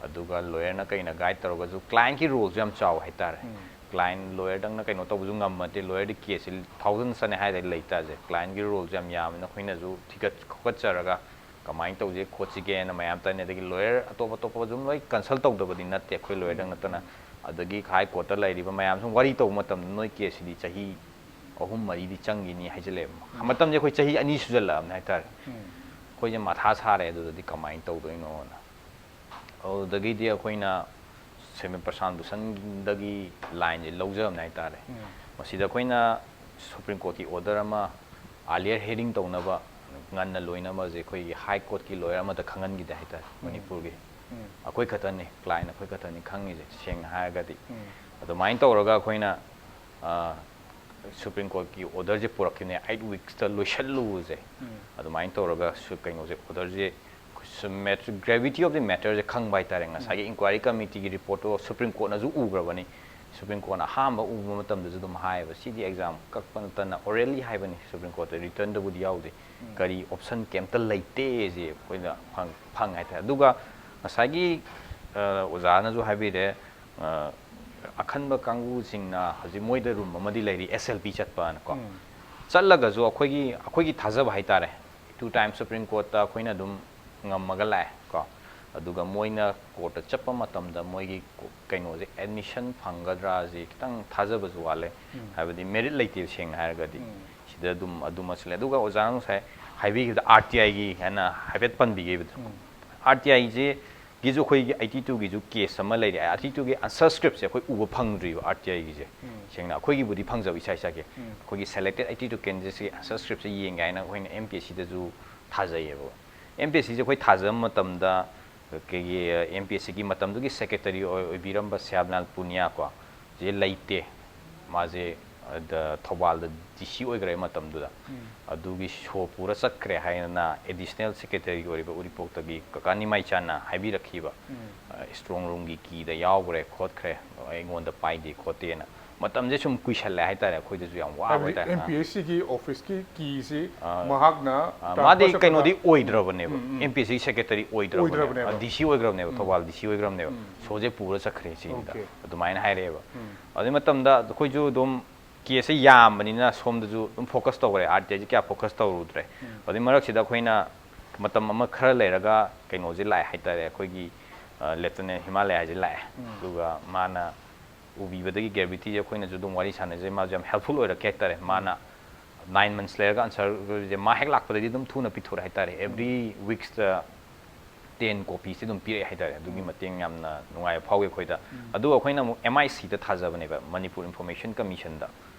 ꯑꯗꯨꯒ ꯂꯣꯌꯔꯅ ꯀꯩꯅ ꯒꯥꯏꯗ ꯇꯧꯔꯒꯁꯨ ꯀ꯭ꯂꯥꯏꯟꯀꯤ ꯔꯣꯜꯁꯨ ꯌꯥꯝ ꯆꯥꯎꯋꯦ ꯍꯥꯏꯇꯥꯔꯦ꯫ ꯀ꯭ꯂꯥꯏꯟ ꯂꯣꯌꯔꯗꯪꯅ ꯀꯩꯅꯣ ꯇꯧꯕꯁꯨ ꯉꯝꯃꯠꯇꯦ꯫ ꯂꯣꯌꯔꯗꯤ ꯀꯦꯁꯁꯤ ꯊꯥꯎꯖꯟ ꯆꯠꯅꯤ ꯍꯥꯏꯗ ꯂꯩꯇꯥꯁꯦ꯫ ꯀ꯭ꯂꯥꯏꯟꯒꯤ ꯔꯣꯜꯁꯨ ꯌꯥꯝ ꯌꯥꯝꯕꯅꯤꯅ ꯑꯩꯈꯣꯏꯅꯁꯨ ꯊꯤꯒꯠ ꯈꯣꯀꯠꯆꯔꯒ ꯀꯃꯥꯏꯅ ꯇꯧꯁꯤꯒꯦ ꯈꯣꯠꯁꯤꯒꯦꯅ ꯃꯌꯥꯝ ꯇꯥꯟꯅꯩ꯫ ꯑꯗꯒꯤ ꯂꯣꯌꯔ ꯑꯇꯣꯞ ꯑꯇꯣꯞꯄ ꯑꯗꯨꯝ ꯂꯣꯏ ꯀꯟꯁꯜ ꯇꯧꯗꯕꯗꯤ ꯅꯠꯇꯦ ꯑꯩꯈꯣꯏ ꯂꯣꯌꯔꯗꯪ ꯅꯠꯇꯅ꯫ ꯑꯗꯒꯤ ꯍꯥꯏ ꯀꯣꯔꯠꯇ ꯂꯩꯔꯤꯕ ꯃꯌꯥꯝ ꯁꯨꯝ ꯋꯥꯔꯤ ꯇꯧꯕ ꯃꯇꯝꯗ ꯅꯣꯏ ꯀꯦꯁꯁꯤꯗꯤ ꯆꯍꯤ ꯑꯍꯨꯝ ꯃꯔꯤꯗꯤ ꯆꯪꯈꯤꯅꯤ ꯍꯥꯏꯖꯤꯜꯂꯛꯑꯦꯕ꯫ ꯃꯇꯝꯁꯦ ꯑꯩꯈꯣꯏ ꯆꯍꯤ ꯑꯅꯤ ꯁꯨꯖꯜꯂꯛꯑꯕꯅꯦ ꯍꯥꯏꯇꯥꯔꯦ꯫ ꯑꯩꯈꯣꯏꯁꯦ ꯃꯊꯥ ꯁꯥꯔꯦ ꯑꯗꯨꯗꯗꯤ ꯀꯃꯥꯏꯅ ꯇꯧꯗꯣꯏꯅꯣꯅ꯫ ꯑꯗꯨꯗꯒꯤꯗꯤ ꯑꯩꯈꯣꯏꯅ ꯁ꯭ꯌꯥꯃ ꯄ꯭ꯔꯁꯥꯟ ꯚꯨꯁꯟꯗꯒꯤ ꯂꯥꯏꯟꯁꯦ ꯂꯧꯖꯕꯅꯦ ꯍꯥꯏꯇꯥꯔꯦ꯫ ꯃꯁꯤꯗ ꯑꯩꯈꯣꯏꯅ ꯁꯨꯄ꯭ꯔꯤꯝ ꯀꯣꯔꯠꯀꯤ ꯑꯣꯔꯗꯔ ꯑꯃ ꯑꯥꯔꯂꯤꯌꯔ ꯍꯤꯌꯔꯤꯡ ꯇꯧꯅꯕ, ꯉꯟꯅ ꯂꯣꯏꯅꯕꯁꯦ ꯑꯩꯈꯣꯏꯒꯤ ꯍꯥꯏ ꯀꯣꯔꯠꯀꯤ ꯂꯣꯌꯔ ꯑꯃꯗ ꯈꯪꯍꯟꯈꯤꯗꯦ ꯍꯥꯏꯇꯥꯔꯦ ꯃꯅꯤꯄꯨꯔꯒꯤ꯫ ꯑꯩꯈꯣꯏ ꯈꯛꯇꯅꯤ, ꯀ꯭ꯂꯥꯏꯟ ꯑꯩꯈꯣꯏ ꯈꯛꯇꯅꯤ ꯈꯪꯉꯤꯁꯦ ꯁꯦꯡꯅ ꯍꯥꯏꯔꯒꯗꯤ꯫ ꯑꯗꯨꯃꯥꯏꯅ ꯇꯧꯔꯒ ꯑꯩꯈꯣꯏꯅ ꯁꯨꯄ꯭ꯔꯤꯝ ꯀꯣꯔꯠꯀꯤ ꯑꯣꯔꯗꯔꯁꯦ ꯄꯨꯔꯛꯈꯤꯕꯅꯦ, ꯑꯩꯠ ꯋꯤꯛꯁꯇ ꯂꯣꯏꯁꯜꯂꯨꯁꯦ꯫ ꯑꯗꯨꯃꯥꯏꯅ ꯇꯧꯔꯒ ꯁꯨ- ꯀꯩꯅꯣꯁꯦ, ꯑꯣꯔꯗꯔꯁꯦ ꯁꯨꯝ ꯃꯦꯇꯔ, ꯒ꯭ꯔꯦꯚꯤꯇꯤ ꯑꯣꯐ ꯗꯤ ꯃꯦꯇꯔꯁꯦ ꯈꯪꯕ ꯍꯥꯏꯇꯥꯔꯦ꯫ ꯉꯁꯥꯏꯒꯤ ꯏꯟꯀ꯭ꯋꯥꯏꯔꯤ ꯀꯃꯤꯇꯤꯒꯤ ꯔꯤꯄꯣꯔꯠꯇꯣ ꯁꯨꯄ꯭ꯔꯤꯝ ꯀꯣꯔꯠꯅꯁꯨ ꯎꯈ꯭ꯔꯕꯅꯤ꯫ ꯁꯨꯄ꯭ꯔꯤꯝ ꯀꯣꯔꯠꯅ ꯑꯍꯥꯟꯕ ꯎꯕ ꯃꯇꯝꯗꯁꯨ ꯑꯗꯨꯝ ꯍꯥꯏꯌꯦꯕ, ꯁꯤꯗꯤ ꯑꯦꯛꯖꯥꯝ ꯀꯛꯄ ꯅꯠꯇꯅ ꯑꯣꯔꯦꯜꯂꯤ ꯍꯥꯏꯕꯅꯤ, ꯁꯨꯄ꯭ꯔꯤꯝ ꯀꯣꯔꯠꯇ ꯔꯤꯇꯟꯗꯕꯨꯗꯤ ꯌꯥꯎꯗꯦ꯫ ꯀꯔꯤ ꯑꯣꯞꯁꯟ ꯀꯩꯝꯇ ꯂꯩꯇꯦꯁꯦ ꯑꯩꯈꯣꯏꯅ ꯐꯪ- ꯐꯪꯉꯦ ꯍꯥꯏꯇꯥꯔꯦ꯫ ꯑꯗꯨꯒ ꯉꯁꯥꯏꯒꯤ ꯑ, ꯑꯣꯖꯥꯅꯁꯨ ꯍꯥꯏꯕꯤꯔꯦ, ꯑ, ꯑꯈꯟꯕ ꯀꯥꯡꯕꯨꯁꯤꯡꯅ ꯍꯧꯖꯤꯛ ꯃꯣꯏꯗ ꯔꯨꯝ ꯑꯃꯗꯤ ꯂꯩꯔꯤ, ꯑꯦꯁ ꯑꯦꯜ ꯄꯤ ꯆꯠꯄꯅꯀꯣ꯫ ꯆꯠꯂꯒꯁꯨ ꯑꯩꯈꯣꯏꯒꯤ ꯑꯩꯈꯣꯏꯒꯤ ꯊꯥꯖꯕ ꯍꯥꯏꯇꯥꯔꯦ, ꯇꯨ ꯇꯥꯏꯝ ꯁꯨꯄ꯭ꯔꯤꯝ ꯀꯣꯔꯠꯇ ꯑꯩꯈꯣꯏꯅ ꯑꯗꯨꯝ ꯉꯝꯃꯒ ꯂꯥꯛꯑꯦ ꯀꯣ꯫ ꯑꯗꯨꯒ ꯃꯣꯏꯅ ꯀꯣꯔꯠꯇ ꯆꯠꯄ ꯃꯇꯝꯗ ꯃꯣꯏꯒꯤ ꯀꯣ- ꯀꯩꯅꯣꯁꯦ, ꯑꯦꯗꯃꯤꯁꯟ ꯐꯪꯒꯗ꯭ꯔꯥꯁꯦ ꯈꯤꯇꯪ ꯊꯥꯖꯕꯁꯨ ꯋꯥꯠꯂꯦ꯫ ꯍꯥꯏꯕꯗꯤ ꯃꯦꯔꯤꯠ ꯂꯩꯇꯦꯕ ꯁꯦꯡꯅ ꯍꯥꯏꯔꯒꯗꯤ꯫ ꯁꯤꯗ ꯑꯗꯨꯝ ꯑꯗꯨꯃꯁꯨ ꯂꯩ꯫ ꯑꯗꯨꯒ ꯑꯣꯖꯥꯅ ꯉꯁꯥꯏ ꯍꯥꯏꯕꯤꯈꯤꯕꯗ ꯑꯥꯔ ꯇꯤ ꯑꯥꯏꯒꯤ ꯍꯥꯏꯅ ꯍꯥꯏꯐꯦꯠ ꯄꯟꯕꯤꯈꯤꯕꯗꯣ꯫ ꯑꯥꯔ ꯇꯤ ꯑꯥꯏꯁꯦ ꯒꯤꯁꯨ ꯑꯩꯈꯣꯏꯒꯤ ꯑꯩꯠꯇꯤ ꯇꯨꯒꯤꯁꯨ ꯀꯦꯁ ꯑꯃ ꯂꯩꯔꯤ꯫ ꯑꯩꯠꯇꯤ ꯇꯨꯒꯤ ꯑꯟꯁꯔ ꯁ꯭ꯀ꯭ꯔꯤꯞꯁꯦ ꯑꯩꯈꯣꯏ ꯎꯕ ꯐꯪꯗ꯭ꯔꯤꯕ ꯑꯥꯔ ꯇꯤ ꯑꯥꯏꯒꯤꯁꯦ꯫ ꯁꯦꯡꯅ ꯑꯩꯈꯣꯏꯒꯤꯕꯨꯗꯤ ꯐꯪꯖꯕ ꯏꯁꯥ ꯏꯁꯥꯒꯤ꯫ ꯑꯩꯈꯣꯏꯒꯤ ꯁꯦꯂꯦꯛꯇꯦꯠ ꯑꯩꯠꯇꯤ ꯇꯨ ꯀꯦꯟꯗꯤꯗꯦꯠꯁꯀꯤ ꯑꯟꯁꯔ ꯁ꯭ꯀ꯭ꯔꯤꯞꯁꯦ ꯌꯦꯡꯒꯦ ꯍꯥꯏꯅ ꯑꯩꯈꯣꯏꯅ ꯑꯦꯝ ꯄꯤ ꯑꯦꯁ ꯁꯤꯗꯁꯨ ꯊꯥꯖꯩꯌꯦꯕ꯫ ꯑꯦꯝ ꯄꯤ ꯑꯦꯁ ꯁꯤꯁꯦ ꯑꯩꯈꯣꯏ ꯊꯥꯖꯕ ꯃꯇꯝꯗ ꯑꯩꯈꯣꯏꯒꯤ ꯑꯦꯝ ꯄꯤ ꯑꯦꯁ ꯁꯤꯒꯤ ꯃꯇꯝꯗꯨꯒꯤ ꯁꯦꯀ꯭ꯔꯦꯇꯔꯤ ꯑꯣꯏ-, ꯑꯣꯏꯕꯤꯔꯝꯕ ꯁ꯭ꯌꯥꯝꯂꯥꯜ ꯄꯨꯅꯤꯌꯥ ꯀꯣ, ꯁꯤ ꯂꯩꯇꯦ꯫ ꯃꯥꯁꯦ ꯑꯗ ꯊꯧꯕꯥꯜꯗ ꯗꯤ ꯁꯤ ꯑꯣꯏꯈ꯭ꯔꯦ ꯃꯇꯝꯗꯨꯗ꯫ ꯑꯗꯨꯒꯤ ꯁꯣ ꯄꯨꯔ ꯆꯠꯈ꯭ꯔꯦ ꯍꯥꯏꯅ ꯑꯦꯗꯤꯁꯅꯦꯜ ꯁꯦꯀ꯭ꯔꯦꯇꯔꯤ ꯑꯣꯏꯔꯤꯕ ꯎꯔꯤꯄꯣꯛꯇꯒꯤ ꯀꯀꯥ ꯅꯤꯃꯥꯏꯆꯥꯟꯅ ꯍꯥꯏꯕꯤꯔꯛꯈꯤꯕ, ꯏꯁꯇ꯭ꯔꯣꯡ ꯔꯨꯝꯒꯤ ꯀꯤꯗ ꯌꯥꯎꯈ꯭ꯔꯦ ꯈꯣꯠꯈ꯭ꯔꯦ, ꯑꯩꯉꯣꯟꯗ ꯄꯥꯏꯗꯦ ꯈꯣꯠꯇꯦꯅ꯫ ꯃꯇꯝꯁꯦ ꯁꯨꯝ ꯀꯨꯏꯁꯜꯂꯦ ꯍꯥꯏꯇꯥꯔꯦ, ꯑꯩꯈꯣꯏꯗꯁꯨ ꯌꯥꯝ ꯋꯥꯕ ꯍꯥꯏꯕꯗꯤ ꯍꯥꯏꯇꯥꯔꯦ꯫ ꯑꯦꯝ ꯄꯤ ꯑꯦꯁ ꯁꯤꯒꯤ ꯑꯣꯐꯤꯁꯀꯤ ꯀꯤꯁꯤ ꯑꯥ, ꯃꯍꯥꯛꯅ ꯑꯥ, ꯇ꯭ꯔꯥꯟꯁꯐꯔ ꯃꯥꯗꯤ ꯆꯠꯈ꯭ꯔꯒ ꯀꯩꯅꯣꯗꯤ ꯑꯣꯏꯗ꯭ꯔꯕꯅꯦꯕ, ꯎꯝ, ꯎꯝ꯫ M P S C secretary ꯑꯣꯏꯗ꯭ꯔꯕꯅꯦꯕ, ꯑꯣꯏꯗ꯭ꯔꯕꯅꯦꯕ꯫ ꯗꯤ ꯁꯤ ꯑꯣꯏꯈ꯭ꯔꯕꯅꯦꯕ, ꯎꯝ꯫ ꯊꯧꯕꯥꯜ ꯗꯤ ꯁꯤ ꯑꯣꯏꯈ꯭ꯔꯕꯅꯦꯕ꯫ ꯎꯝ꯫ ꯁꯣꯁꯦ ꯄꯨꯔ ꯆꯠꯈ꯭ꯔꯦ ꯁꯤꯅꯤꯗ꯫ ꯑꯣꯀꯦ꯫ ꯑꯗꯨꯃꯥꯏꯅ ꯍꯥꯏꯔꯛꯑꯦꯕ꯫ ꯎꯝ꯫ ꯑꯗꯨꯒꯤ ꯃꯇꯝꯗ ꯑꯩꯈꯣꯏꯁꯨ ꯑꯗꯨꯝ ꯀꯦꯁꯁꯦ ꯌꯥꯝꯕꯅꯤꯅ ꯁꯣꯝꯗꯁꯨ ꯑꯗꯨꯝ ꯐꯣꯀꯁ ꯇꯧꯈ꯭ꯔꯦ, ꯑꯥꯔ ꯇꯤ ꯑꯥꯏꯁꯦ ꯀꯌꯥ ꯐꯣꯀꯁ ꯇꯧꯔꯨꯗ꯭ꯔꯦ꯫ ꯎꯝ꯫ ꯑꯗꯨꯏ ꯃꯔꯛꯁꯤꯗ ꯑꯩꯈꯣꯏꯅ ꯃꯇꯝ ꯑꯃ ꯈꯔ ꯂꯩꯔꯒ ꯀꯩꯅꯣꯁꯦ ꯂꯥꯛꯑꯦ ꯍꯥꯏꯇꯥꯔꯦ, ꯑꯩꯈꯣꯏꯒꯤ, ꯑ, ꯂꯦꯐꯇꯅꯦꯟ ꯍꯤꯃꯥꯂꯌꯥꯁꯦ ꯂꯥꯛꯑꯦ꯫ ꯎꯝ꯫ ꯑꯗꯨꯒ ꯃꯥꯅ ꯎꯕꯤꯕꯗꯒꯤ ꯒ꯭ꯔꯦꯚꯤꯇꯤꯁꯦ ꯑꯩꯈꯣꯏꯅꯁꯨ ꯑꯗꯨꯝ ꯋꯥꯔꯤ ꯁꯥꯟꯅꯖꯩ, ꯃꯥꯁꯨ ꯌꯥꯝ ꯍꯦꯜꯞꯐꯨꯜ ꯑꯣꯏꯔꯛꯀꯦ ꯍꯥꯏꯇꯥꯔꯦ꯫ ꯃꯥꯅ ꯅꯥꯏꯟ ꯃꯟꯁ ꯂꯩꯔꯒ ꯑꯟꯁꯔꯁꯦ ꯃꯥ ꯍꯦꯛ ꯂꯥꯛꯄꯗꯒꯤꯗꯤ ꯑꯗꯨꯝ ꯊꯨꯅ ꯄꯤꯊꯣꯔꯛꯑꯦ ꯍꯥꯏꯇꯥꯔꯦ꯫ ꯎꯝ꯫ ꯑꯦꯚ꯭ꯔꯤ ꯋꯤꯛꯁꯇ ꯇꯦꯟ ꯀꯣꯄꯤꯁꯦ ꯑꯗꯨꯝ ꯄꯤꯔꯛꯑꯦ ꯍꯥꯏꯇꯥꯔꯦ꯫ ꯑꯗꯨꯒꯤ ꯎꯝ꯫ ꯃꯇꯦꯡ ꯌꯥꯝꯅ ꯅꯨꯡꯉꯥꯏꯕ ꯐꯥꯎꯏ ꯑꯩꯈꯣꯏꯗ꯫ ꯎꯝ꯫ ꯑꯗꯨꯒ ꯑꯩꯈꯣꯏꯅ ꯑꯃꯨꯛ ꯑꯦꯝ ꯑꯥꯏ ꯁꯤꯗ ꯊꯥꯖꯕꯅꯦꯕ, ꯃꯅꯤꯄꯨꯔ ꯏꯟꯐꯣꯔꯃꯦꯁꯟ ꯀꯃꯤꯁꯟꯗ,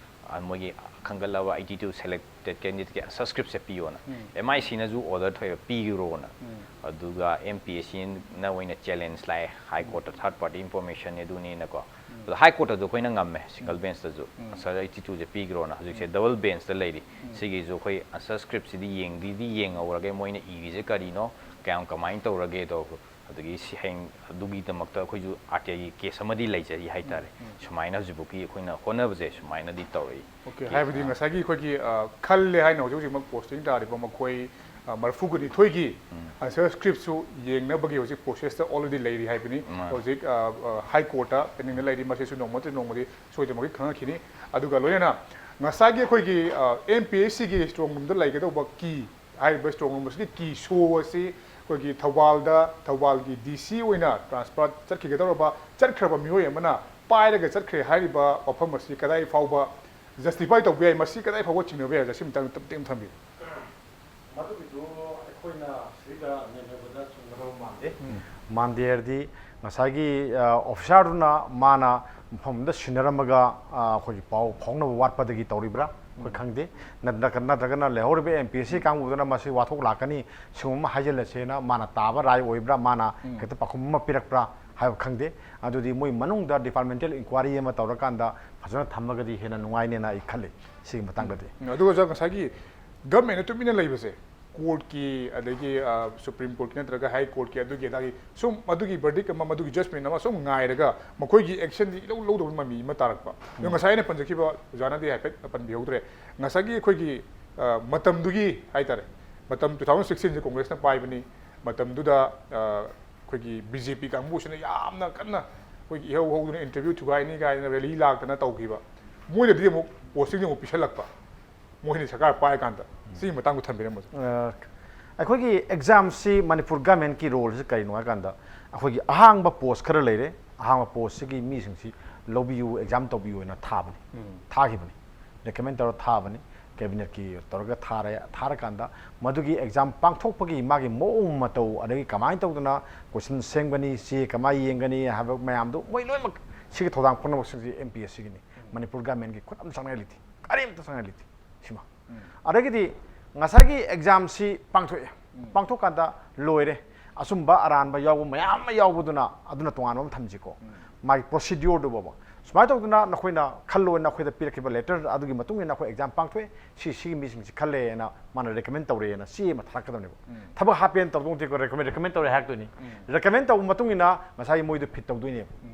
ꯑ, ꯃꯣꯏꯒꯤ ꯈꯟꯒꯠꯂꯕ ꯑꯩꯠꯇꯤ ꯇꯨ ꯁꯦꯂꯦꯛꯇꯦꯗ ꯀꯦꯟꯗꯤꯗꯦꯠꯀꯤ ꯑꯟꯁꯔ ꯁ꯭ꯀ꯭ꯔꯤꯞꯁꯦ ꯄꯤꯌꯣꯅ꯫ ꯎꯝ꯫ ꯑꯦꯝ ꯑꯥꯏ ꯁꯤꯅꯁꯨ ꯑꯣꯔꯗꯔ ꯊꯣꯛꯑꯦꯕ, ꯄꯤꯈ꯭ꯔꯣꯅ꯫ ꯎꯝ꯫ ꯑꯗꯨꯒ ꯑꯦꯝ ꯄꯤ ꯑꯦꯁ ꯁꯤꯅ ꯑꯣꯏꯅ ꯆꯦꯂꯦꯟꯖ ꯂꯥꯛꯑꯦ, ꯍꯥꯏ ꯎꯝ꯫ ꯀꯣꯔꯠꯇ ꯊꯥꯔꯠ ꯄꯥꯔꯇꯤ ꯏꯟꯐꯣꯔꯃꯦꯁꯟꯅꯦ ꯑꯗꯨꯅꯦꯅꯀꯣ꯫ ꯎꯝ꯫ ꯑꯗꯣ ꯍꯥꯏ ꯀꯣꯔꯠꯇꯁꯨ ꯑꯩꯈꯣꯏꯅ ꯉꯝꯃꯦ, ꯁꯤꯡꯒꯜ ꯎꯝ꯫ ꯕꯦꯟꯁꯇꯁꯨ꯫ ꯎꯝ꯫ ꯑꯟꯁꯔ ꯑꯩꯠꯇꯤ ꯇꯨꯁꯦ ꯄꯤꯈ꯭ꯔꯣꯅ꯫ ꯍꯧꯖꯤꯛꯁꯦ ꯎꯝ꯫ ꯗꯕꯜ ꯕꯦꯟꯁꯇ ꯂꯩꯔꯤ꯫ ꯎꯝ꯫ ꯁꯤꯒꯤꯁꯨ ꯑꯩꯈꯣꯏ ꯑꯟꯁꯔ ꯁ꯭ꯀ꯭ꯔꯤꯞꯁꯤꯗꯤ ꯌꯦꯡꯗꯤꯗꯤ ꯌꯦꯡꯍꯧꯔꯒꯦ, ꯃꯣꯏꯅ ꯏꯔꯤꯁꯦ ꯀꯔꯤꯅꯣ, ꯀꯌꯥꯝ ꯀꯃꯥꯏꯅ ꯇꯧꯔꯒꯦꯗꯣ꯫ ꯑꯗꯒꯤ ꯁꯤ ꯍꯌꯦꯡ ꯑꯗꯨꯒꯤꯗꯃꯛꯇ ꯑꯩꯈꯣꯏꯁꯨ ꯑꯥꯔ ꯇꯤ ꯑꯥꯏꯒꯤ ꯀꯦꯁ ꯑꯃꯗꯤ ꯂꯩꯖꯔꯤ ꯍꯥꯏꯇꯥꯔꯦ꯫ ꯎꯝ, ꯎꯝ꯫ ꯁꯨꯃꯥꯏꯅ ꯍꯧꯖꯤꯛꯐꯥꯎꯒꯤ ꯑꯩꯈꯣꯏꯅ ꯍꯣꯠꯅꯕꯁꯦ ꯁꯨꯃꯥꯏꯅꯗꯤ ꯇꯧꯔꯛꯏ꯫ ꯑꯣꯀꯦ, ꯀꯦꯁ ꯍꯥꯏꯕꯗꯤ ꯑꯥ꯫ ꯉꯁꯥꯏꯒꯤ ꯑꯩꯈꯣꯏꯒꯤ, ꯑ, ꯈꯜꯂꯦ ꯍꯥꯏꯅ ꯍꯧꯖꯤꯛ ꯍꯧꯖꯤꯛꯃꯛ ꯄꯣꯁꯇꯤꯡ ꯇꯥꯔꯤꯕ ꯃꯈꯣꯏ, ꯑ, ꯃꯔꯤꯐꯨꯒ ꯅꯤꯊꯣꯏꯒꯤ ꯎꯝ꯫ ꯑꯟꯁꯔ ꯁ꯭ꯀ꯭ꯔꯤꯞꯁꯨ ꯌꯦꯡꯅꯕꯒꯤ ꯍꯧꯖꯤꯛ ꯄ꯭ꯔꯣꯁꯦꯁꯇ ꯑꯣꯜꯔꯦꯗꯤ ꯂꯩꯔꯤ ꯍꯥꯏꯕꯅꯤ꯫ ꯃꯥꯅꯤ꯫ ꯍꯧꯖꯤꯛ, ꯑ, ꯑ, ꯍꯥꯏ ꯀꯣꯔꯠꯇ ꯄꯦꯟꯗꯤꯡꯗ ꯂꯩꯔꯤ, ꯃꯁꯤꯁꯨ ꯅꯣꯡꯃ ꯅꯠꯇ꯭ꯔꯒ ꯅꯣꯡꯃꯗꯤ ꯁꯣꯏꯗꯅꯃꯛꯀꯤ ꯈꯪꯉꯛꯈꯤꯅꯤ꯫ ꯑꯗꯨꯒ ꯂꯣꯏꯅꯅ ꯉꯁꯥꯏꯒꯤ ꯑꯩꯈꯣꯏꯒꯤ, ꯑ, ꯑꯦꯝ ꯄꯤ ꯑꯦꯁ ꯁꯤꯒꯤ ꯏꯁꯇ꯭ꯔꯣꯡ ꯔꯨꯝꯗ ꯂꯩꯒꯗꯧꯕ ꯀꯤ ꯍꯥꯏꯔꯤꯕ ꯏꯁꯇ꯭ꯔꯣꯡ ꯔꯨꯝ ꯑꯁꯤꯒꯤ ꯀꯤ ꯁꯣ ꯑꯁꯤ ꯑꯩꯈꯣꯏꯒꯤ ꯊꯧꯕꯥꯜꯗ, ꯊꯧꯕꯥꯜꯒꯤ ꯗꯤ ꯁꯤ ꯑꯣꯏꯅ ꯇ꯭ꯔꯥꯟꯁꯐꯔ ꯆꯠꯈꯤꯒꯗꯧꯔꯕ, ꯆꯠꯈ꯭ꯔꯕ ꯃꯤꯑꯣꯏ ꯑꯃꯅ ꯄꯥꯏꯔꯒ ꯆꯠꯈ꯭ꯔꯦ ꯍꯥꯏꯔꯤꯕ ꯋꯥꯐꯝ ꯑꯁꯤ ꯀꯗꯥꯏ ꯐꯥꯎꯕ ꯖꯁꯇꯤꯐꯥꯏ ꯇꯧꯕ ꯌꯥꯏ, ꯃꯁꯤ ꯀꯗꯥꯏ ꯐꯥꯎꯕ ꯆꯤꯡꯅꯕ ꯌꯥꯏ? ꯃꯁꯤ ꯃꯇꯥꯡꯗ ꯇꯞ ꯇꯦꯟꯅ ꯊꯝꯕꯤꯌꯨ꯫ ꯃꯗꯨꯒꯤꯗꯨ ꯑꯩꯈꯣꯏꯅ ꯁꯤꯗ ꯅꯩꯅꯕꯗ ꯆꯨꯝꯒꯗꯕ ꯃꯥꯟꯗꯦ꯫ ꯎꯝ꯫ ꯃꯥꯟꯗꯦ ꯍꯥꯏꯔꯗꯤ ꯉꯁꯥꯏꯒꯤ, ꯑ, ꯑꯣꯐꯤꯁꯥꯔꯗꯨꯅ ꯃꯥꯅ ꯃꯐꯝ ꯑꯃꯗ ꯁꯤꯟꯅꯔꯝꯃꯒ, ꯑ, ꯑꯩꯈꯣꯏꯒꯤ ꯄꯥꯎ ꯐꯥꯎꯅꯕ ꯋꯥꯠꯄꯗꯒꯤ ꯇꯧꯔꯤꯕ꯭ꯔꯥ? ꯑꯩꯈꯣꯏ ꯎꯝ꯫ ꯈꯪꯗꯦ꯫ ꯅꯠ-, ꯅꯠꯇ꯭ꯔꯒ, ꯅꯠꯇ꯭ꯔꯒꯅ ꯂꯩꯍꯧꯔꯤꯕ ꯑꯦꯝ ꯄꯤ ꯑꯦꯁ ꯁꯤ ꯀꯥꯡꯕꯨꯗꯨꯅ ꯃꯁꯤ ꯋꯥꯊꯣꯛ ꯂꯥꯛꯀꯅꯤ, ꯁꯤꯒꯨꯝꯕ ꯑꯃ ꯍꯥꯏꯖꯤꯜꯂꯁꯦꯅ ꯃꯥꯅ ꯇꯥꯕ ꯔꯥꯏ ꯑꯣꯏꯕ꯭ꯔꯥ? ꯃꯥꯅ ꯎꯝ꯫ ꯍꯦꯛꯇ ꯄꯥꯎꯈꯨꯝ ꯑꯃ ꯄꯤꯔꯛꯄ꯭ꯔꯥ? ꯍꯥꯏꯕ ꯈꯪꯗꯦ꯫ ꯑꯗꯨꯗꯤ ꯃꯣꯏ ꯃꯅꯨꯡꯗ departmental inquiry ꯑꯃ ꯇꯧꯔꯀꯥꯟꯗ ꯐꯖꯅ ꯊꯝꯃꯒꯗꯤ ꯍꯦꯟꯅ ꯅꯨꯡꯉꯥꯏꯅꯦꯅ ꯑꯩ ꯈꯜꯂꯤ ꯁꯤꯒꯤ ꯃꯇꯥꯡꯗꯗꯤ꯫ ꯎꯝ, ꯑꯗꯨꯒ ꯑꯣꯖꯥ, ꯉꯁꯥꯏꯒꯤ government ꯇꯨꯃꯤꯟꯅ ꯂꯩꯕꯁꯦ, court ꯀꯤ, ꯑꯗꯒꯤ Supreme Court ꯀꯤ ꯅꯠꯇ꯭ꯔꯒ High Court ꯀꯤ ꯑꯗꯨꯒꯤ ꯑꯗꯥꯒꯤ ꯁꯨꯝ ꯃꯗꯨꯒꯤ verdict ꯑꯃ, ꯃꯗꯨꯒꯤ judgment ꯑꯃ ꯁꯨꯝ ꯉꯥꯏꯔꯒ ꯃꯈꯣꯏꯒꯤ action ꯗꯤ ꯏꯂꯧ ꯂꯧꯗꯕ ꯃꯃꯤ ꯑꯃ ꯇꯥꯔꯛꯄ꯫ ꯑꯗꯣ ꯉꯁꯥꯏ ꯑꯩꯅ ꯄꯟꯖꯈꯤꯕ, ꯑꯣꯖꯥꯅꯗꯤ ꯍꯥꯏꯐꯦꯠ ꯄꯟꯕꯤꯍꯧꯗ꯭ꯔꯦ, ꯉꯁꯥꯏꯒꯤ ꯑꯩꯈꯣꯏꯒꯤ ꯃꯇꯝꯗꯨꯒꯤ ꯍꯥꯏꯇꯥꯔꯦ, ꯃꯇꯝ two thousand sixteen ꯁꯦ Congress ꯅ ꯄꯥꯏꯕꯅꯤ꯫ ꯃꯇꯝꯗꯨꯗ ꯑꯩꯈꯣꯏꯒꯤ B J P ꯀꯥꯡꯕꯨꯁꯤꯅ ꯌꯥꯝꯅ ꯀꯟꯅ ꯑꯩꯈꯣꯏꯒꯤ ꯏꯍꯧ ꯍꯧꯗꯨꯅ interview ꯊꯨꯒꯥꯏꯅꯤ ꯀꯥꯏꯅ rally ꯂꯥꯛꯇꯅ ꯇꯧꯈꯤꯕ꯫ ꯃꯣꯏꯗꯗꯤ ꯑꯃꯨꯛ posting ꯗꯤ ꯑꯃꯨꯛ ꯄꯤꯁꯜꯂꯛꯄ, ꯃꯣꯏꯅ ꯁꯔꯀꯥꯔ ꯄꯥꯏꯔꯀꯥꯟꯗ꯫ ꯁꯤꯒꯤ ꯃꯇꯥꯡꯗ ꯊꯝꯕꯤꯔꯝꯃꯣ꯫ ꯑꯩꯈꯣꯏꯒꯤ exam ꯁꯤ ꯃꯅꯤꯄꯨꯔ government ꯀꯤ role ꯁꯤ ꯀꯔꯤꯅꯣ ꯍꯥꯏ ꯀꯥꯟꯗ, ꯑꯩꯈꯣꯏꯒꯤ ꯑꯍꯥꯡꯕ post ꯈꯔ ꯂꯩꯔꯦ, ꯑꯍꯥꯡꯕ post ꯁꯤꯒꯤ ꯃꯤꯁꯤꯡꯁꯤ ꯂꯧꯕꯤꯌꯨ, exam ꯇꯧꯕꯤꯌꯨ ꯍꯥꯏꯅ ꯊꯥꯕꯅꯤ, ꯊꯥꯈꯤꯕꯅꯤ, recommend ꯇꯧꯔ ꯊꯥꯕꯅꯤ꯫ Cabinet ꯀꯤ ꯇꯧꯔꯒ ꯊꯥꯔꯦ꯫ ꯊꯥꯔꯀꯥꯟꯗ ꯃꯗꯨꯒꯤ exam ꯄꯥꯡꯊꯣꯛꯄꯒꯤ ꯃꯥꯒꯤ ꯃꯑꯣꯡ ꯃꯇꯧ, ꯑꯗꯒꯤ ꯀꯃꯥꯏꯅ ꯇꯧꯗꯅ question ꯁꯦꯝꯒꯅꯤ, ꯆꯦ ꯀꯃꯥꯏꯅ ꯌꯦꯡꯒꯅꯤ ꯍꯥꯏꯕ ꯃꯌꯥꯝꯗꯣ, ꯃꯣꯏ ꯂꯣꯏꯅꯃꯛ ꯁꯤꯒꯤ ꯊꯧꯗꯥꯡ ꯄꯨꯝꯅꯃꯛꯁꯤꯡꯁꯤ M P S C Guinea. Manipur government ꯀꯤ ꯈꯨꯠ ꯑꯃ ꯆꯪꯅꯤꯡꯉꯥꯏ ꯂꯩꯇꯦ, ꯀꯔꯤꯝꯇ ꯆꯪꯅꯤꯡꯉꯥꯏ ꯂꯩꯇꯦ꯫ ꯁꯤꯃ꯫ ꯑꯗꯒꯤꯗꯤ ꯉꯁꯥꯏꯒꯤ exam ꯁꯤ ꯄꯥꯡꯊꯣꯛꯑꯦ꯫ ꯄꯥꯡꯊꯣꯛꯀꯥꯟꯗ ꯂꯣꯏꯔꯦ꯫ ꯑꯆꯨꯝꯕ ꯑꯔꯥꯟꯕ ꯌꯥꯎꯕ ꯃꯌꯥꯝ ꯑꯃ ꯌꯥꯎꯕꯗꯨꯅ, ꯑꯗꯨꯅ ꯇꯣꯉꯥꯟꯕ ꯑꯃ ꯊꯝꯁꯤꯀꯣ꯫ ꯃꯥꯒꯤ procedure ꯗꯨ ꯐꯥꯎꯕ꯫ ꯁꯨꯃꯥꯏꯅ ꯇꯧꯗꯅ ꯅꯈꯣꯏꯅ ꯈꯜꯂꯣꯅ ꯑꯩꯈꯣꯏꯗ ꯄꯤꯔꯛꯈꯤꯕ letter ꯑꯗꯨꯒꯤ ꯃꯇꯨꯡ ꯏꯟꯅ ꯑꯩꯈꯣꯏ exam ꯄꯥꯡꯊꯣꯛꯑꯦ, ꯁꯤ, ꯁꯤꯒꯤ ꯃꯤꯁꯤꯡꯁꯤ ꯈꯜꯂꯦꯅ ꯃꯥꯅ recommend ꯇꯧꯔꯦꯅ ꯆꯦ ꯑꯃ ꯊꯥꯔꯛꯀꯗꯕꯅꯦꯕ꯫ ꯊꯕꯛ ꯍꯥꯞꯄꯦꯅ ꯇꯧꯗꯧ ꯅꯠꯇꯦꯀꯣ, recommend, recommend ꯇꯧꯔꯦ ꯍꯥꯏꯔꯛꯇꯣꯏꯅꯤ꯫ Recommend ꯇꯧꯕ ꯃꯇꯨꯡ ꯏꯟꯅ ꯉꯁꯥꯏꯒꯤ ꯃꯣꯏꯗꯣ fit ꯇꯧꯗꯣꯏꯅꯦꯕ꯫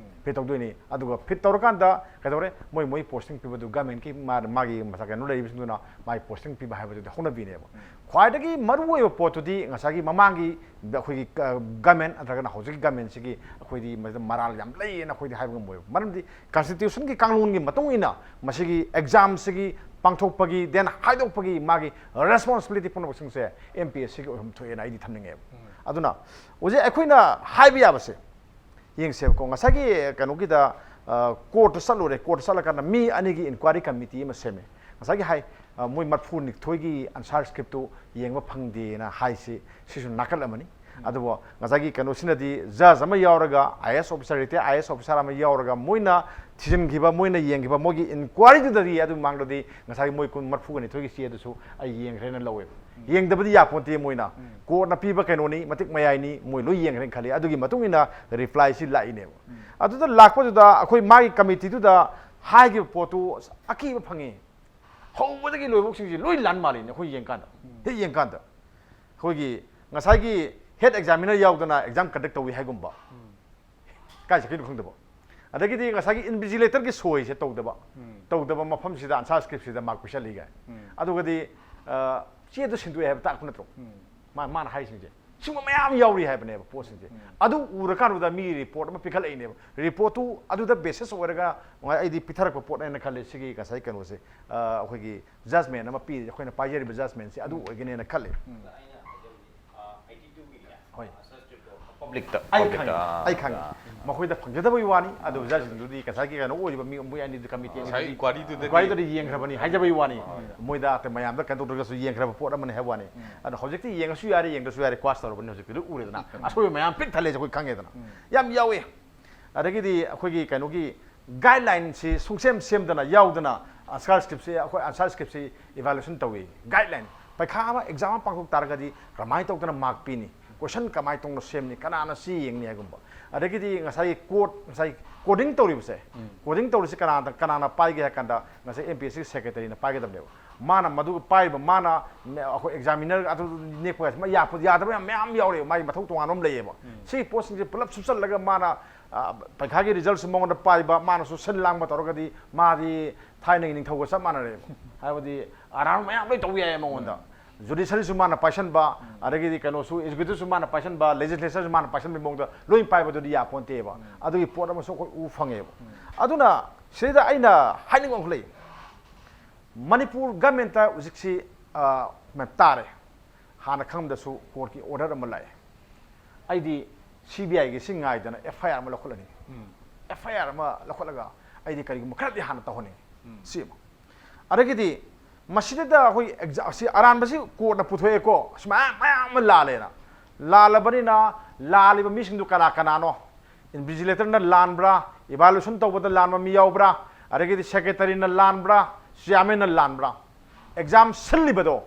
Fit ꯇꯧꯗꯣꯏꯅꯤ꯫ ꯑꯗꯨꯒ fit ꯇꯧꯔꯀꯥꯟꯗ ꯀꯩꯗꯧꯔꯦ? ꯃꯣꯏ, ꯃꯣꯏ posting ꯄꯤꯕꯗꯨ government ꯀꯤ ꯃꯥ-, ꯃꯥꯒꯤ ꯃꯊꯛ ꯀꯩꯅꯣ ꯂꯩꯔꯤꯕꯁꯤꯡꯗꯨꯅ ꯃꯥꯒꯤ posting ꯄꯤꯕ ꯍꯥꯏꯕꯗꯨꯗꯤ ꯍꯧꯅꯕꯤꯅꯦꯕ꯫ ꯈ꯭ꯋꯥꯏꯗꯒꯤ ꯃꯔꯨꯑꯣꯏꯕ ꯄꯣꯠꯇꯨꯗꯤ ꯉꯁꯥꯏꯒꯤ ꯃꯃꯥꯡꯒꯤ ꯑꯩꯈꯣꯏꯒꯤ ꯀ-, government ꯅꯠꯇ꯭ꯔꯒꯅ ꯍꯧꯖꯤꯛꯀꯤ government ꯁꯤꯒꯤ ꯑꯩꯈꯣꯏꯗꯤ ꯃꯁꯤꯗ ꯃꯔꯥꯜ ꯌꯥꯝ ꯂꯩꯌꯦꯅ ꯑꯩꯈꯣꯏꯗꯤ ꯍꯥꯏꯕ ꯉꯝꯃꯣꯏꯕ꯫ ꯃꯔꯝꯗꯤ constitution ꯒꯤ ꯀꯥꯡꯂꯣꯟꯒꯤ ꯃꯇꯨꯡ ꯏꯟꯅ ꯃꯁꯤꯒꯤ exam ꯁꯤꯒꯤ ꯄꯥꯡꯊꯣꯛꯄꯒꯤ, then ꯍꯥꯏꯗꯣꯛꯄꯒꯤ ꯃꯥꯒꯤ responsibility ꯄꯨꯝꯅꯃꯛꯁꯤꯡꯁꯦ M P S C ꯒꯤ ꯑꯣꯏꯐꯝ ꯊꯣꯛꯑꯦꯅ ꯑꯩꯗꯤ ꯊꯝꯅꯤꯡꯉꯦꯕ꯫ ꯑꯗꯨꯅ ꯍꯧꯖꯤꯛ ꯑꯩꯈꯣꯏꯅ ꯍꯥꯏꯕ ꯌꯥꯕꯁꯦ, ꯌꯦꯡꯁꯦꯕꯀꯣ, ꯉꯁꯥꯏꯒꯤ ꯀꯩꯅꯣꯒꯤꯗ, ꯑ, court ꯇ ꯆꯠꯂꯨꯔꯦ, court ꯇ ꯆꯠꯂꯀꯥꯟꯗ ꯃꯤ ꯑꯅꯤꯒꯤ inquiry committee ꯑꯃ ꯁꯦꯝꯃꯦ꯫ ꯉꯁꯥꯏꯒꯤ ꯍꯥꯏ, ꯑ, ꯃꯣꯏ ꯃꯔꯐꯨ ꯅꯤꯊꯣꯏꯒꯤ answer script ꯇꯨ ꯌꯦꯡꯕ ꯐꯪꯗꯦꯅ ꯍꯥꯏꯁꯤ, ꯁꯤꯁꯨ ꯅꯥꯀꯜ ꯑꯃꯅꯤ꯫ ꯑꯗꯨꯕꯨ ꯉꯁꯥꯏꯒꯤ ꯀꯩꯅꯣꯁꯤꯅꯗꯤ judge ꯑꯃ ꯌꯥꯎꯔꯒ, I A S officer, retired I A S officer ꯑꯃ ꯌꯥꯎꯔꯒ, ꯃꯣꯏꯅ ꯊꯤꯖꯤꯟꯈꯤꯕ, ꯃꯣꯏꯅ ꯌꯦꯡꯈꯤꯕ, ꯃꯣꯏꯒꯤ inquiry ꯗꯨꯗꯗꯤ, ꯑꯗꯨ ꯃꯃꯥꯡꯗꯗꯤ ꯉꯁꯥꯏꯒꯤ ꯃꯣꯏ ꯀꯨꯟ, ꯃꯔꯐꯨꯒ ꯅꯤꯊꯣꯏꯒꯤ ꯆꯦ ꯑꯗꯨꯁꯨ ꯑꯩ ꯌꯦꯡꯈ꯭ꯔꯦꯅ ꯂꯧꯋꯦꯕ꯫ ꯌꯦꯡꯗꯕꯗꯤ ꯌꯥꯄꯣꯟꯇꯦ ꯃꯣꯏꯅ꯫ ꯀꯣꯔꯠꯅ ꯄꯤꯕ ꯀꯩꯅꯣꯅꯤ, ꯃꯇꯤꯛ ꯃꯌꯥꯏꯅꯤ, ꯃꯣꯏ ꯂꯣꯏ ꯌꯦꯡꯈ꯭ꯔꯦꯅ ꯈꯜꯂꯤ꯫ ꯑꯗꯨꯒꯤ ꯃꯇꯨꯡ ꯏꯟꯅ ꯔꯤꯄ꯭ꯂꯥꯏꯁꯤ ꯂꯥꯛꯏꯅꯦꯕ꯫ ꯑꯗꯨꯗ ꯂꯥꯛꯄꯗꯨꯗ ꯑꯩꯈꯣꯏ ꯃꯥꯒꯤ ꯀꯃꯤꯇꯤꯗꯨꯗ ꯍꯥꯏꯈꯤꯕ ꯄꯣꯠꯇꯨ ꯑꯁ ꯑꯀꯤꯕ ꯐꯪꯉꯤ꯫ ꯍꯧꯕꯗꯒꯤ ꯂꯣꯏꯕꯧꯁꯤꯡꯁꯤ ꯂꯣꯏ ꯂꯥꯟ ꯃꯥꯜꯂꯤꯅꯦ ꯑꯩꯈꯣꯏ ꯌꯦꯡꯀꯥꯟꯗ꯫ ꯍꯦꯛ ꯌꯦꯡꯀꯥꯟꯗ ꯑꯩꯈꯣꯏꯒꯤ ꯉꯁꯥꯏꯒꯤ ꯍꯦꯠ ꯑꯦꯛꯖꯥꯃꯤꯅꯔ ꯌꯥꯎꯗꯅ ꯑꯦꯛꯖꯥꯝ ꯀꯟꯗꯛ ꯇꯧꯏ ꯍꯥꯏꯒꯨꯝꯕ꯫ ꯀꯥꯏ ꯆꯠꯈꯤꯅꯣ ꯈꯪꯗꯕ꯫ ꯑꯗꯒꯤꯗꯤ ꯉꯁꯥꯏꯒꯤ ꯏꯟꯚꯤꯖꯤꯂꯦꯇꯔꯒꯤ ꯁꯣꯏꯁꯦ ꯇꯧꯗꯕ꯫ ꯇꯧꯗꯕ ꯃꯐꯝꯁꯤꯗ ꯑꯟꯁꯥꯔ ꯁ꯭ꯀ꯭ꯔꯤꯞꯁꯤꯗ ꯃꯥꯔꯛ ꯄꯤꯁꯜꯂꯤ ꯀꯥꯏ꯫ ꯑꯗꯨꯒꯗꯤ ꯑ, ꯆꯦꯗꯣ ꯁꯤꯟꯗꯣꯛꯑꯦ ꯍꯥꯏꯕ ꯇꯥꯛꯄ ꯅꯠꯇ꯭ꯔꯣ? ꯃꯥ-, ꯃꯥꯅ ꯍꯥꯏꯁꯤꯡꯁꯦ ꯁꯤꯒꯨꯝꯕ ꯃꯌꯥꯝ ꯌꯥꯎꯔꯤ ꯍꯥꯏꯕꯅꯦꯕ ꯄꯣꯠꯁꯤꯡꯁꯦ꯫ ꯑꯗꯨ ꯎꯔꯀꯥꯟꯗꯨꯗ ꯃꯤ ꯔꯤꯄꯣꯔꯠ ꯑꯃ ꯄꯤꯈꯠꯂꯛꯏꯅꯦꯕ꯫ ꯔꯤꯄꯣꯔꯠꯇꯨ ꯑꯗꯨꯗ ꯕꯦꯁꯤꯁ ꯑꯣꯏꯔꯒ ꯑꯩꯗꯤ ꯄꯤꯊꯔꯛꯄ ꯄꯣꯠꯅꯦꯅ ꯈꯜꯂꯦ꯫ ꯁꯤꯒꯤ ꯉꯁꯥꯏ ꯀꯩꯅꯣꯁꯦ, ꯑ, ꯑꯩꯈꯣꯏꯒꯤ ꯖꯖꯃꯦꯟ ꯑꯃ ꯄꯤꯔꯤꯁꯦ, ꯑꯩꯈꯣꯏꯅ ꯄꯥꯏꯖꯔꯤꯕ ꯖꯖꯃꯦꯟꯁꯦ ꯑꯗꯨ ꯑꯣꯏꯒꯅꯦꯅ ꯈꯜꯂꯦ꯫ ꯍꯣꯏ꯫ ꯄꯕ꯭ꯂꯤꯛꯇ ꯑꯩ ꯈꯪꯉꯤ, ꯑꯩ ꯈꯪꯉꯤ꯫ ꯃꯈꯣꯏꯗ ꯐꯪꯖꯗꯕꯒꯤ ꯋꯥꯅꯤ꯫ ꯑꯗꯨ ꯖꯖꯁꯤꯡꯗꯨꯗꯤ ꯉꯁꯥꯏꯒꯤ ꯀꯩꯅꯣ ꯑꯣꯏꯔꯤꯕ ꯃꯤ, ꯃꯣꯏ ꯑꯅꯤꯗꯨ ꯀꯃꯤꯇꯤ ꯑꯅꯤꯗꯨꯗꯤ ꯏꯟꯀ꯭ꯋꯥꯏꯔꯤꯗꯨꯗꯤ ꯌꯦꯡꯈ꯭ꯔꯕꯅꯤ ꯍꯥꯏꯖꯕꯒꯤ ꯋꯥꯅꯤ꯫ ꯃꯣꯏꯗ ꯑꯇꯩ ꯃꯌꯥꯝꯗ ꯀꯩꯅꯣ ꯇꯧꯗ꯭ꯔꯒꯁꯨ ꯌꯦꯡꯈ꯭ꯔꯕ ꯄꯣꯠ ꯑꯃꯅꯤ ꯍꯥꯏꯕ ꯋꯥꯅꯤ꯫ ꯑꯗꯣ ꯍꯧꯖꯤꯛꯇꯤ ꯌꯦꯡꯉꯁꯨ ꯌꯥꯔꯦ, ꯌꯦꯡꯗ꯭ꯔꯁꯨ ꯌꯥꯔꯦ, ꯀ꯭ꯋꯥꯁ ꯇꯧꯔꯕꯅꯤ꯫ ꯍꯧꯖꯤꯛꯇꯤ ꯂꯣꯏ ꯎꯔꯦꯗꯅ꯫ ꯑꯁꯣꯏꯕ ꯃꯌꯥꯝ ꯄꯤꯛ ꯊꯜꯂꯦꯁꯦ ꯑꯩꯈꯣꯏ ꯈꯪꯉꯦꯗꯅ꯫ ꯌꯥꯝ ꯌꯥꯎꯋꯦ꯫ ꯑꯗꯒꯤꯗꯤ ꯑꯩꯈꯣꯏꯒꯤ ꯀꯩꯅꯣꯒꯤ ꯒꯥꯏꯗꯂꯥꯏꯟꯁꯤ ꯁꯨꯡꯁꯦꯝ ꯁꯦꯝꯗꯅ ꯌꯥꯎꯗꯅ ꯑꯟꯁꯥꯔ ꯁ꯭ꯀ꯭ꯔꯤꯞꯁꯤ, ꯑꯩꯈꯣꯏ ꯑꯟꯁꯥꯔ ꯁ꯭ꯀ꯭ꯔꯤꯞꯁꯤ ꯏꯚꯥꯂꯨꯑꯦꯁꯟ ꯇꯧꯏ꯫ ꯒꯥꯏꯗꯂꯥꯏꯟ, ꯄꯩꯈꯥ ꯑꯃ, ꯑꯦꯛꯖꯥꯝ ꯑꯃ ꯄꯥꯡꯊꯣꯛ ꯇꯥꯔꯒꯗꯤ ꯀꯃꯥꯏꯅ ꯇꯧꯗꯅ ꯃꯥꯔꯛ ꯄꯤꯅꯤ, ꯀꯣꯏꯁꯟ ꯀꯃꯥꯏꯅ ꯇꯧꯅ ꯁꯦꯝꯅꯤ, ꯀꯅꯥꯅ ꯁꯤ ꯌꯦꯡꯅꯤ ꯍꯥꯏꯒꯨꯝꯕ꯫ ꯑꯗꯒꯤꯗꯤ ꯉꯁꯥꯏꯒꯤ ꯀꯣꯗ, ꯉꯁꯥꯏ ꯀꯣꯗꯤꯡ ꯇꯧꯔꯤꯕꯁꯦ, ꯀꯣꯗꯤꯡ ꯇꯧꯔꯤꯁꯦ ꯀꯅꯥꯗ, ꯀꯅꯥꯅ ꯄꯥꯏꯒꯦ ꯍꯥꯏ ꯀꯥꯟꯗ ꯉꯁꯥꯏ ꯑꯦꯝ ꯄꯤ ꯑꯦꯁ ꯁꯤꯒꯤ ꯁꯦꯀ꯭ꯔꯦꯇꯔꯤꯅ ꯄꯥꯏꯒꯗꯕꯅꯦꯕ꯫ ꯃꯥꯅ ꯃꯗꯨ ꯄꯥꯏꯔꯤꯕ, ꯃꯥꯅ ꯑꯩꯈꯣꯏ ꯑꯦꯛꯖꯥꯃꯤꯅꯔ ꯑꯗꯨ ꯅꯦꯛꯄ ꯍꯥꯏꯁꯦ ꯃꯥ ꯌꯥꯄ-, ꯌꯥꯗꯕ ꯌꯥꯝ ꯃꯌꯥꯝ ꯌꯥꯎꯔꯦꯕ꯫ ꯃꯥꯒꯤ ꯃꯊꯧ ꯇꯣꯉꯥꯟꯕ ꯑꯃ ꯂꯩꯌꯦꯕ꯫ ꯁꯤꯒꯤ ꯄꯣꯠꯁꯤꯡꯁꯦ ꯄꯨꯂꯞ ꯁꯨꯞꯆꯜꯂꯒ ꯃꯥꯅ, ꯑ, ꯄꯩꯈꯥꯒꯤ ꯔꯤꯖꯜꯠꯁꯨ ꯃꯉꯣꯟꯗ ꯄꯥꯏꯕ, ꯃꯥꯅꯁꯨ ꯁꯤꯟ ꯂꯥꯡꯕ ꯇꯧꯔꯒꯗꯤ ꯃꯥꯗꯤ ꯊꯥꯏꯅꯒꯤ ꯅꯤꯡꯊꯧꯒ ꯆꯞ ꯃꯥꯟꯅꯔꯦꯕ꯫ ꯍꯥꯏꯕꯗꯤ ꯑꯔꯥꯟꯕ ꯃꯌꯥꯝ ꯂꯣꯏ ꯇꯧꯕ ꯌꯥꯏ ꯃꯉꯣꯟꯗ꯫ ꯖꯨꯗꯤꯁꯔꯤꯁꯨ ꯃꯥꯅ ꯄꯥꯏꯁꯟꯕ, ꯑꯗꯒꯤꯗꯤ ꯀꯩꯅꯣꯁꯨ, ꯑꯦꯛꯖꯤꯀ꯭ꯌꯨꯇꯤꯞꯁꯨ ꯃꯥꯅ ꯄꯥꯏꯁꯟꯕ, ꯂꯦꯖꯤꯁꯂꯦꯆꯔꯁꯨ ꯃꯥꯅ ꯄꯥꯏꯁꯟꯕꯒꯤ ꯃꯑꯣꯡꯗ ꯂꯣꯏ ꯄꯥꯏꯕꯗꯨꯗꯤ ꯌꯥꯄꯣꯟꯇꯦꯕ꯫ ꯑꯗꯨꯒꯤ ꯄꯣꯠ ꯑꯃꯁꯨ ꯑꯩꯈꯣꯏ ꯎ ꯐꯪꯉꯦꯕ꯫ ꯑꯗꯨꯅ ꯁꯤꯗꯩꯗ ꯑꯩꯅ ꯍꯥꯏꯅꯤꯡꯕ ꯑꯃꯈꯛ ꯂꯩ꯫ ꯃꯅꯤꯄꯨꯔ ꯒꯃꯦꯟꯇ ꯍꯧꯖꯤꯛꯁꯤ, ꯑ, ꯃ-, ꯇꯥꯔꯦ꯫ ꯍꯥꯟꯅ ꯈꯪꯗꯁꯨ ꯀꯣꯔꯠꯀꯤ ꯑꯣꯔꯗꯔ ꯑꯃ ꯂꯥꯛꯑꯦ꯫ ꯑꯩꯗꯤ ꯁꯤ ꯕꯤ ꯑꯥꯏꯒꯤ ꯁꯤ ꯉꯥꯏꯗꯅ ꯑꯦꯐ ꯑꯥꯏ ꯑꯥꯔ ꯑꯃ ꯂꯧꯈꯠꯂꯅꯤ꯫ ꯑꯦꯐ ꯑꯥꯏ ꯑꯥꯔ ꯑꯃ ꯂꯧꯈꯠꯂꯒ ꯑꯩꯗꯤ ꯀꯔꯤꯒꯨꯝꯕ ꯈꯔꯗꯤ ꯍꯥꯟꯅ ꯇꯧꯍꯟꯅꯤꯡꯉꯤ꯫ ꯁꯤ ꯑꯃ꯫ ꯑꯗꯒꯤꯗꯤ ꯃꯁꯤꯗꯩꯗ ꯑꯩꯈꯣꯏ ꯑꯦꯛꯖꯥ-, ꯁꯤ ꯑꯔꯥꯟꯕꯁꯤ ꯀꯣꯔꯠꯅ ꯄꯨꯊꯣꯛꯑꯦꯀꯣ, ꯁꯨꯃꯥꯏꯅ ꯃꯌꯥꯝ ꯑꯃ ꯂꯥꯜꯂꯦꯅ꯫ ꯂꯥꯜꯂꯕꯅꯤꯅ ꯂꯥꯜꯂꯤꯕ ꯃꯤꯁꯤꯡꯗꯨ ꯀꯅꯥ ꯀꯅꯥꯅꯣ? ꯏꯟꯚꯤꯖꯤꯂꯦꯇꯔꯅ ꯂꯥꯟꯕ꯭ꯔꯥ? ꯏꯚꯥꯂꯨꯑꯦꯁꯟ ꯇꯧꯕꯗ ꯂꯥꯟꯕ ꯃꯤ ꯌꯥꯎꯕ꯭ꯔꯥ? ꯑꯗꯒꯤꯗꯤ ꯁꯦꯀ꯭ꯔꯦꯇꯔꯤꯅ ꯂꯥꯟꯕ꯭ꯔꯥ? ꯆꯤꯌꯥꯔꯃꯦꯟꯅ ꯂꯥꯟꯕ꯭ꯔꯥ? ꯑꯦꯛꯖꯥꯝ ꯁꯤꯜꯂꯤꯕꯗꯣ,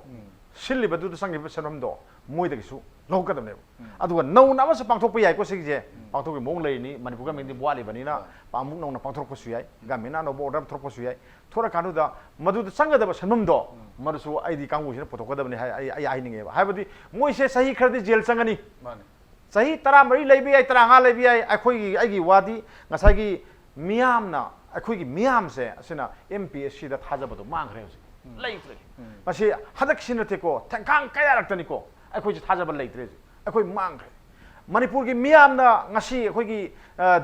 ꯁꯤꯜꯂꯤꯕꯗꯨꯗ ꯆꯪꯈꯤꯕ ꯁꯦꯟꯐꯝꯗꯣ ꯃꯣꯏꯗꯒꯤꯁꯨ ꯂꯧꯍꯧꯒꯗꯕꯅꯦꯕ꯫ ꯑꯗꯨꯒ ꯅꯧꯅ ꯑꯃꯁꯨ ꯄꯥꯡꯊꯣꯛꯄ ꯌꯥꯏꯀꯣ꯫ ꯁꯤꯒꯤꯁꯦ ꯄꯥꯡꯊꯣꯛꯄꯒꯤ ꯃꯑꯣꯡ ꯂꯩꯔꯤꯅꯤ꯫ ꯃꯅꯤꯄꯨꯔ ꯒꯃꯦꯟꯗꯤ ꯋꯥꯠꯂꯤꯕꯅꯤꯅ ꯑꯃꯨꯛ ꯅꯧꯅ ꯄꯥꯡꯊꯣꯔꯛꯄꯁꯨ ꯌꯥꯏ꯫ ꯒꯃꯦꯟꯅ ꯑꯅꯧꯕ ꯑꯣꯔꯗꯔ ꯑꯃ ꯊꯣꯔꯛꯄꯁꯨ ꯌꯥꯏ꯫ ꯊꯣꯔꯛꯀꯥꯟꯗꯨꯗ ꯃꯗꯨꯗ ꯆꯪꯒꯗꯕ ꯁꯦꯟꯐꯝꯗꯣ ꯃꯗꯨꯁꯨ ꯑꯩꯗꯤ ꯀꯥꯡꯕꯨꯁꯤꯅ ꯄꯨꯊꯣꯛꯀꯗꯕꯅꯤ ꯍꯥꯏ ꯑꯩ ꯑꯩ ꯍꯥꯏꯅꯤꯡꯉꯦꯕ꯫ ꯍꯥꯏꯕꯗꯤ ꯃꯣꯏꯁꯦ ꯆꯍꯤ ꯈꯔꯗꯤ ꯖꯦꯜ ꯆꯪꯒꯅꯤ꯫ ꯃꯥꯅꯤ꯫ ꯆꯍꯤ ꯇꯔꯥꯃꯔꯤ ꯂꯩꯕ ꯌꯥꯏ, ꯇꯔꯥꯃꯉꯥ ꯂꯩꯕ ꯌꯥꯏ꯫ ꯑꯩꯈꯣꯏꯒꯤ ꯑꯩꯒꯤ ꯋꯥꯗꯤ ꯉꯁꯥꯏꯒꯤ ꯃꯤꯌꯥꯝꯅ, ꯑꯩꯈꯣꯏꯒꯤ ꯃꯤꯌꯥꯝꯁꯦ ꯑꯁꯤꯅ ꯑꯦꯝ ꯄꯤ ꯑꯦꯁ ꯁꯤꯗ ꯊꯥꯖꯕꯗꯣ ꯃꯥꯡꯈ꯭ꯔꯦ ꯍꯧꯖꯤꯛ꯫ ꯂꯩꯇ꯭ꯔꯦ꯫ ꯃꯁꯤ ꯍꯟꯗꯛꯀꯤꯁꯤ ꯅꯠꯇꯦꯀꯣ, ꯊꯦꯡꯈꯥꯡ ꯀꯌꯥꯔꯛꯇꯅꯤꯀꯣ ꯑꯩꯈꯣꯏꯁꯦ ꯊꯥꯖꯕ ꯂꯩꯇ꯭ꯔꯦ ꯍꯧꯖꯤꯛ꯫ ꯑꯩꯈꯣꯏ ꯃꯥꯡꯈ꯭ꯔꯦ꯫ ꯃꯅꯤꯄꯨꯔꯒꯤ ꯃꯤꯌꯥꯝꯅ ꯉꯁꯤ ꯑꯩꯈꯣꯏꯒꯤ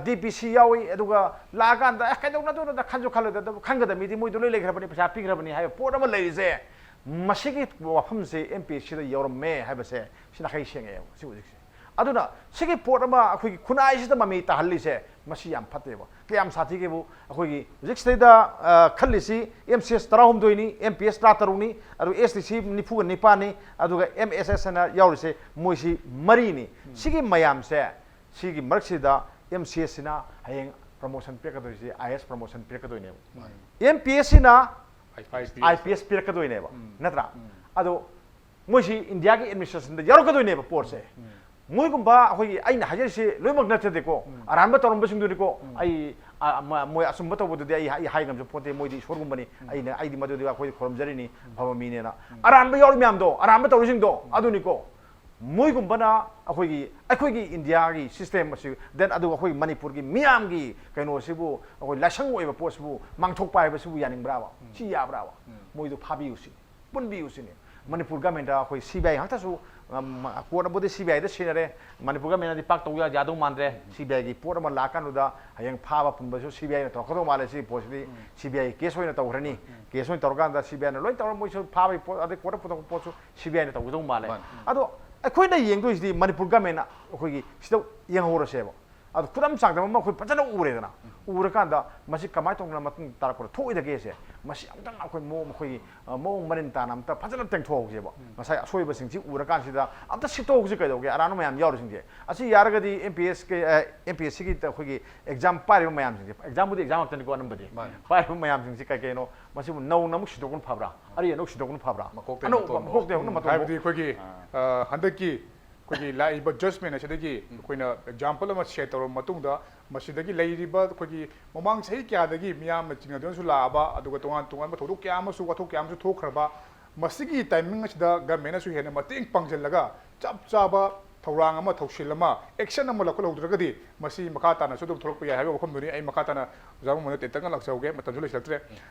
ꯗꯤ ꯄꯤ ꯁꯤ ꯌꯥꯎꯏ, ꯑꯗꯨꯒ ꯂꯥꯛꯑꯀꯥꯟꯗ ꯑꯦ ꯀꯩꯗꯧꯅꯗꯣꯏꯅꯣꯗ ꯈꯟꯁꯨ ꯈꯜꯂꯣꯏꯗ, ꯑꯗꯨ ꯈꯟꯒꯗꯕ ꯃꯤꯗꯤ ꯃꯣꯏꯗꯣ ꯂꯣꯏ ꯂꯩꯈ꯭ꯔꯕꯅꯤ, ꯄꯩꯁꯥ ꯄꯤꯈ꯭ꯔꯕꯅꯤ ꯍꯥꯏꯕ ꯄꯣꯠ ꯑꯃ ꯂꯩꯔꯤꯁꯦ꯫ ꯃꯁꯤꯒꯤ ꯋꯥꯐꯝꯁꯦ ꯑꯦꯝ ꯄꯤ ꯑꯦꯁ ꯁꯤꯗ ꯌꯧꯔꯝꯃꯦ ꯍꯥꯏꯕꯁꯦ ꯁꯤ ꯅꯥꯈꯩ ꯁꯦꯡꯉꯛꯑꯦꯕ ꯁꯤ ꯍꯧꯖꯤꯛꯁꯦ꯫ ꯑꯗꯨꯅ ꯁꯤꯒꯤ ꯄꯣꯠ ꯑꯃ ꯑꯩꯈꯣꯏꯒꯤ ꯈꯨꯟꯅꯥꯏꯁꯤꯗ ꯃꯃꯤ ꯇꯥꯍꯜꯂꯤꯁꯦ ꯃꯁꯤ ꯌꯥꯝ ꯐꯠꯇꯦꯕ꯫ ꯀꯌꯥꯝ ꯁꯥꯊꯤꯒꯦꯕꯨ ꯑꯩꯈꯣꯏꯒꯤ ꯍꯧꯖꯤꯛꯁꯤꯗꯩꯗ ꯑ, ꯈꯜꯂꯤꯁꯤ M C S ꯇꯔꯥꯍꯨꯝꯗꯣꯏꯅꯤ, M P ꯑꯦꯁ ꯇꯔꯥꯇꯔꯨꯛꯅꯤ, ꯑꯗꯨ ꯑꯦꯁ ꯇꯤ ꯁꯤ ꯅꯤꯐꯨꯒ ꯅꯤꯄꯥꯟꯅꯤ, ꯑꯗꯨꯒ ꯑꯦꯝ ꯑꯦꯁ ꯑꯦꯁ ꯍꯥꯏꯅ ꯌꯥꯎꯔꯤꯁꯦ ꯃꯣꯏꯁꯤ ꯃꯔꯤꯅꯤ꯫ ꯁꯤꯒꯤ ꯃꯌꯥꯝꯁꯦ ꯁꯤꯒꯤ ꯃꯔꯛꯁꯤꯗ ꯑꯦꯝ ꯁꯤ ꯑꯦꯁ ꯁꯤꯅ ꯍꯌꯦꯡ ꯄ꯭ꯔꯃꯣꯁꯟ ꯄꯤꯔꯛꯀꯗꯣꯏꯁꯤ ꯑꯥꯏ ꯑꯦꯁ ꯄ꯭ꯔꯃꯣꯁꯟ ꯄꯤꯔꯛꯀꯗꯣꯏꯅꯦꯕ꯫ ꯑꯦꯝ ꯄꯤ ꯑꯦꯁ ꯁꯤꯅ ꯑꯥꯏ ꯄꯤ ꯑꯦꯁ ꯄꯤꯔꯛꯀꯗꯣꯏꯅꯦꯕ, ꯅꯠꯇ꯭ꯔꯥ? ꯑꯗꯣ ꯃꯣꯏꯁꯤ ꯏꯟꯗꯤꯌꯥꯒꯤ ꯑꯦꯗꯃꯤꯅꯤꯁꯇ꯭ꯔꯦꯁꯟꯗ ꯌꯥꯎꯔꯛꯀꯗꯣꯏꯅꯦꯕ ꯄꯣꯠꯁꯦ꯫ ꯃꯣꯏꯒꯨꯝꯕ ꯑꯩꯈꯣꯏꯒꯤ ꯑꯩꯅ ꯍꯥꯏꯖꯔꯤꯁꯤ ꯂꯣꯏꯅꯃꯛ ꯅꯠꯆꯗꯦꯀꯣ, ꯑꯔꯥꯟꯕ ꯇꯧꯔꯝꯕꯁꯤꯡꯗꯨꯅꯤꯀꯣ꯫ ꯑꯩ ꯑ, ꯃ- ꯃꯣꯏ ꯑꯆꯨꯝꯕ ꯇꯧꯕꯗꯨꯗꯤ ꯑꯩ ꯑꯩ ꯍꯥꯏ ꯉꯝꯖ ꯄꯣꯠꯇꯦ, ꯃꯣꯏꯗꯤ ꯏꯁꯣꯔꯒꯨꯝꯕꯅꯤ꯫ ꯑꯩꯅ ꯑꯩꯗꯤ ꯃꯗꯨꯗꯤ ꯑꯩꯈꯣꯏꯗꯤ ꯈꯨꯔꯨꯝꯖꯔꯤꯅꯤ, ꯑꯐꯕ ꯃꯤꯅꯦꯅ꯫ ꯑꯔꯥꯟꯕ ꯌꯥꯎꯔꯤ ꯃꯌꯥꯝꯗꯣ, ꯑꯔꯥꯟꯕ ꯇꯧꯔꯤꯁꯤꯡꯗꯣ ꯑꯗꯨꯅꯤꯀꯣ꯫ ꯃꯣꯏꯒꯨꯝꯕꯅ ꯑꯩꯈꯣꯏꯒꯤ ꯑꯩꯈꯣꯏꯒꯤ ꯏꯟꯗꯤꯌꯥꯒꯤ ꯁꯤꯁꯇꯦꯝ ꯑꯁꯤ, ꯗꯦꯟ ꯑꯗꯨꯒ ꯑꯩꯈꯣꯏꯒꯤ ꯃꯅꯤꯄꯨꯔꯒꯤ ꯃꯤꯌꯥꯝꯒꯤ ꯀꯩꯅꯣꯁꯤꯕꯨ, ꯑꯩꯈꯣꯏ ꯂꯥꯏꯁꯪ ꯑꯣꯏꯕ ꯄꯣꯠꯁꯤꯕꯨ ꯃꯥꯡꯊꯣꯛꯄ ꯍꯥꯏꯕꯁꯤꯕꯨ ꯌꯥꯅꯤꯡꯕ꯭ꯔꯥꯕ? ꯁꯤ ꯌꯥꯕ꯭ꯔꯥꯕ? ꯃꯣꯏꯗꯣ ꯐꯥꯕꯤꯌꯨ ꯁꯤꯅꯤ, ꯄꯨꯟꯕꯤꯌꯨ ꯁꯤꯅꯤ꯫ ꯃꯅꯤꯄꯨꯔ ꯒꯃꯦꯟꯗ ꯑꯩꯈꯣꯏ ꯁꯤ ꯕꯤ ꯑꯥꯏ ꯉꯥꯛꯇꯁꯨ, ꯎꯝ, ꯀꯣꯔꯠꯅꯕꯨꯗꯤ ꯁꯤ ꯕꯤ ꯑꯥꯏꯗ ꯁꯤꯟꯅꯔꯦ꯫ ꯃꯅꯤꯄꯨꯔ ꯒꯃꯦꯟꯅꯗꯤ ꯄꯥꯛ ꯇꯧ ꯌꯥ- ꯌꯥꯗꯧ ꯃꯥꯟꯗ꯭ꯔꯦ꯫ ꯁꯤ ꯕꯤ ꯑꯥꯏꯒꯤ ꯄꯣꯠ ꯑꯃ ꯂꯥꯛꯀꯥꯟꯗꯨꯗ ꯍꯌꯦꯡ ꯐꯥꯕ ꯄꯨꯟꯕꯁꯨ ꯁꯤ ꯕꯤ ꯑꯥꯏꯅ ꯇꯧꯔꯛꯀꯗꯧ ꯃꯥꯜꯂꯦ꯫ ꯁꯤꯒꯤ ꯄꯣꯠꯁꯤꯗꯤ ꯁꯤ ꯕꯤ ꯑꯥꯏ ꯀꯦꯁ ꯑꯣꯏꯅ ꯇꯧꯈ꯭ꯔꯅꯤ꯫ ꯀꯦꯁ ꯑꯣꯏꯅ ꯇꯧꯔꯀꯥꯟꯗ ꯁꯤ ꯕꯤ ꯑꯥꯏꯅ ꯂꯣꯏ ꯇꯧꯔ ꯃꯣꯏꯁꯨ ꯐꯥꯕꯒꯤ ꯄꯣꯠ, ꯑꯗꯩ ꯀꯣꯔꯠꯇ ꯄꯨꯊꯣꯛꯄ ꯄꯣꯠꯁꯨ ꯁꯤ ꯕꯤ ꯑꯥꯏꯅ ꯇꯧꯒꯗꯧ ꯃꯥꯜꯂꯦ꯫ ꯑꯗꯣ ꯑꯩꯈꯣꯏꯅ ꯌꯦꯡꯗꯣꯏꯁꯤꯗꯤ ꯃꯅꯤꯄꯨꯔ ꯒꯃꯦꯟꯅ ꯑꯩꯈꯣꯏꯒꯤ ꯁꯤꯗ ꯌꯦꯡꯍꯧꯔꯁꯦꯕ꯫ ꯑꯗꯣ ꯈꯨꯗꯝ ꯆꯥꯡꯗꯝ ꯑꯃ ꯑꯩꯈꯣꯏ ꯐꯖꯅ ꯎꯔꯦꯗꯅ, ꯎꯔꯀꯥꯟꯗ ꯃꯁꯤ ꯀꯃꯥꯏꯅ ꯇꯧꯗꯅ ꯃꯇꯨꯡ ꯇꯥꯔꯛꯄꯗ ꯊꯣꯛꯏꯗꯒꯦꯁꯦ, ꯃꯁꯤ ꯑꯃꯨꯛꯇꯪ ꯑꯩꯈꯣꯏ ꯃꯑꯣꯡ, ꯃꯈꯣꯏꯒꯤ, ꯑ, ꯃꯑꯣꯡ ꯃꯔꯤꯟ ꯇꯥꯅ ꯑꯝꯇ ꯐꯖꯅ ꯇꯦꯡꯊꯣꯛꯍꯧꯁꯦꯕ꯫ ꯉꯁꯥꯏ ꯑꯁꯣꯏꯕꯁꯤꯡꯁꯤ ꯎꯔꯀꯥꯟꯁꯤꯗ ꯑꯝꯇ ꯁꯤꯠꯇꯣꯛꯍꯧꯁꯤ ꯀꯩꯗꯧꯒꯦ, ꯑꯔꯥꯟꯕ ꯃꯌꯥꯝ ꯌꯥꯎꯔꯤꯁꯤꯡꯁꯦ꯫ ꯑꯁꯤ ꯌꯥꯔꯒꯗꯤ ꯑꯦꯝ ꯄꯤ ꯑꯦꯁ ꯀꯤ, ꯑ, ꯑꯦꯝ ꯄꯤ ꯑꯦꯁ ꯁꯤꯒꯤ ꯑꯩꯈꯣꯏꯒꯤ ꯑꯦꯛꯖꯥꯝ ꯄꯥꯏꯔꯤꯕ ꯃꯌꯥꯝꯁꯤꯡꯁꯦ, ꯑꯦꯛꯖꯥꯝꯕꯨꯗꯤ ꯑꯦꯛꯖꯥꯝ ꯉꯥꯛꯇꯅꯤꯀꯣ ꯑꯅꯝꯕꯗꯤ, ꯃꯥꯅꯤ꯫ ꯄꯥꯏꯔꯤꯕ ꯃꯌꯥꯝꯁꯤꯡꯁꯤ ꯀꯩ ꯀꯩꯅꯣ, ꯃꯁꯤꯕꯨ ꯅꯧꯅ ꯑꯃꯨꯛ ꯁꯤꯟꯗꯣꯛꯄꯅ ꯐꯕ꯭ꯔꯥ, ꯑꯔꯤ ꯑꯅꯧ ꯁꯤꯟꯗꯣꯛꯄꯅ ꯐꯕ꯭ꯔꯥ? ꯃꯀꯣꯛꯇꯩ ꯑꯅꯧꯕ, ꯃꯇꯣꯟ꯫ ꯃꯀꯣꯛꯇꯩ ꯍꯧꯅ ꯎꯝ, ꯃꯇꯣꯟ ꯍꯥꯏꯕꯗꯤ ꯐꯥꯎ꯫ ꯑꯩꯈꯣꯏꯒꯤ, ꯑꯥ꯫ ꯑ, ꯍꯟꯗꯛꯀꯤ ꯑꯩꯈꯣꯏꯒꯤ ꯂꯥꯛꯏꯕ ꯖꯖꯃꯦꯟ ꯑꯁꯤꯗꯒꯤ ꯑꯩꯈꯣꯏꯅ ꯑꯦꯛꯖꯥꯝꯄꯜ ꯑꯃ ꯁꯦꯠ ꯇꯧꯔꯕ ꯃꯇꯨꯡꯗ, ꯃꯁꯤꯗꯒꯤ ꯂꯩꯔꯤꯕ ꯑꯩꯈꯣꯏꯒꯤ ꯃꯃꯥꯡ ꯆꯍꯤ ꯀꯌꯥꯗꯒꯤ ꯃꯤꯌꯥꯝꯅ ꯆꯤꯡꯅꯗꯨꯅꯁꯨ ꯂꯥꯛꯑꯕ, ꯑꯗꯨꯒ ꯇꯣꯉꯥꯟ ꯇꯣꯉꯥꯟꯕ ꯊꯧꯗꯣꯛ ꯀꯌꯥ ꯑꯃꯁꯨ, ꯋꯥꯊꯣꯛ ꯀꯌꯥ ꯑꯃꯁꯨ ꯊꯣꯛꯈ꯭ꯔꯕ, ꯃꯁꯤꯒꯤ ꯇꯥꯏꯃꯤꯡ ꯑꯁꯤꯗ ꯒꯃꯦꯟꯅꯁꯨ ꯍꯦꯟꯅ ꯃꯇꯦꯡ ꯄꯥꯡꯁꯤꯜꯂꯒ ꯆꯞ ꯆꯥꯕ ꯊꯧꯔꯥꯡ ꯑꯃ, ꯊꯧꯁꯤꯜ ꯑꯃ, ꯑꯦꯛꯁꯟ ꯑꯃ ꯂꯧꯈꯠꯍꯧꯗ꯭ꯔꯒꯗꯤ ꯃꯁꯤ ꯃꯈꯥ ꯇꯥꯅꯁꯨ ꯑꯗꯨꯝ ꯊꯣꯛꯂꯛꯄ ꯌꯥꯏ ꯍꯥꯏꯕ ꯋꯥꯐꯝꯗꯨꯅꯤ꯫ ꯑꯩ ꯃꯈꯥ ꯇꯥꯅ ꯑꯣꯖꯥ ꯃꯉꯣꯟꯗ ꯇꯦꯟꯇꯛꯅ ꯂꯥꯛꯆꯍꯧꯒꯦ, ꯃꯇꯝꯁꯨ ꯂꯩꯁꯤꯜꯂꯛꯇ꯭ꯔꯦ꯫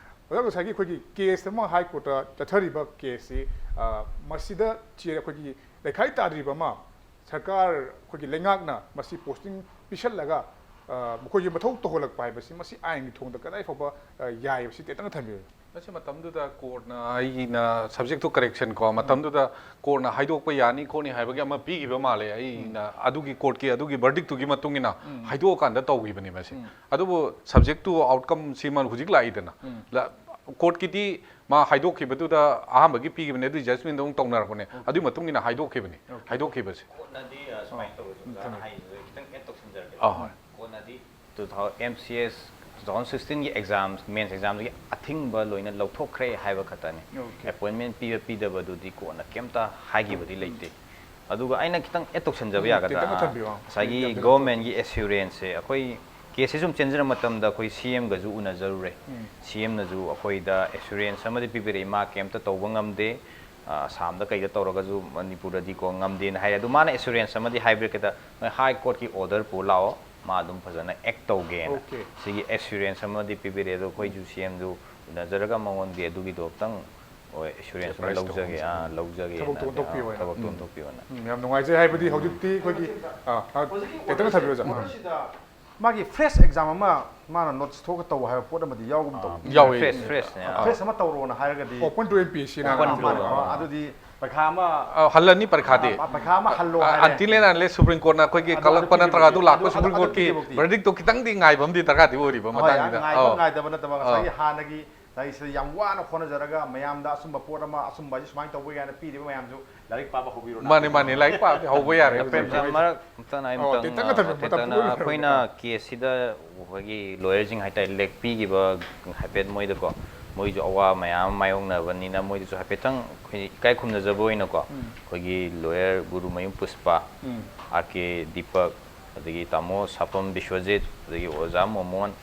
ꯑꯣꯖꯥ, ꯉꯁꯥꯏꯒꯤ ꯑꯩꯈꯣꯏꯒꯤ ꯀꯦꯁ ꯑꯃ ꯍꯥꯏ ꯀꯣꯔꯠꯇ ꯆꯠꯊꯔꯤꯕ ꯀꯦꯁꯁꯤ, ꯑ, ꯃꯁꯤꯗ ꯆꯦ-, ꯑꯩꯈꯣꯏꯒꯤ ꯂꯩꯈꯥꯏ ꯇꯥꯗ꯭ꯔꯤꯕ ꯑꯃ ꯁꯔꯀꯥꯔ, ꯑꯩꯈꯣꯏꯒꯤ ꯂꯩꯉꯥꯛꯅ ꯃꯁꯤ ꯄꯣꯁꯇꯤꯡ ꯄꯤꯁꯜꯂꯒ, ꯑ, ꯃꯈꯣꯏꯒꯤ ꯃꯊꯧ ꯇꯧꯍꯜꯂꯛꯄ ꯍꯥꯏꯕꯁꯤ, ꯃꯁꯤ ꯑꯥꯏꯟꯒꯤ ꯊꯣꯡꯗ ꯀꯗꯥꯏ ꯐꯥꯎꯕ, ꯑ, ꯌꯥꯏ, ꯃꯁꯤ ꯇꯦꯟꯇꯛꯅ ꯊꯝꯕꯤꯌꯨ꯫ ꯃꯁꯤ ꯃꯇꯝꯗꯨꯗ ꯀꯣꯔꯠꯅ, ꯑꯩꯅ subject to correction ꯀꯣ, ꯃꯇꯝꯗꯨꯗ ꯀꯣꯔꯠꯅ ꯍꯥꯏꯗꯣꯛꯄ ꯌꯥꯅꯤ ꯈꯣꯠꯅꯤ ꯍꯥꯏꯕꯒꯤ ꯑꯃ ꯄꯤꯈꯤꯕ ꯃꯥꯜꯂꯦ꯫ ꯑꯩꯅ ꯑꯗꯨꯒꯤ ꯀꯣꯔꯠꯀꯤ ꯑꯗꯨꯒꯤ verdictꯇꯨꯒꯤ ꯃꯇꯨꯡ ꯏꯟꯅ ꯍꯥꯏꯗꯣꯛꯑꯀꯥꯟꯗ ꯇꯧꯈꯤꯕꯅꯤ ꯃꯁꯤ꯫ ꯑꯗꯨꯕꯨ subject to outcome ꯁꯤꯃ ꯍꯧꯖꯤꯛ ꯂꯥꯛꯏꯗꯅ, ꯂ-, ꯀꯣꯔꯠꯀꯤꯗꯤ ꯃꯥ ꯍꯥꯏꯗꯣꯛꯈꯤꯕꯗꯨꯗ ꯑꯍꯥꯟꯕꯒꯤ ꯄꯤꯈꯤꯕꯅꯦ, ꯑꯗꯨꯒꯤ judgmentꯗ ꯑꯃꯨꯛ ꯇꯧꯅꯔꯛꯄꯅꯦ꯫ ꯑꯗꯨꯒꯤ ꯃꯇꯨꯡ ꯏꯟꯅ ꯍꯥꯏꯗꯣꯛꯈꯤꯕꯅꯤ, ꯍꯥꯏꯗꯣꯛꯈꯤꯕꯁꯦ꯫ ꯀꯣꯔꯠꯅꯗꯤ, ꯑ, ꯁꯨꯃꯥꯏꯅ ꯇꯧꯋꯦ, ꯑꯣꯖꯥꯅ ꯍꯥꯏꯔꯤꯁꯤꯗ ꯈꯤꯇꯪ add ꯇꯧꯁꯤꯟꯖꯔꯒꯦ꯫ ꯑꯥ, ꯍꯣꯏ꯫ ꯀꯣꯔꯠꯅꯗꯤ two thousand, M C S two thousand sixteenꯒꯤ exam, mains examꯗꯒꯤ ꯑꯊꯤꯡꯕ ꯂꯣꯏꯅ ꯂꯧꯊꯣꯛꯈ꯭ꯔꯦ ꯍꯥꯏꯕ ꯈꯛꯇꯅꯤ꯫ Appointment ꯄꯤꯕ ꯄꯤꯗꯕꯗꯨꯗꯤ ꯀꯣꯔꯠꯅ ꯀꯩꯝꯇ ꯍꯥꯏꯈꯤꯕꯗꯤ ꯂꯩꯇꯦ꯫ ꯑꯗꯨꯒ ꯑꯩꯅ ꯈꯤꯇꯪ add ꯇꯧꯁꯟꯖꯕ ꯎꯝ, ꯌꯥꯒꯗ꯭ꯔꯥ? ꯈꯤꯇꯪ ꯊꯝꯕꯤꯌꯨ꯫ ꯉꯁꯥꯏꯒꯤ ꯌꯥꯝ ꯊꯤꯅ governmentꯒꯤ assuranceꯁꯦ ꯑꯩꯈꯣꯏ case ꯁꯦ ꯁꯨꯝ ꯆꯦꯟꯖꯔ ꯃꯇꯝꯗ ꯑꯩꯈꯣꯏ C Mꯒꯁꯨ ꯎꯅꯖꯔꯨꯔꯦ꯫ ꯎꯝ꯫ C Mꯅꯁꯨ ꯑꯩꯈꯣꯏꯗ assurance ꯑꯃꯗꯤ ꯄꯤꯕꯤꯔꯛꯏ, ꯃꯥ ꯀꯩꯝꯇ ꯇꯧꯕ ꯉꯝꯗꯦ, ꯑ, ꯑꯁꯥꯝꯗ ꯀꯩꯗ ꯇꯧꯔꯒꯁꯨ ꯃꯅꯤꯄꯨꯔꯗꯗꯤꯀꯣ ꯉꯝꯗꯦꯅ ꯍꯥꯏ꯫ ꯑꯗꯨ ꯃꯥꯅ assurance ꯑꯃꯗꯤ ꯍꯥꯏꯕꯤꯔꯛꯀꯦꯗ, "ꯅꯣꯏ High Courtꯀꯤ order ꯄꯨꯔ ꯂꯥꯛꯑꯣ, ꯃꯥ ꯑꯗꯨꯝ ꯐꯖꯅ act ꯇꯧꯒꯦꯅ"꯫ Okay꯫ ꯁꯤꯒꯤ assurance ꯑꯃꯗꯤ ꯄꯤꯕꯤꯔꯛꯑꯦ꯫ ꯑꯗꯣ ꯑꯩꯈꯣꯏꯁꯨ C Mꯗꯨ ꯎꯅꯖꯔꯒ ꯃꯉꯣꯟꯗꯒꯤ ꯑꯗꯨꯒꯤꯗꯣ ꯑꯝꯇꯪ, ꯍꯣꯏ, assurance ꯑꯃ surprise ꯂꯧꯖꯒꯦ, ꯇꯧꯍꯟꯁꯤ꯫ ꯑꯥ, ꯂꯧꯖꯒꯦꯅ꯫ ꯊꯕꯛꯇꯣ ꯑꯣꯟꯊꯣꯛꯄꯤꯌꯣ ꯍꯥꯏꯅ꯫ ꯊꯕꯛꯇꯣ ꯎꯝ꯫ ꯑꯣꯟꯊꯣꯛꯄꯤꯌꯣꯅ꯫ ꯎꯝ, ꯌꯥꯝ ꯅꯨꯡꯉꯥꯏꯖꯩ꯫ ꯍꯥꯏꯕꯗꯤ ꯍꯧꯖꯤꯛꯇꯤ ꯑꯩꯈꯣꯏꯒꯤ, ꯑꯥ, ꯑꯥ, ꯍꯧꯖꯤꯛꯀꯤ ꯈꯤꯇꯪ order ꯊꯝꯕꯤꯌꯨ, ꯑꯣꯖꯥ꯫ Order ꯁꯤꯗ ꯃꯥꯒꯤ fresh exam ꯑꯃ ꯃꯥꯅ notes ꯊꯣꯛꯑꯒ ꯇꯧ ꯍꯥꯏꯕ ꯄꯣꯠ ꯑꯃꯗꯤ ꯌꯥꯎꯒꯨꯝ ꯇꯧ꯫ ꯑꯥ, ꯌꯥꯎꯋꯦ꯫ Fresh, fresh ꯅꯦ, ꯑꯥ, ꯑꯥ꯫ Fresh ꯑꯃ ꯇꯧꯔꯣꯅ ꯍꯥꯏꯔꯒꯗꯤ open to M P S C ꯅ꯫ Open to꯫ ꯃꯥꯅꯦ, ꯑꯥ, ꯑꯥ꯫ ꯑꯗꯨꯗꯤ ꯄꯩꯈꯥ ꯑꯃ ꯑ, ꯍꯜꯂꯅꯤ ꯄꯔꯤꯈꯥꯗꯤ꯫ ꯑ, ꯄꯩꯈꯥ ꯑꯃ ꯍꯜꯂꯣ ꯍꯥꯏꯔꯦ꯫ Until and unless Supreme Courtꯅ ꯑꯩꯈꯣꯏꯒꯤ ꯑꯗꯨ- ꯀꯜꯂꯛꯄ ꯑꯗꯨ ꯅꯠꯇ꯭ꯔꯒ ꯑꯗꯨ ꯄꯤꯗ꯭ꯔꯤꯕꯧꯗꯤ- ꯂꯥꯛꯄ ꯑꯗꯨ- Supreme ꯑꯗꯨ Courtꯀꯤ ꯄꯤꯗ꯭ꯔꯤꯕꯧꯗꯤ꯫ verdictꯇꯣ ꯈꯤꯇꯪꯗꯤ ꯉꯥꯏꯕ ꯑꯃꯗꯤ ꯗꯔꯀꯥꯔꯗꯤ ꯑꯣꯏꯔꯤꯕ ꯍꯣꯏ, ꯃꯇꯥꯡꯁꯤꯗ꯫ ꯉꯥꯏꯕ ꯑꯧ꯫ ꯉꯥꯏꯗꯕ ꯅꯠꯇꯕ ꯑꯧ꯫ ꯉꯁꯥꯏꯒꯤ ꯍꯥꯟꯅꯒꯤ ꯆꯍꯤꯁꯤꯗ ꯌꯥꯝ ꯋꯥꯅ ꯍꯣꯠꯅꯖꯔꯒ ꯃꯌꯥꯝꯗ ꯑꯆꯨꯝꯕ ꯄꯣꯠ ꯑꯃ, ꯑꯆꯨꯝꯕ ꯍꯥꯏꯁꯦ ꯁꯨꯃꯥꯏꯅ ꯇꯧꯕ ꯌꯥꯏꯅ ꯄꯤꯔꯤꯕ ꯃꯌꯥꯝꯁꯨ ꯂꯥꯏꯔꯤꯛ ꯄꯥꯕ ꯍꯧꯕꯤꯔꯣ꯫ ꯃꯥꯅꯤ, ꯃꯥꯅꯤ, ꯂꯥꯏꯔꯤꯛ ꯄꯥꯕꯗꯤ ꯍꯧꯕ ꯌꯥꯔꯦ꯫ ꯄ꯭ꯔꯦꯝꯆꯟ, ꯃꯔꯛ ꯑꯝꯇꯪ ꯑꯩ ꯑꯣ, ꯑꯃꯇꯪ ꯇꯦꯟꯇꯛꯅ ꯊꯝꯕꯤꯌꯨ, ꯃꯇꯝ ꯍꯥꯏꯐꯦꯠꯇꯪꯅ ꯄꯨꯡ ꯑꯩꯈꯣꯏꯅ ꯀꯦꯁꯁꯤꯗ ꯑꯩꯈꯣꯏꯒꯤ ꯂꯣꯌꯔꯁꯤꯡ ꯍꯥꯏꯇꯥꯔꯦ, ꯂꯦꯞꯄꯤꯈꯤꯕ ꯍꯥꯏꯐꯦꯠ ꯃꯣꯏꯗꯀꯣ, ꯃꯣꯏꯁꯨ ꯑꯋꯥꯕ ꯃꯌꯥꯝ ꯑꯃ ꯃꯥꯌꯣꯛꯅꯕꯅꯤꯅ ꯃꯣꯏꯗꯁꯨ ꯍꯥꯏꯐꯦꯠꯇꯪ ꯑꯩꯈꯣꯏ ꯏꯀꯥꯏ ꯈꯨꯝꯅꯖꯕ ꯑꯣꯏꯅꯀꯣ, ꯑꯩꯈꯣꯏꯒꯤ ꯂꯣꯌꯔ ꯒꯨꯔꯨꯃꯌꯨꯝ ꯄꯨꯁꯄꯥ, ꯑꯥꯔ ꯀꯦ ꯗꯤꯄꯛ, ꯑꯗꯒꯤ ꯇꯥꯃꯣ ꯁꯥꯄꯝ ꯕꯤꯁ꯭ꯋꯖꯤꯠ, ꯑꯗꯒꯤ ꯑꯣꯖꯥ ꯃꯣꯃꯣꯟ,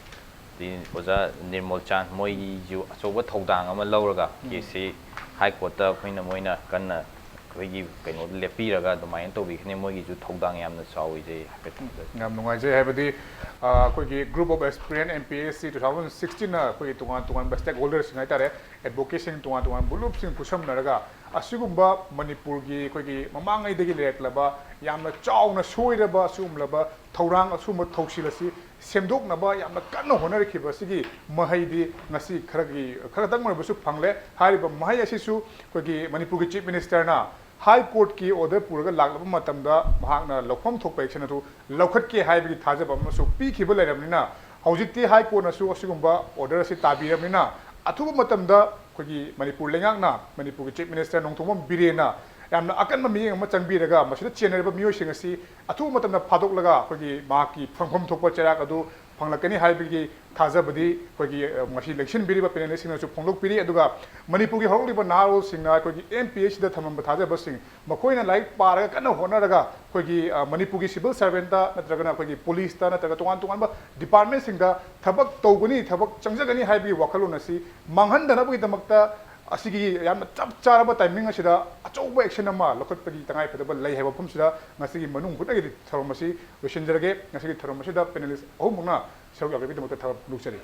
ꯑꯗꯒꯤ ꯑꯣꯖꯥ ꯅꯤꯔꯃꯜ ꯆꯥꯟ, ꯃꯣꯏꯒꯤꯁꯨ ꯑꯆꯧꯕ ꯊꯧꯗꯥꯡ ꯑꯃ ꯂꯧꯔꯒ ꯀꯦꯁꯁꯤ ꯍꯥꯏ ꯀꯣꯔꯠꯇ ꯑꯩꯈꯣꯏꯅ, ꯃꯣꯏꯅ ꯀꯟꯅ ꯑꯩꯈꯣꯏꯒꯤ ꯀꯩꯅꯣꯗ ꯂꯦꯞꯄꯤꯔꯒ ꯑꯗꯨꯃꯥꯏꯅ ꯇꯧꯕꯤꯒꯅꯤ꯫ ꯃꯣꯏꯒꯤꯁꯨ ꯊꯧꯗꯥꯡ ꯌꯥꯝꯅ ꯆꯥꯎꯋꯤ꯫ ꯑꯩ ꯍꯥꯏꯐꯦꯠ ꯊꯝꯖꯒꯦ꯫ ꯌꯥꯝ ꯅꯨꯡꯉꯥꯏꯖꯩ꯫ ꯍꯥꯏꯕꯗꯤ ꯑ, ꯑꯩꯈꯣꯏꯒꯤ Group of Aspirant M P S C two thousand sixteenꯅ ꯑꯩꯈꯣꯏꯒꯤ ꯇꯣꯉꯥꯟ ꯇꯣꯉꯥꯟꯕ stakeholderꯁꯤꯡ ꯍꯥꯏꯇꯥꯔꯦ, advocateꯁꯤꯡ, ꯇꯣꯉꯥꯟ ꯇꯣꯉꯥꯟꯕ ꯂꯨꯞꯁꯤꯡ ꯈꯨꯠꯁꯝꯅꯔꯒ ꯑꯁꯤꯒꯨꯝꯕ ꯃꯅꯤꯄꯨꯔꯒꯤ ꯑꯩꯈꯣꯏꯒꯤ ꯃꯃꯥꯡꯉꯩꯗꯒꯤ ꯂꯩꯔꯛꯂꯕ ꯌꯥꯝꯅ ꯆꯥꯎꯅ ꯁꯣꯏꯔꯕ ꯑꯁꯤꯒꯨꯝꯂꯕ ꯊꯧꯔꯥꯡ, ꯑꯁꯤꯒꯨꯝꯕ ꯊꯧꯁꯤꯜ ꯑꯁꯤ ꯁꯦꯝꯗꯣꯛꯅꯕ ꯌꯥꯝꯅ ꯀꯟꯅ ꯍꯣꯠꯅꯔꯛꯈꯤꯕ ꯑꯁꯤꯒꯤ ꯃꯍꯩꯗꯤ ꯉꯁꯤ ꯈꯔꯒꯤ, ꯈꯔꯗꯪ ꯑꯣꯏꯔꯕꯁꯨ ꯐꯪꯂꯦ꯫ ꯍꯥꯏꯔꯤꯕ ꯃꯍꯩ ꯑꯁꯤꯁꯨ ꯑꯩꯈꯣꯏꯒꯤ ꯃꯅꯤꯄꯨꯔꯒꯤ Chief Ministerꯅ High Courtꯀꯤ order ꯄꯨꯔꯒ ꯂꯥꯛꯂꯕ ꯃꯇꯝꯗ ꯃꯍꯥꯛꯅ ꯂꯧꯐꯝ ꯊꯣꯛꯄ action ꯑꯗꯨ ꯂꯧꯈꯠꯀꯦ ꯍꯥꯏꯕꯒꯤ ꯊꯥꯖꯕ ꯑꯃꯁꯨ ꯄꯤꯈꯤꯕ ꯂꯩꯔꯕꯅꯤꯅ, ꯍꯧꯖꯤꯛꯇꯤ High Courtꯅꯁꯨ ꯑꯁꯤꯒꯨꯝꯕ order ꯑꯁꯤ ꯇꯥꯕꯤꯔꯕꯅꯤꯅ, ꯑꯊꯨꯕ ꯃꯇꯝꯗ ꯑꯩꯈꯣꯏꯒꯤ ꯃꯅꯤꯄꯨꯔ ꯂꯩꯉꯥꯛꯅ, ꯃꯅꯤꯄꯨꯔꯒꯤ Chief Minister ꯅꯣꯡꯊꯣꯝꯕꯝ ꯕꯤꯔꯦꯟꯅ ꯌꯥꯝꯅ ꯑꯀꯟꯕ ꯃꯤꯠꯌꯦꯡ ꯑꯃ ꯆꯪꯕꯤꯔꯒ ꯃꯁꯤꯗ ꯆꯦꯟꯅꯔꯤꯕ ꯃꯤꯑꯣꯏꯁꯤꯡ ꯑꯁꯤ ꯑꯊꯨꯕ ꯃꯇꯝꯗ ꯐꯥꯗꯣꯛꯂꯒ ꯑꯩꯈꯣꯏꯒꯤ ꯃꯍꯥꯛꯀꯤ ꯐꯪꯐꯝ ꯊꯣꯛꯄ ꯆꯩꯔꯥꯛ ꯑꯗꯨ ꯐꯪꯂꯛꯀꯅꯤ ꯍꯥꯏꯕꯒꯤ ꯊꯥꯖꯕꯗꯤ ꯑꯩꯈꯣꯏꯒꯤ, ꯑ, ꯉꯁꯤ ꯂꯦꯡꯁꯤꯟꯕꯤꯔꯤꯕ panelistꯁꯤꯡꯅꯁꯨ ꯐꯣꯡꯗꯣꯛꯄꯤꯔꯤ꯫ ꯑꯗꯨꯒ ꯃꯅꯤꯄꯨꯔꯒꯤ ꯍꯧꯔꯛꯂꯤꯕ ꯅꯍꯥꯔꯣꯜꯁꯤꯡꯅ ꯑꯩꯈꯣꯏꯒꯤ M P S Cꯗ ꯊꯝꯂꯝꯕ ꯊꯥꯖꯕꯁꯤꯡ, ꯃꯈꯣꯏꯅ ꯂꯥꯏꯔꯤꯛ ꯄꯥꯔꯒ ꯀꯟꯅ ꯍꯣꯠꯅꯔꯒ ꯑꯩꯈꯣꯏꯒꯤ, ꯑ, ꯃꯅꯤꯄꯨꯔꯒꯤ civil servantꯇ ꯅꯠꯇ꯭ꯔꯒꯅ ꯑꯩꯈꯣꯏꯒꯤ policeꯇ ꯅꯠꯇ꯭ꯔꯒ ꯇꯣꯉꯥꯟ ꯇꯣꯉꯥꯟꯕ departmentꯁꯤꯡꯗ ꯊꯕꯛ ꯇꯧꯒꯅꯤ, ꯊꯕꯛ ꯆꯪꯖꯒꯅꯤ ꯍꯥꯏꯕꯒꯤ ꯋꯥꯈꯜꯂꯣꯟ ꯑꯁꯤ ꯃꯥꯡꯍꯟꯗꯅꯕꯒꯤꯗꯃꯛꯇ ꯑꯁꯤꯒꯤ ꯌꯥꯝꯅ ꯆꯞ ꯆꯥꯔꯕ timing ꯑꯁꯤꯗ ꯑꯆꯧꯕ action ꯑꯃ ꯂꯧꯈꯠꯄꯒꯤ ꯇꯉꯥꯏꯐꯗꯕ ꯂꯩ ꯍꯥꯏꯕ ꯋꯥꯐꯝꯁꯤꯗ ꯉꯁꯤꯒꯤ ꯃꯅꯨꯡ ꯍꯨꯠꯅꯒꯤ ꯊꯧꯔꯝ ꯑꯁꯤ ꯂꯣꯏꯁꯤꯟꯖꯔꯒꯦ꯫ ꯉꯁꯤꯒꯤ ꯊꯧꯔꯝ ꯑꯁꯤꯗ panelist ꯑꯍꯨꯝꯃꯛꯅ ꯁꯔꯨꯛ ꯌꯥꯕꯤꯕꯒꯤꯗꯃꯛꯇ ꯊꯥꯒꯠꯄ ꯐꯣꯡꯗꯣꯛꯆꯔꯤ꯫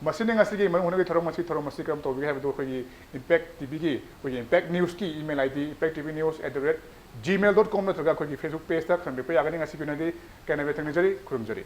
ꯃꯁꯤꯅꯤ ꯉꯁꯤꯒꯤ ꯃꯅꯨꯡ ꯍꯨꯠꯅꯒꯤ ꯊꯧꯔꯝ ꯑꯁꯤ꯫ ꯊꯧꯔꯝ ꯑꯁꯤ ꯀꯔꯝ ꯇꯧꯕꯤꯒꯦ ꯍꯥꯏꯕꯗꯨ ꯑꯩꯈꯣꯏꯒꯤ Impact TVꯒꯤ, ꯑꯩꯈꯣꯏꯒꯤ Impact Newsꯀꯤ email ID impact T V news at the rate gmail dot com ꯅꯠꯇ꯭ꯔꯒ ꯑꯩꯈꯣꯏꯒꯤ Facebook pageꯇ ꯈꯪꯕꯤꯔꯛꯄ ꯌꯥꯒꯅꯤ꯫ ꯉꯁꯤꯒꯤ ꯑꯣꯏꯅꯗꯤ ꯀꯥꯏꯅꯕ ꯊꯦꯡꯅꯖꯔꯤ, ꯈꯨꯔꯨꯝꯖꯔꯤ꯫